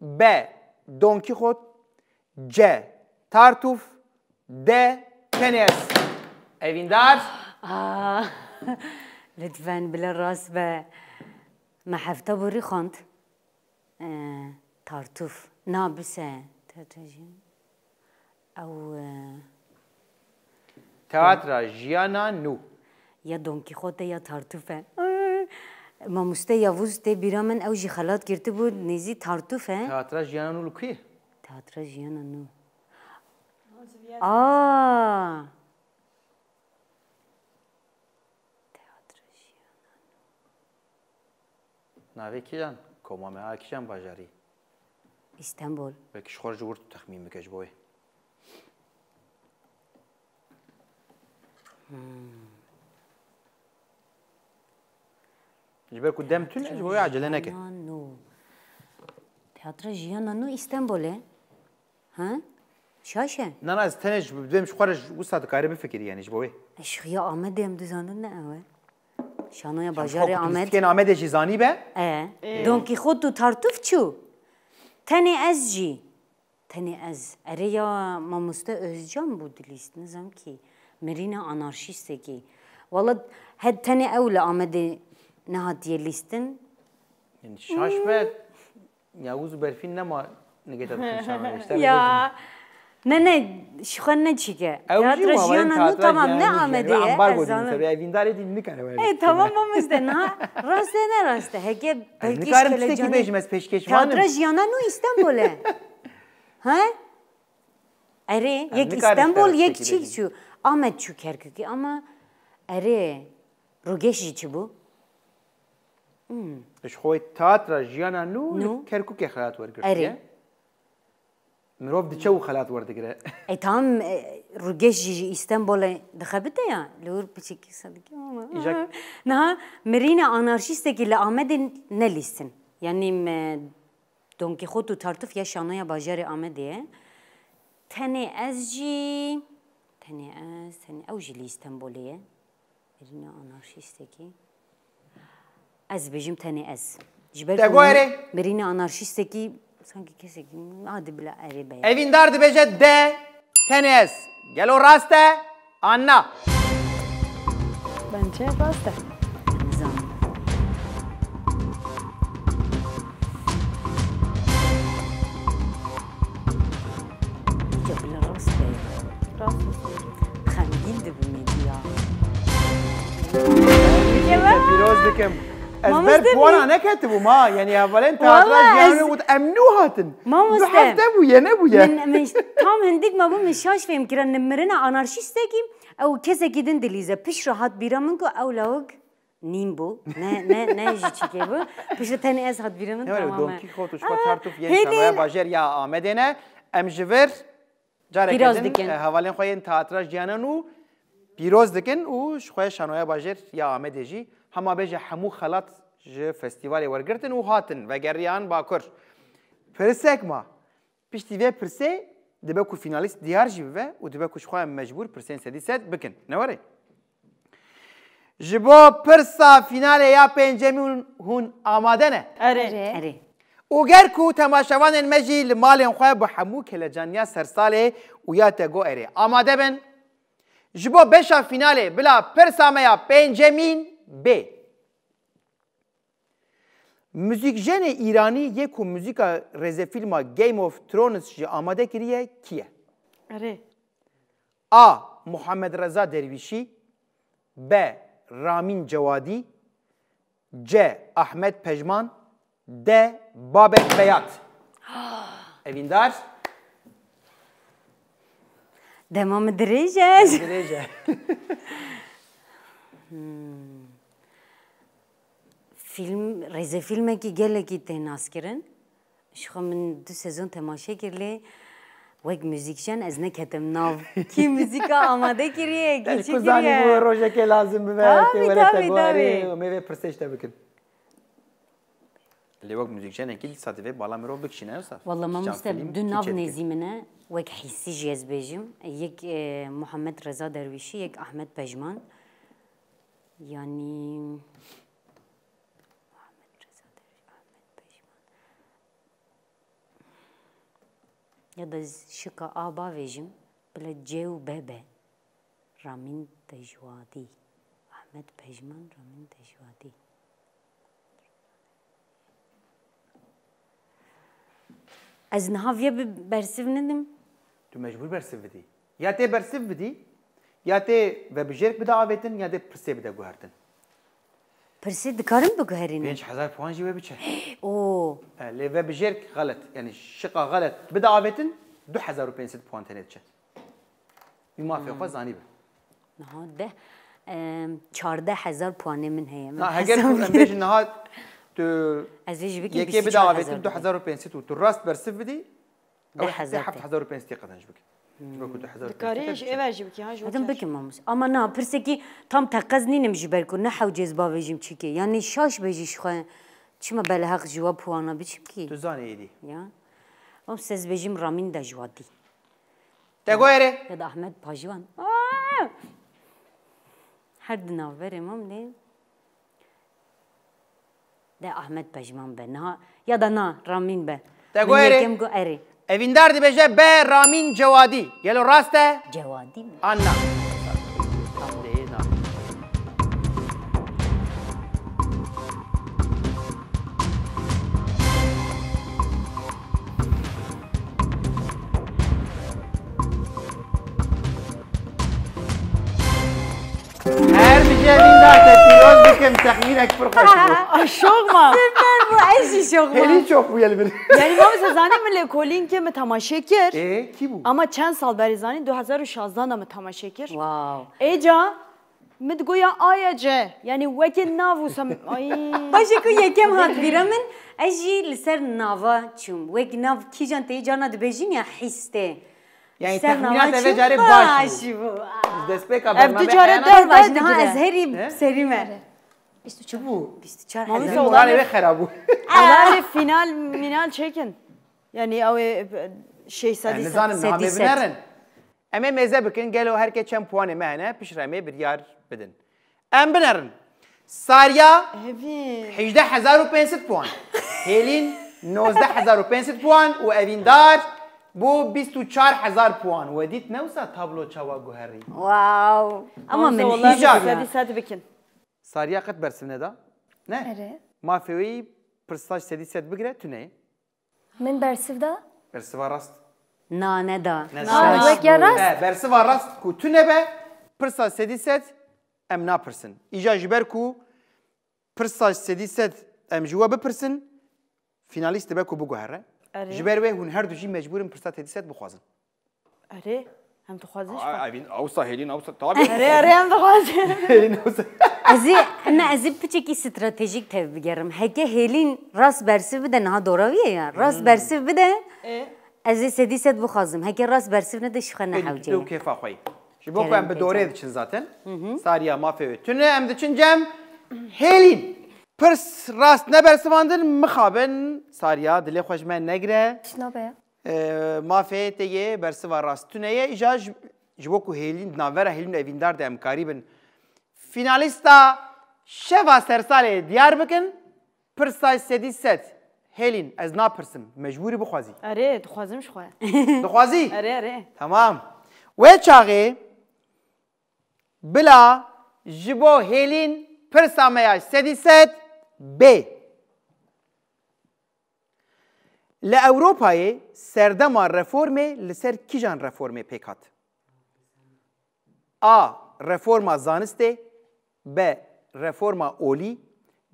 B. Don Kîxot. C. Tartûf. D. Tenê ez. Evîndar. Aa, lütfen bile rast be. Me hefta borî xwend. Ee, Tartûf. Na bise. Teatra jî. Ew, e, Teatra Jiyana Nû. Ya Don Kîxote ya Tartûf e. Mamoste Yavuz tê bîra min, ew jî xelat girtibû, nêzî Tartûf e. Teatra Jiyana Nû li ku ye? Teatra Jiyana Nû. Aa! Teatra Jiyana Nû. Navê kîjan koma me, a kîjan bajarî? Îstanbul. Belkî ji xwe ji wir tu texmîn bike ji bo wê. Hmm. Ji ber ku dem tune, ji bo wê acele neke. Jiyana Nû. Teatra Jiyana Nû Îstanbul e. Ha? Şaş e? Na, na, ez tenê ji, dem ji xwe re ji wisa dikare bifikirî, yani ji bo wê. E, şixiya Amedê em dizanin ne ew e. Şanoya Bajarê Amed. Lîstikên Amedê jî zanî be? E. E. Don Kîxot û Tartûf çû. Tenê ez jî. Tenê ez. Erê ya mamoste Özcan bû dilîst, nizam kî. Mirîna anarşîstekî. Wala he tenê ew li Amedê nehatiye lîstin. Yani şaş be. Yavuz û Berfîn nema nigeta dixin şanoyê. Ji te re Ya. bêjin. Ne, ne, ji xwe ne çîke. Ew jî Teatra Jiyana Nû tamam ne Amedê ye, ambargo ez dîn zanim. Ser evîndarê dîn nikare were. E, tamam, mamoste, niha rast e, ne rast e. Heke Ez pêşkêş nikarim tiştekî kelecanê. Bêjim, ez pêşkêşvan im. Teatra Jiyana Nû Îstanbul e. He? Erê, Ez yek nikarim Îstanbul, tiştekî yek çî bêjim. Çû. Amed çû Kerkûkê ama erê, Rûgeş jî çi bû? Hmm. Ji xwe Teatra Jiyana Nû li Nû. Kerkûkê xelat wergirtiye. Erê. Mirov diçe û xelat werdigire. E, tamam, e, Rûgeş jî ji Îstanbulê dixebite ya, li wir piçekî sedikî ama. Îja- Niha mirîna anarşîstekî li Amedê nelîstin. Yanî me Don Kîxot û Tartûf ya şanoya bajarê Amedê ye. Tenê ez jî, tenê ez, tenê ew jî li Îstanbulê ye. Mirîna anarşîstekî. Ez bêjim tenê ez. Ji ber Te ku got erê? Mirîna anarşîstekî sanki kesekî, hadi bila erê be. Evîndar dibêje de tenê ez. Gelo rast e? An na? Bence rast e. Nizanim. Îca bila rast be. Rast e. Xemgîn dibim êdî ya. Te pîroz dikim. Ez ber puana neketibûm ha. Yani hevalên teatra Wala jiyanê ez û em nû hatin. Mamoste. Du hefte bûye, nebûye. Min, min tam hindik me bû, min şaş fêm kira. Nimirina anarşîstekî, ew kesekî din dilîze. Piştre hat bîra min ku ew lawik nîn bû. Ne, ne, ne ji çîkê bû. Piştre tenê ez hat bîra min, Ne were, tamam e. Don Kîxot û ji xwe Ah, Tartûf yên hêdî. Şanoya Bajer ya Amedê ne. Em ji vir Careke Pîroz din, dikin. E, hevalên xwe yên teatra jiyanan û pîroz dikin û ji xwe şanoya bajêr ya Amedê jî hema bêje hemû xelat ji festîvalê wergirtin û hatin vegeriyan Bakur. Pirsek ma. Piştî vê pirsê dibe ku fînalîst diyar jî bibe û dibe ku ji xwe em mecbûr pirsên sedî sed bikin. Ne were? Ji bo pirsa fînalê ya pêncemîn hûn amade ne? Erê. Erê. Û ger ku temaşevanên me jî li malên xwe bi hemû kelecaniya sersalê û ya Tego Erê amade bin, ji bo beşa fînalê bila pirsa me ya pêncemîn bê. Muzîkjenê îranî yê ku muzîka rêzefîlma Game of Thrones jî amade kiriye, kî ye? Erê. A. Muhammed Reza Dervîşî. B. Ramîn Cewadî. C. Ahmet Pejman. D. Babek Beyat. Evîndar. Dema min dirêj e. Dirêj e. Hmm. Fîlm, rêzefîlmekî gelekî tê naskirin. Ji xwe min du sezon temaşe kir, lê Wek muzîkjen ez neketim nav. Kî muzîka amade kiriye, kî Yani çi ku zanî kiriye? Bu rojekê lazim bibe, Tabii, tê were tabii, te guherî tabii. û me vê pirsê ji te bikin. Lê wek muzîkjenekî dîsa divê bala mirov bikişîne, wisa? Walla Kîjan mamoste, film, du kî nav çêdike? Nêzî min e, wek hîsî jî ez bêjim. Yek, e, Muhammed Reza Derwîşî, yek Ahmet Pejman. Yanî Muhammed Reza Derwîşî, Ahmet Pejman. Ya da şika A bavêjim, bila C û B be. Ramîn Tejwadî. Ahmet Pejman, Ramîn Tejwadî. Ez niha viya bi bersiv nedim. Tu mecbûr bersiv bidî. Ya tê bersiv bidî, ya tê vebijêrk bide avêtin, ya tê pirsê bide guhertin. Pirsê dikarim biguherînim? Pênc hezar puan jî wê biçe. Oo. E, lê vebijêrk xelet, yani şiqa xelet bide avêtin, du hezar û pênc sed puan tenê diçe. Wî mafê xwe Hmm. zanî be. Niha deh, em, çardeh hezar puanê min heye. Min Na, heger ku hesab em kir. bêjin niha tu Ez ê ji bikî yekê bide avêtin du hezar û pênc sed û tu rast bersiv bidî, ew ê heft hezar heft hezar û pênc sed qezenc bike. Ji bo ku du hezar û pênc sed Dikarî ji êve jî bikî, ha, ji Hûn bikin mamoste. Ama na, pirsekî tam teqez nînim ji ber ku ne hewcê ez bavêjim çikê. Yanî şaş bêjî ji xwe. Çima beleheq ji we puana biçim kî? Tu zanî êdî. Ya. Mamoste ez bêjim Ramîn Dejwadî. Te got erê? Ya da Ahmet Pajwan. Aa! Her di navberê mam lê. De Ahmet Pejman be. Niha ya da na, Ramîn be. Te Min got erê? yekem got erê. Evîndar dibêje be Ramîn Cewadî. Gelo rast e? Cewadî mi? An na. Lê na. Her bijî Evîndar, te pîroz bikim, texmînek pir xweş bû. Ay, şox ma. Süper bû, ez jî şox ma. Hêlî şox bûye li vir. Yani, mamoste, zanî min lêkolînkê min temaşe kir. Ê, kî bû? Ama çend sal berî zanî, du hezar û şazdan de min temaşe kir. Wow. Êca min digot ya A ya C. Yani wekê nav û sem-, ay. Paşê ku yekem hat vîra min, ez jî li ser nava çûm. Wek nav kîjan tê, carna dibêjin ya hîs tê. Yani Ser texmîna nava te vê çûm, carê baş bû. baş bû. Ji destpêka Ev du bernameyê care heyana deh Baş, deh niha digire. ez herî He? serî me. Bîst û çar. Çi bû? Bîst û çar Mamoste, hezar. Moral Moral wê xera bû. Ola lê final, minal çekin. Yani ew ê, e, şeş sed Yani, nizanim, niha me Sedî sed. binerin. Em ê mêze bikin, gelo her kes çend puanê me hene, piştre em ê biryar bidin. Em binerin. Sarya Evî. hejdeh hezar û pênc sed puan. Hêlîn nozdeh hezar û pênc sed puan û Evîndar bû bîst û çar hezar puan. We dît ne wisa tablo çawa guherî? Wow. Ama Mamoste, min wallahi hîja sedî sed bikin. Sarya qet bersiv neda. Ne? Erê. Mafê wî pirsa sedî sed bigire, tune ye. Min bersiv da? Bersiva rast. Na, neda. Ne, Na, şaş wek ya bû. rast? He, bersiva rast ku tune be, pirsa sedî sed em napirsin. Îja ji ber ku pirsa sedî sed em ji we bipirsin, finalîst dibe ku biguhere. Erê. Ji ber wê hûn her du jî mecbûr in pirsa sedî sed bixwazin. Erê, em dixwazin ji Ay, xwe. Evîn, awsa Hêlîn, awsa, tabii. Erê, erê, em dixwazin. Hêlîn, awsa. Ez ê, ne, ez ê piçekî stratejîk tevbigerim. Heke Hêlîn rast bersiv bide, niha dora wî ye ya. Rast Hmm. bersiv bide, Ê? ez ê sedî sed bixwazim. Heke rast bersiv nede, ji xwe ne Ê, hewce tu ye. kêfa xwe yî. Ji bo ku Kerem em bi dorê pêcan. diçin zaten. Hı hı. Sarya mafê wê tune, em diçin cem Hêlîn. Pirs rast nebersivandin, mixabin. Sarya, dilê xwe ji me negire. Şnabe ya. E, mafê te yê bersiva rast tune ye. Îja ji, ji bo ku Hêlîn di navbera Hêlîn û Evîndar de em karîbin finalîsta şeva sersalê diyar bikin, pirsa sedî sed. Hêlîn, ez napirsim. Mecbûrî bixwazî. Erê, dixwazim ji xwe. Dixwazî? Erê, erê. Tamam. Wê çaxê bila ji bo Hêlîn pirsa me ya sedî sed bê. Li Ewropayê serdema reformê li ser kîjan reformê pêk hat? A. Reforma zanistê. B. Reforma olî.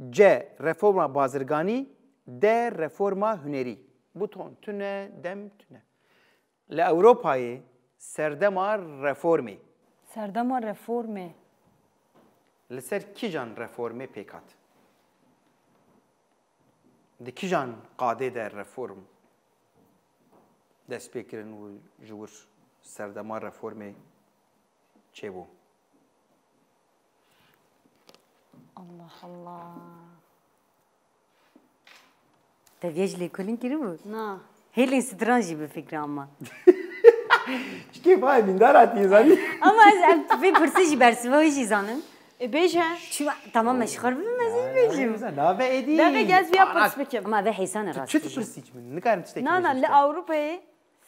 C. Reforma bazirganî. D. Reforma hunerî. Buton tune, dem tune. Li Ewropayê serdema reformê. Serdema reformê. Li ser kîjan reformê pêk hat? Di kîjan qadê de reform dest pê kirin û ji wir serdema reformê çêbû? Allah Allah. Te vê ji lêkolîn kiribû? Na. Hêlên stran jî bifikre ama. Ji kêfa Emîndar hatiye zanî. Ama ez em vê pirsê jî bersiva wî jî zanim. E bêje. Çima tamam me ji xwe bibim ez ê bêjim. Nave êdî. Deve gez viya pirs bikim. Ama vê hêsan e Tu rastî çi jî. Pirsiç min? Nikarim tiştekî Na na bêjim li te. Ewropayê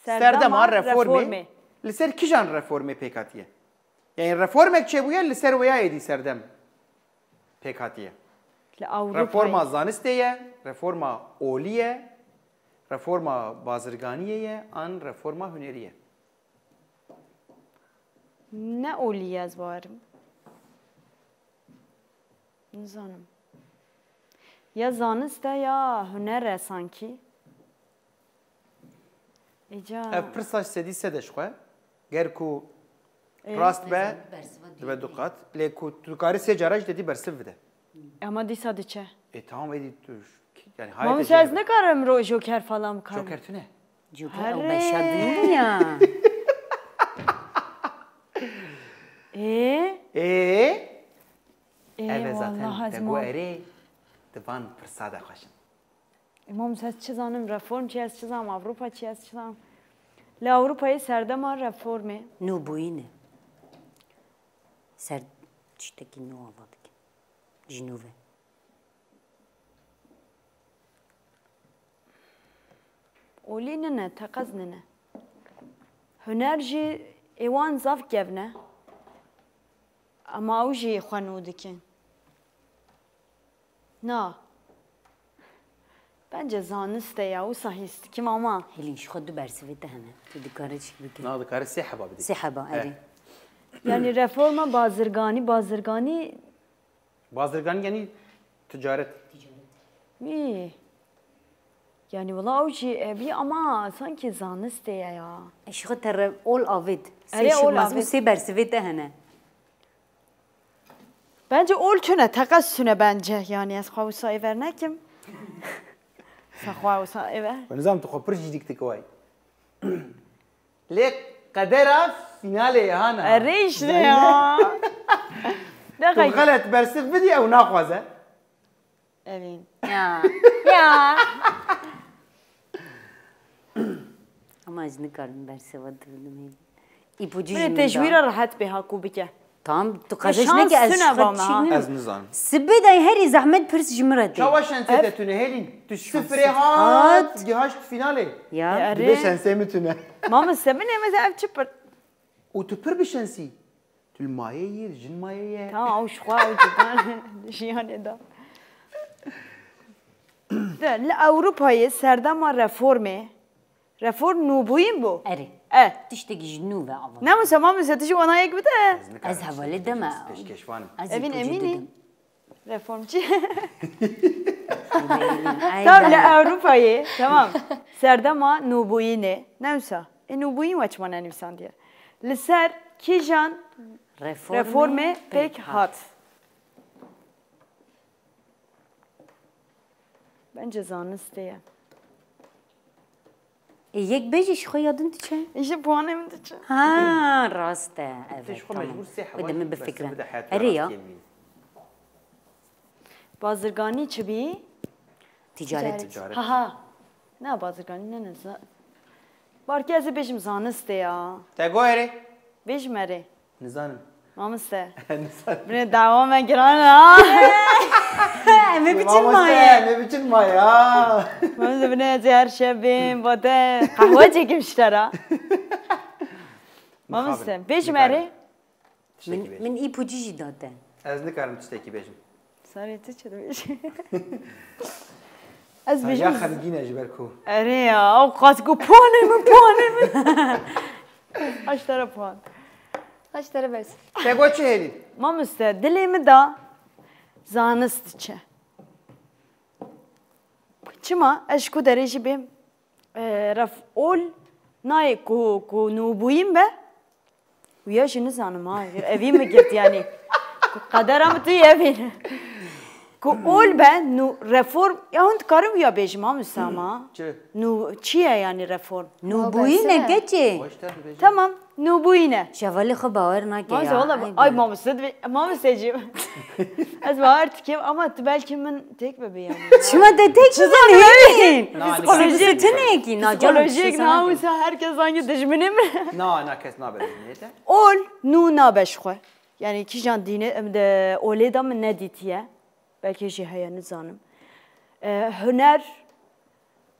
Serdema reformê. Li ser kijan reformê pêk hatiye? Yani reformek çêbûye li ser wêya êdî serdem pêk hatiye. Li Ewropayê. Reforma zanistê ye, reforma olî ye, reforma bazirganiyê ye, an reforma hunerî ye. Ne olî ye ez bawerim. Nizanim. Ya zanist e ya huner e sankî. Êca. Ev pirsa sedî sed e ji xwe. Ger ku rast be, dibe du qat. Lê ku tu dikarî sê cara jî te dî bersiv bide. Ama dîsa diçe. E tamam êdî tu yani Mamoste ez nikarim ro joker falan bikarim. Joker tune. Joker ew beşa duyum ya. Ê? Ê? Ê, Eve vallahi zaten ez te ma- got erê, di van pirsa de xweşin. Mamoste ez çi zanim reform çi ez çi zanim Avrupa çi ez çi zanim. Li Ewropayê serdema reformê. Nûbûyî ne. Ser tiştekî nû ava dike. Ji nû ve. Olî nine, teqez nine. Huner jî êwan zaf kevn e. Ama ew jî xwe nû dikin. Na. Bence zanist e ya, wisa hîs dikim ama. Hêlîn ji xwe du bersivê te hene. Tu dikare çi bikî. Na dikare sê heba bidî. Sê heba, erê. Yani reforma bazirganî, bazirganî Bazirganî yani ticaret. Wî. Yani wala ew jî evî ama sanki zanistê ye ya. Ji xwe te re ol avêt. Erê, Sê ol şûmaz û avêt. Sê bersivê te hene. Bence ol tune, teqez tune bence. Yani ez xwe wisa êver nekim. Sa xwe wisa êver. Ve nizam tu xwe pir jî dik dikeway. Lê qedera finalê hana. Erê işte ya. Tu xelet bersiv bidî ew naxwaze. Evîn. Ya. Ya. Ama ez nikarim bersiva dibinim hêlî. Îpucî jî Böyle min tecwîra da. Rahat bê haku bike. Tamam, tu E, qezeş şans neke ez tune ji xwe bana, çî ha. nim. Ez nizanim. Sibê de herî zehmet pirs ji min re tê. Çawa şansê te tune hêlîn? Tu sifirê hat, Hat. Gihaşt finalê. Ya. Ya, Dibe erê. şansê min tune. Mamoste min êmeze ev çi pir. Û tu pir bi şansî. Tu li mayê yî, jin mayê ye. Tamam, ew ji xwe ew cuda jiyanê da. De, li Ewropayê serdema reformê, reform nûbûyîn bû. Erê. E. Tiştekî ji nû ve ava. Ne wisa mamoste tu jî wana yek bide. Ez hevalê deme. Pêşkeşvan im. Ez Evîn îpucî Emînî? didim. Reformçî. Ay, Tam li ben- Ewropayê, tamam. Serdema nûbûyînê. Ne wisa? E nûbûyîn we çima nenivîsandiye? Li ser kîjan Reformê reformê pêk hat? Bence zanistê ye. E, yek bêjî ji xwe yadin diçe? Îşte puanê min diçe. Ha, rast e. Te Evet, ji xwe tamam. mecbûr sê heba Bide min jî bifikre. bersiv bide heyat Erê ya. rastiyê bî. Bazirganî çi bî? Ticaret. Ticaret. Ha ha. Ne bazirganî ne ne. za- Barkê ez ê bêjim zanistê ya. Te got erê? Bêjim erê. Nizanim. Mamoste. Nizanim. Bine dawa me giran ha. Em ê biçin Mamoste, maye. ne biçin maye ha? Mamoste bine ez her şevim bote qehwe çekim ji te ra. Mamoste. Bêjim erê. Min, min îpucî jî da te. Ez nikarim tiştekî bêjim. Sarê tu çi dibêjî? Ez Ya bêjim. xemgîn e ji ber ku. Erê ya, ew qas ku puanê min, puanê min. Aş tera puan. Aş tera bes. Te got çi hêlî? Mamoste, dilê min da zanist diçe. Çima? Ez ji ku derê jî bêm, e, ref ol nayê ku, ku nûbûyîn be, û ya jî nizanim ha, evî min girt yani. Ku qedera min tu evîn. Ku ol be, nû reform, ya hûn dikarin wiya bêjin, mamosta ma? Çi? Nû çi ye, yanî reform? Nûbûyî ne, keçê. Tamam, nûbûyî ne. Şevalê xwe bawer nake ya. Mamosta, wala, ay, mamosta, mamosta, mamosta, ez bawer dikim ama tu belkî min têk bibî yanî. Çima te têk bibî? Psikolojik. Psikolojik, na, wisa herkes zanî dijminê min. Na, na, kes nabe dijminê te. Ol nû nabe ji xwe. Yanî kîjan dînê, em de olê de min nedîtiye. Belkî jî heye, nizanim. E, huner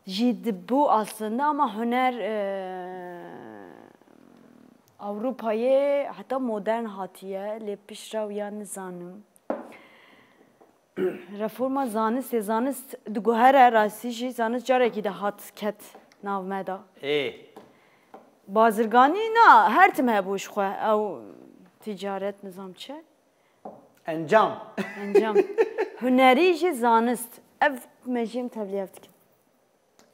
jî dibû aslında ama huner, e, Ewropayê heta modern hatiye, lê piştre wiya nizanim. Reforma zanistê, zanist diguhere rastî jî, zanist carekî de hat ket nav me de. Ê. Bazirganî na, her tim hebû ji xwe, ew ticaret nizam çi? Encam. Encam. Hunerî jî zanist. Ev mejiyê min tevlî hev dikin.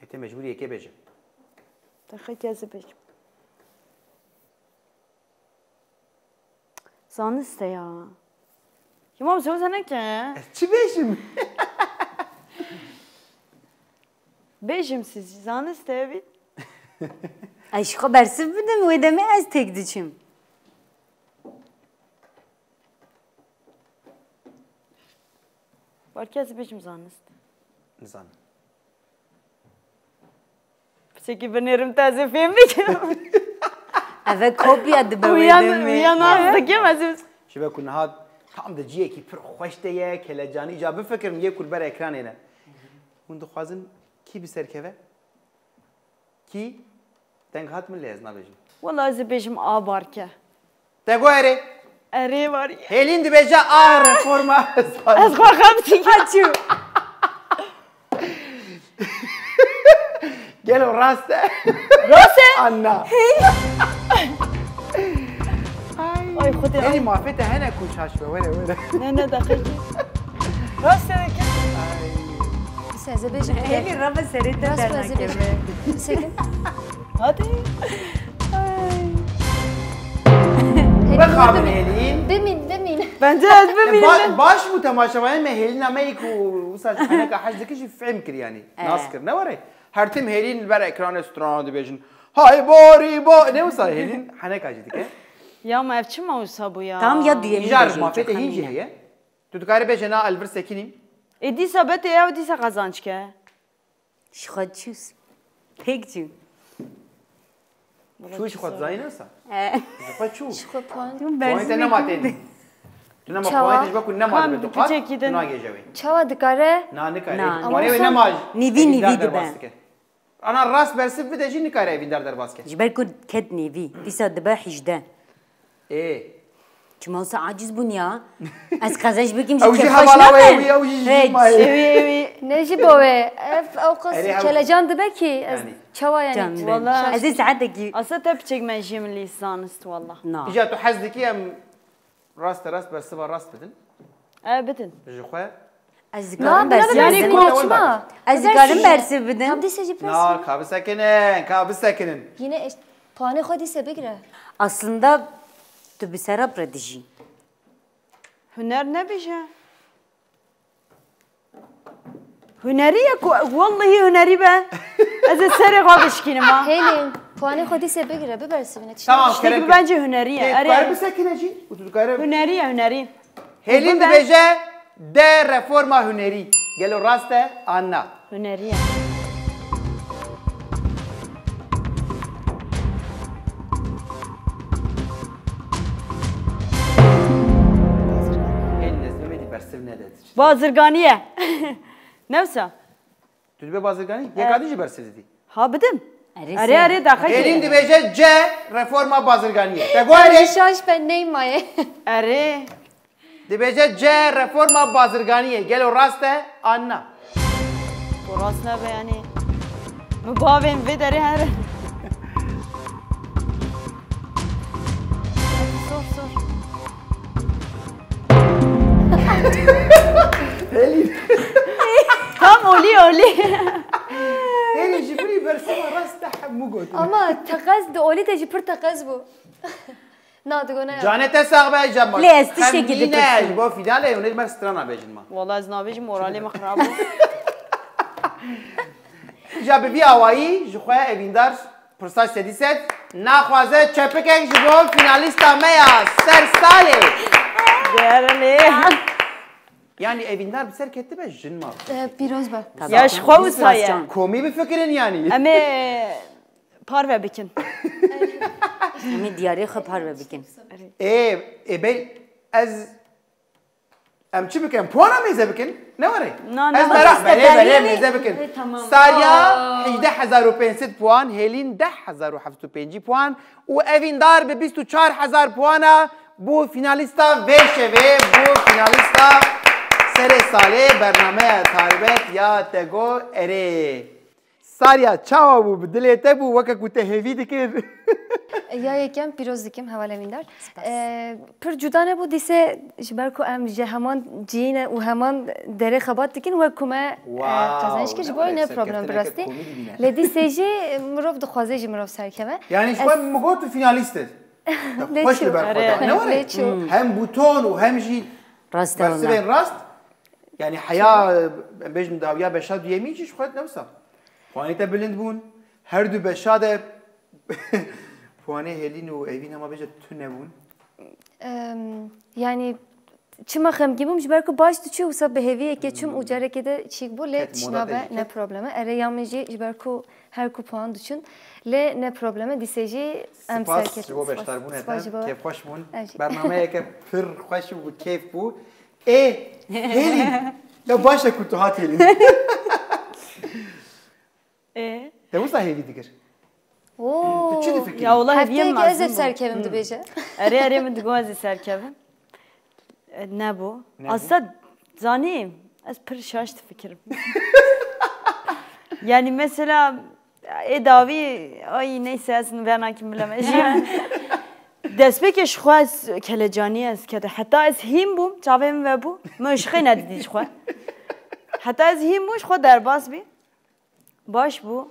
Ê, te mecbûr yekê bêje. Te xwe kezî bêjim. Zanist e ya. Tamam, söz ne ki? Ez çi bêjim? Bêjim siz, zanist e bî. Ez ji xwe bersiv bidim, wê demê ez têk diçim. Belkî ez bêjim zanist. Nizanim. Piçekî binêrim te ez ê fêm bikim. Ev e kopya dibe wê Uyan, demê. Uyan az dikim ez ê. Ji ber ku niha tam di ciyekî pir xweş de ye, kelecanî ca bifikirin yê ku li ber ekranê ne. Hûn dixwazin kî bi ser keve? Kî? Deng hat min lê ez nabêjim. Wela ez ê bêjim a barke. Te got erê? Erê barke. Hêlîn dibêje a reforma. Ez xwe xem dikim. Açû. Gelo rast e? Rast e? Anna. Ay. Ay, Xwedê. Hêlî mafê te hene ku şaş be, were, were. Ne, ne, deqekî. Rast e dikim. Ay. Dîsa ez ê bêjim. Hêlî rebe serê te. Rast e, ez ê bêjim. Dîsa kim? Hadi. Ay. Hêlî, bixabin bimîn. Hêlî. Bimîn, bimîn. Bence ez bimînim. Ba-, baş bû temaşevanên me Hêlîna me yî ku wisa ji heneka hez dikir jî fêm kir yanî. Eh. Nas kir. Ne were? Her tim Hêlîn li ber ekranê strana dibêjin. Hay borî bo-, ne wisa Hêlîn heneka jî dike. Ya ma ev çima wisa bû ya? Tam ya duyemîn. Îcar mafê te hîn jî heye. Tu dikarî bêje na, ez li vir sekinîm. Ê dîsa betê ew dîsa qazanc ke. Ji xwe çû. Pêk çû. Çû ji xwe dizayî ne wisa? E. Ji xwe çû. Ji xwe puan. Puanê te nema tên. Tu nema puanê te ji ber ku nema dibe tu qat, tu nagêje wê. Çawa dikare? Na, nikare. Na. Puanê wê nema. Nîvî, nîvî dibe. Ana rast bersiv bide jî nikare evîndar derbas ke. Ji ber ku ket nêvî, dîsa dibe hejdeh. Ê. Çima wisa aciz bûn ya? Ez qezenc bikim jî kêfxweş nabe. Ew jî hevala wê, ew jî jî mayê. Ew ê, ew ê. Ne jî bo wê. Ev, ew qas kelecan dibe ki ez çawa yani. Wala. Ez ê saetekî. Asa te piçek me jî min lî zanist wala. Na. Îca tu hez dikî em Raste rast bersiva rast bidin. E, bidin. Ji xwe. Ez dikarim bersiv bidim. Yanî koçma. Ez dikarim bersiv bidim. Tam dîse jî pirs. Na, ka bisekinin, ka bisekinin. Yine eş-, puanê xwe dîse bigire. Aslında tu bi serap re dijî. Huner nebêje. Hunerî ye ku, wellehî hunerî be. Ez ê serê xwe bişkînim ha. Hêlîn, puanê xwe dîse bigire, bibersivîne. Tiştê Tamam, tiştekî kerem bence hunerî ye. Erê. Dikare bisekine jî, û tu dikare. Hunerî ye, hunerî. Hêlîn dibêje, D reforma hunerî. Gelo rast e, an na? Hunerî ye. Hêlîn, ez bimêdî bersiv nede. Bazirganî ye. Ne wisa? Tu dibe bazirganî? Yeka din jî bersiv didî. Ha, bidim. Erê, erê, erê, daxilî. Hêlîn dibêje C reforma bazirganiyê. Te got erê? Şaş ben neymayê. Erê. Dibêje C reforma bazirganiyê. Gelo rast e, an na? Ku rast nebe yanî. Min bavên vê derê her. Sor, sor. Hêlî. Tam olî, olî. Hêlî ji birî bersiva rast te hemû gotin. Ama teqez di olî de jî pir teqez bû. Na, digo ne. Canê te sax be, ja ma. Lê ez tiştekî Xemgîn e, dipirsim. Ji bo fînalê hûn ê ji me strana bêjin ma. Wala ez nabêjim, moralê min xirab bû. Ja bi vî awayî ji xwe Evîndar pirsa sedî sed naxwaze çepikek ji bo fînalîsta me ya ser salê. Değerli. Yanî Evîndar bi ser ketibe jin ma. E, pîroz be. Ya ji xwe wisa ye. Komî bifikirin yanî. Em ê parve bikin. Em ê diyarê xwe parve bikin. Ê, ê bey, ez, em çi bikin? Puana mêze bikin? Ne were? Na, na. Ez meraq Te belê belê belê mêze bikin. Ê, tamam. Sarya hejdeh hezar û pênc sed puan, Hêlîn deh hezar û heft û pêncî puan û Evîndar bi bîst û çar hezar puana bû fînalîsta vê şevê, bû fînalîsta serê salê bernameya taybet ya Tego Erê. Sarya, çawa bû? Bi dilê te bû, weke ku te hêvî dikir? Ya yekem pîroz dikim hevalê Evîndar. E, pir cuda nebû dîse ji ber ku em ji heman ciyî ne û heman derê xebat dikin wek ku me e, Wow, qezenc kir ji ne bo wê were, ne problem bi serkeftineke rastî. Komîdî bîne. Lê dîsê jî mirov dixwaze ji mirov serkeve. Yani ji Ez- xwe min got tu fînalîst e. Lê Xweş çi? li ber xwe da. Ne were? Lê çi? Hem bûton û hem jî Rast e wala. bersivên rast. Yani heya, em bêjin dawiya beşa duyemîn jî ji xwe ne wisa. Puanê te bilind bûn. Her du beşa de puanê Hêlîn û Evîn hema bêje tune bûn. Em, yani çima xemgîn bûm ji ber ku baş diçû wisa bi hêviyekê çûm û carekê de çîk bû lê Ket moda tişnabe te jî ne ket. probleme. Erê ya min jî ji ber ku her ku puan diçûn lê ne probleme dîsê jî em Spas serketin. ji bo beşdarbûnê Spas te. ji bo. Kêfxweş bûn. Ev jî. Bernameyeke pir xweş û bi kêf bû. Ê, Hêlîn. Ya baş e ku tu hat Hêlîn. E, Te wisa hêvî dikir. Oo. Tu çi difikirî? Ya wala heviyem Hefteyekê ez ê lazim bû. serkevim dibêje. Erê erê min digo ez ê serkevim. E, Nebû. Nebû. Aslında zanî ez pir şaş difikirim. Yani mesela ê dawî ay neyse ez vernakî bileme. Destpêkê ji xwe ez kelecanî ez kete. Heta ez hîn bûm, çavê min vebû. Min ji xê nedidî ji xwe. Heta ez hîn bûm, ji xwe derbas bî. Baş bû.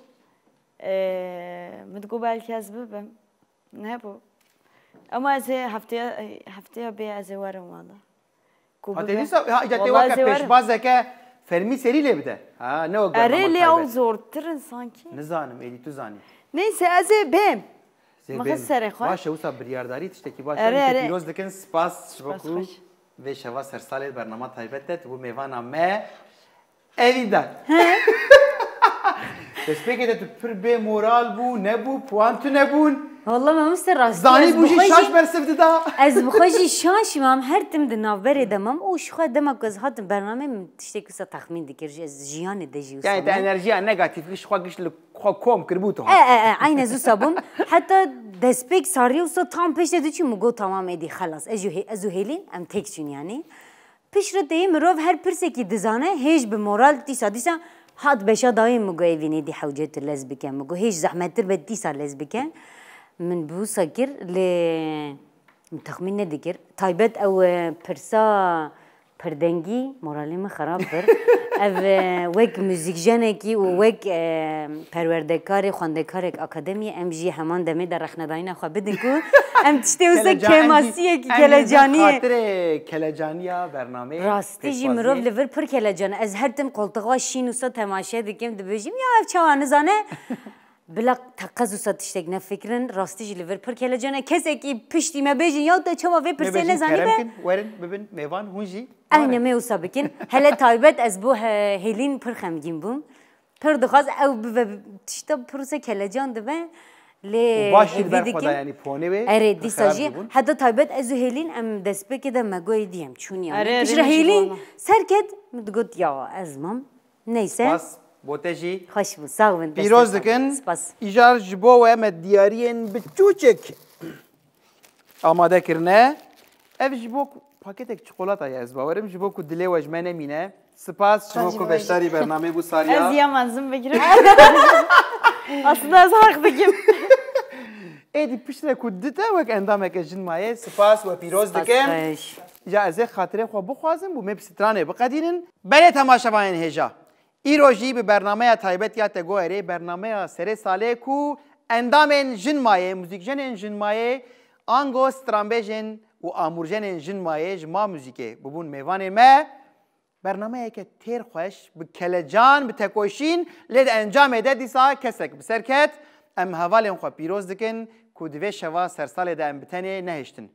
Ee, min digot belkî ez bibim. Nebû. Ama ez ê hefteya, hefteya bê ez ê werim wala. Ku Ha, bibe. te dîsa, ha, îca te Wala ez weke ê werim. Pêşbazeke fermî serî lê bide. Ha, ne wek Erê bernama lê ew taybet. Zortir in sanki. Nizanim, êdî tu zanî. Neyse ez ê bêm. Zê Mixin bêm. serê xwe. Baş e, wisa biryardarî tiştekî baş e. Erê, Em te erê. pîroz dikin, spas ji bo Spas ku xweş. vê şeva sersalê bernama taybet te, tu bû mêvana me. Evîndan. Destpêkê de tu pir bê moral bû, nebû, puan tu nebûn. Valla mamoste rastî Zanî ez bû jî bi xwe şaş jî- bersiv dida. Ez bi xwe jî şaş mam, her tim di navberê de mam û ji xwe dema ku ez hatim bernamê min tiştek wisa texmîn dikir, ji ez jiyanê de jî wisa Yani te mam. enerjiya negatifî ji xwe giş li xwe kom kiribû tu E, hat. e, e, eyne ez wisa bûm. Heta destpêk sarî wisa tam pêş de diçû min got tamam êdî xelas. Ez û hê-, ez û Hêlîn em têk çûn yani. Piştre tê mirov her pirsekî dizane, hêj bi moral dîsa, dîsa hat beşa dawî min got Evînê dî hewce tu lez bike. Min got hêj zehmettir be dîsa lez bike. Min bi wisa kir lê min texmîn nedikir. Taybet ew e, pirsa pirdengî moralê min xerab bir. Ev e, wek muzîkjenekî û wek e, perwerdekarê, xwendekarek akademiyê em jî heman demê de rexnedayîna xwe bidin ku em tiştê wisa Kelecan-, kêmasiyekî em jî kelecaniyê. Xatirê kelecaniya bernameyê. Rastî jî pêşwaziyê. Mirov li vir pir kelecan e. Ez her tim qoltixa şîn wisa temaşe dikim, dibêjim ya ev çawa nizane. Bila teqez wisa tiştek nefikirin, rastî jî li vir pir kelecan e. Kesekî piştî me bêjin ya te çawa vê pirsê Mebêjin nezanî kerem be. Kin, werin bibin mêvan hûn jî. Eyne me wisa bikin. Hele taybet ez bo he-, Hêlîn pir xemgîn bûm. Pir dixwaz ew bibe tişta pir wisa kelecan dibe. Lê Û baş jî li hêvî ber dikim. Xweda, yanî ponê wê Erê pir dîsa xerab jî dibûn. heta taybet ez û Hêlîn em destpêkê de me goyê dî em çûn yani. Erê, erê, Piştre min jî Hêlîn got. Serket min digot ya ez mam. Neyse. Spas bo te jî. Xweş bû, sağ bin. Pîroz destê dikin. Spas. Îcar ji bo we me diyariyên biçûçik amade kirine. Ev ji bo ku paketek çikolata ye, ez bawerim, ji bo ku dilê we ji me nemîne. Spas ji bo Spas ji ku bo. Beşdarî bernamê bû Sarya. Ez ya mezin bigirim. Aslında ez haq dikim. Êdî piştre ku dite wek endameke jin maye, spas we pîroz Spas dikim. xweş. Ya ez ê xatirê xwe bixwazim û me bi stranê biqedînin. Belê temaşevanên hêja. Îro jî bi bernameya taybet ya Tegoerê, bernameya serê salê ku endamên jin maye, muzîkjenên jin maye, Ango stranbêjên û amûrjenên Jin Mayê ji Ma Muzîkê bûbûn mêvanên me. Bernameyeke têr xweş, bi kelecan, bi tekoşîn, lê di encamê de dîsa kesek bi ser ket. Em hevalên xwe pîroz dikin ku di vê şeva sersalê de em bi tenê nehiştin.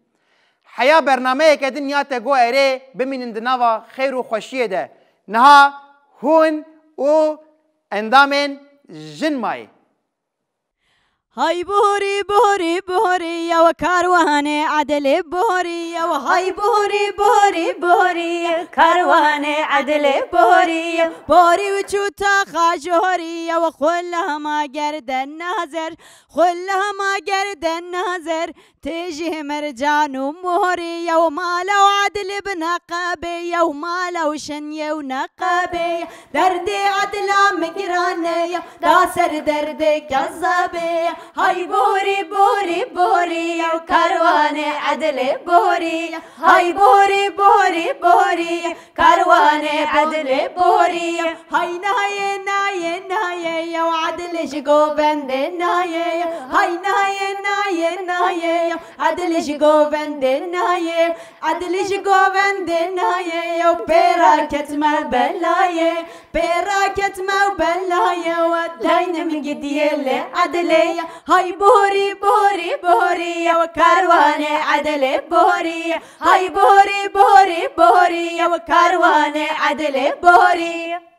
Heya bernameyeke din ya te got erê, bimînin di nava xêr û xweşiyê de. Niha hûn û endamên Jin Mayê. Hay buhurî, buhurî, buhurî, yew karwanê edilê buhurî, yew hay buhurî, buhurî, buhurî, karwanê edilê buhurî, yew borî û çû taxa ji horî, yew xulama gerde nazir, xulama gerde nazir, tê jî mercan û muhurî, yew mala û edilê bi neqebê, yew mala û şin yew neqebê. Derdê edila min giran e ya, da ser derdê kezebê ya. Hay borî, borî, borî ya, karwanê edilê borî ya. Hay borî, borî, borî ya, karwanê edilê borî ya. Hay nayê, nayê, nayê ya, edilê ji govendê nayê ya. Hay nayê, nayê, nayê ya, edilê ji govendê nayê. Edilî ji govendê nayê yew pê raketme belayê, pê raketme û belayê we daynim gidiyê lê edilê ye. Hay borî, borî, borî yew karwanê edilê borî ye. Hay borî, borî, borî yew karwanê edilê borî ye.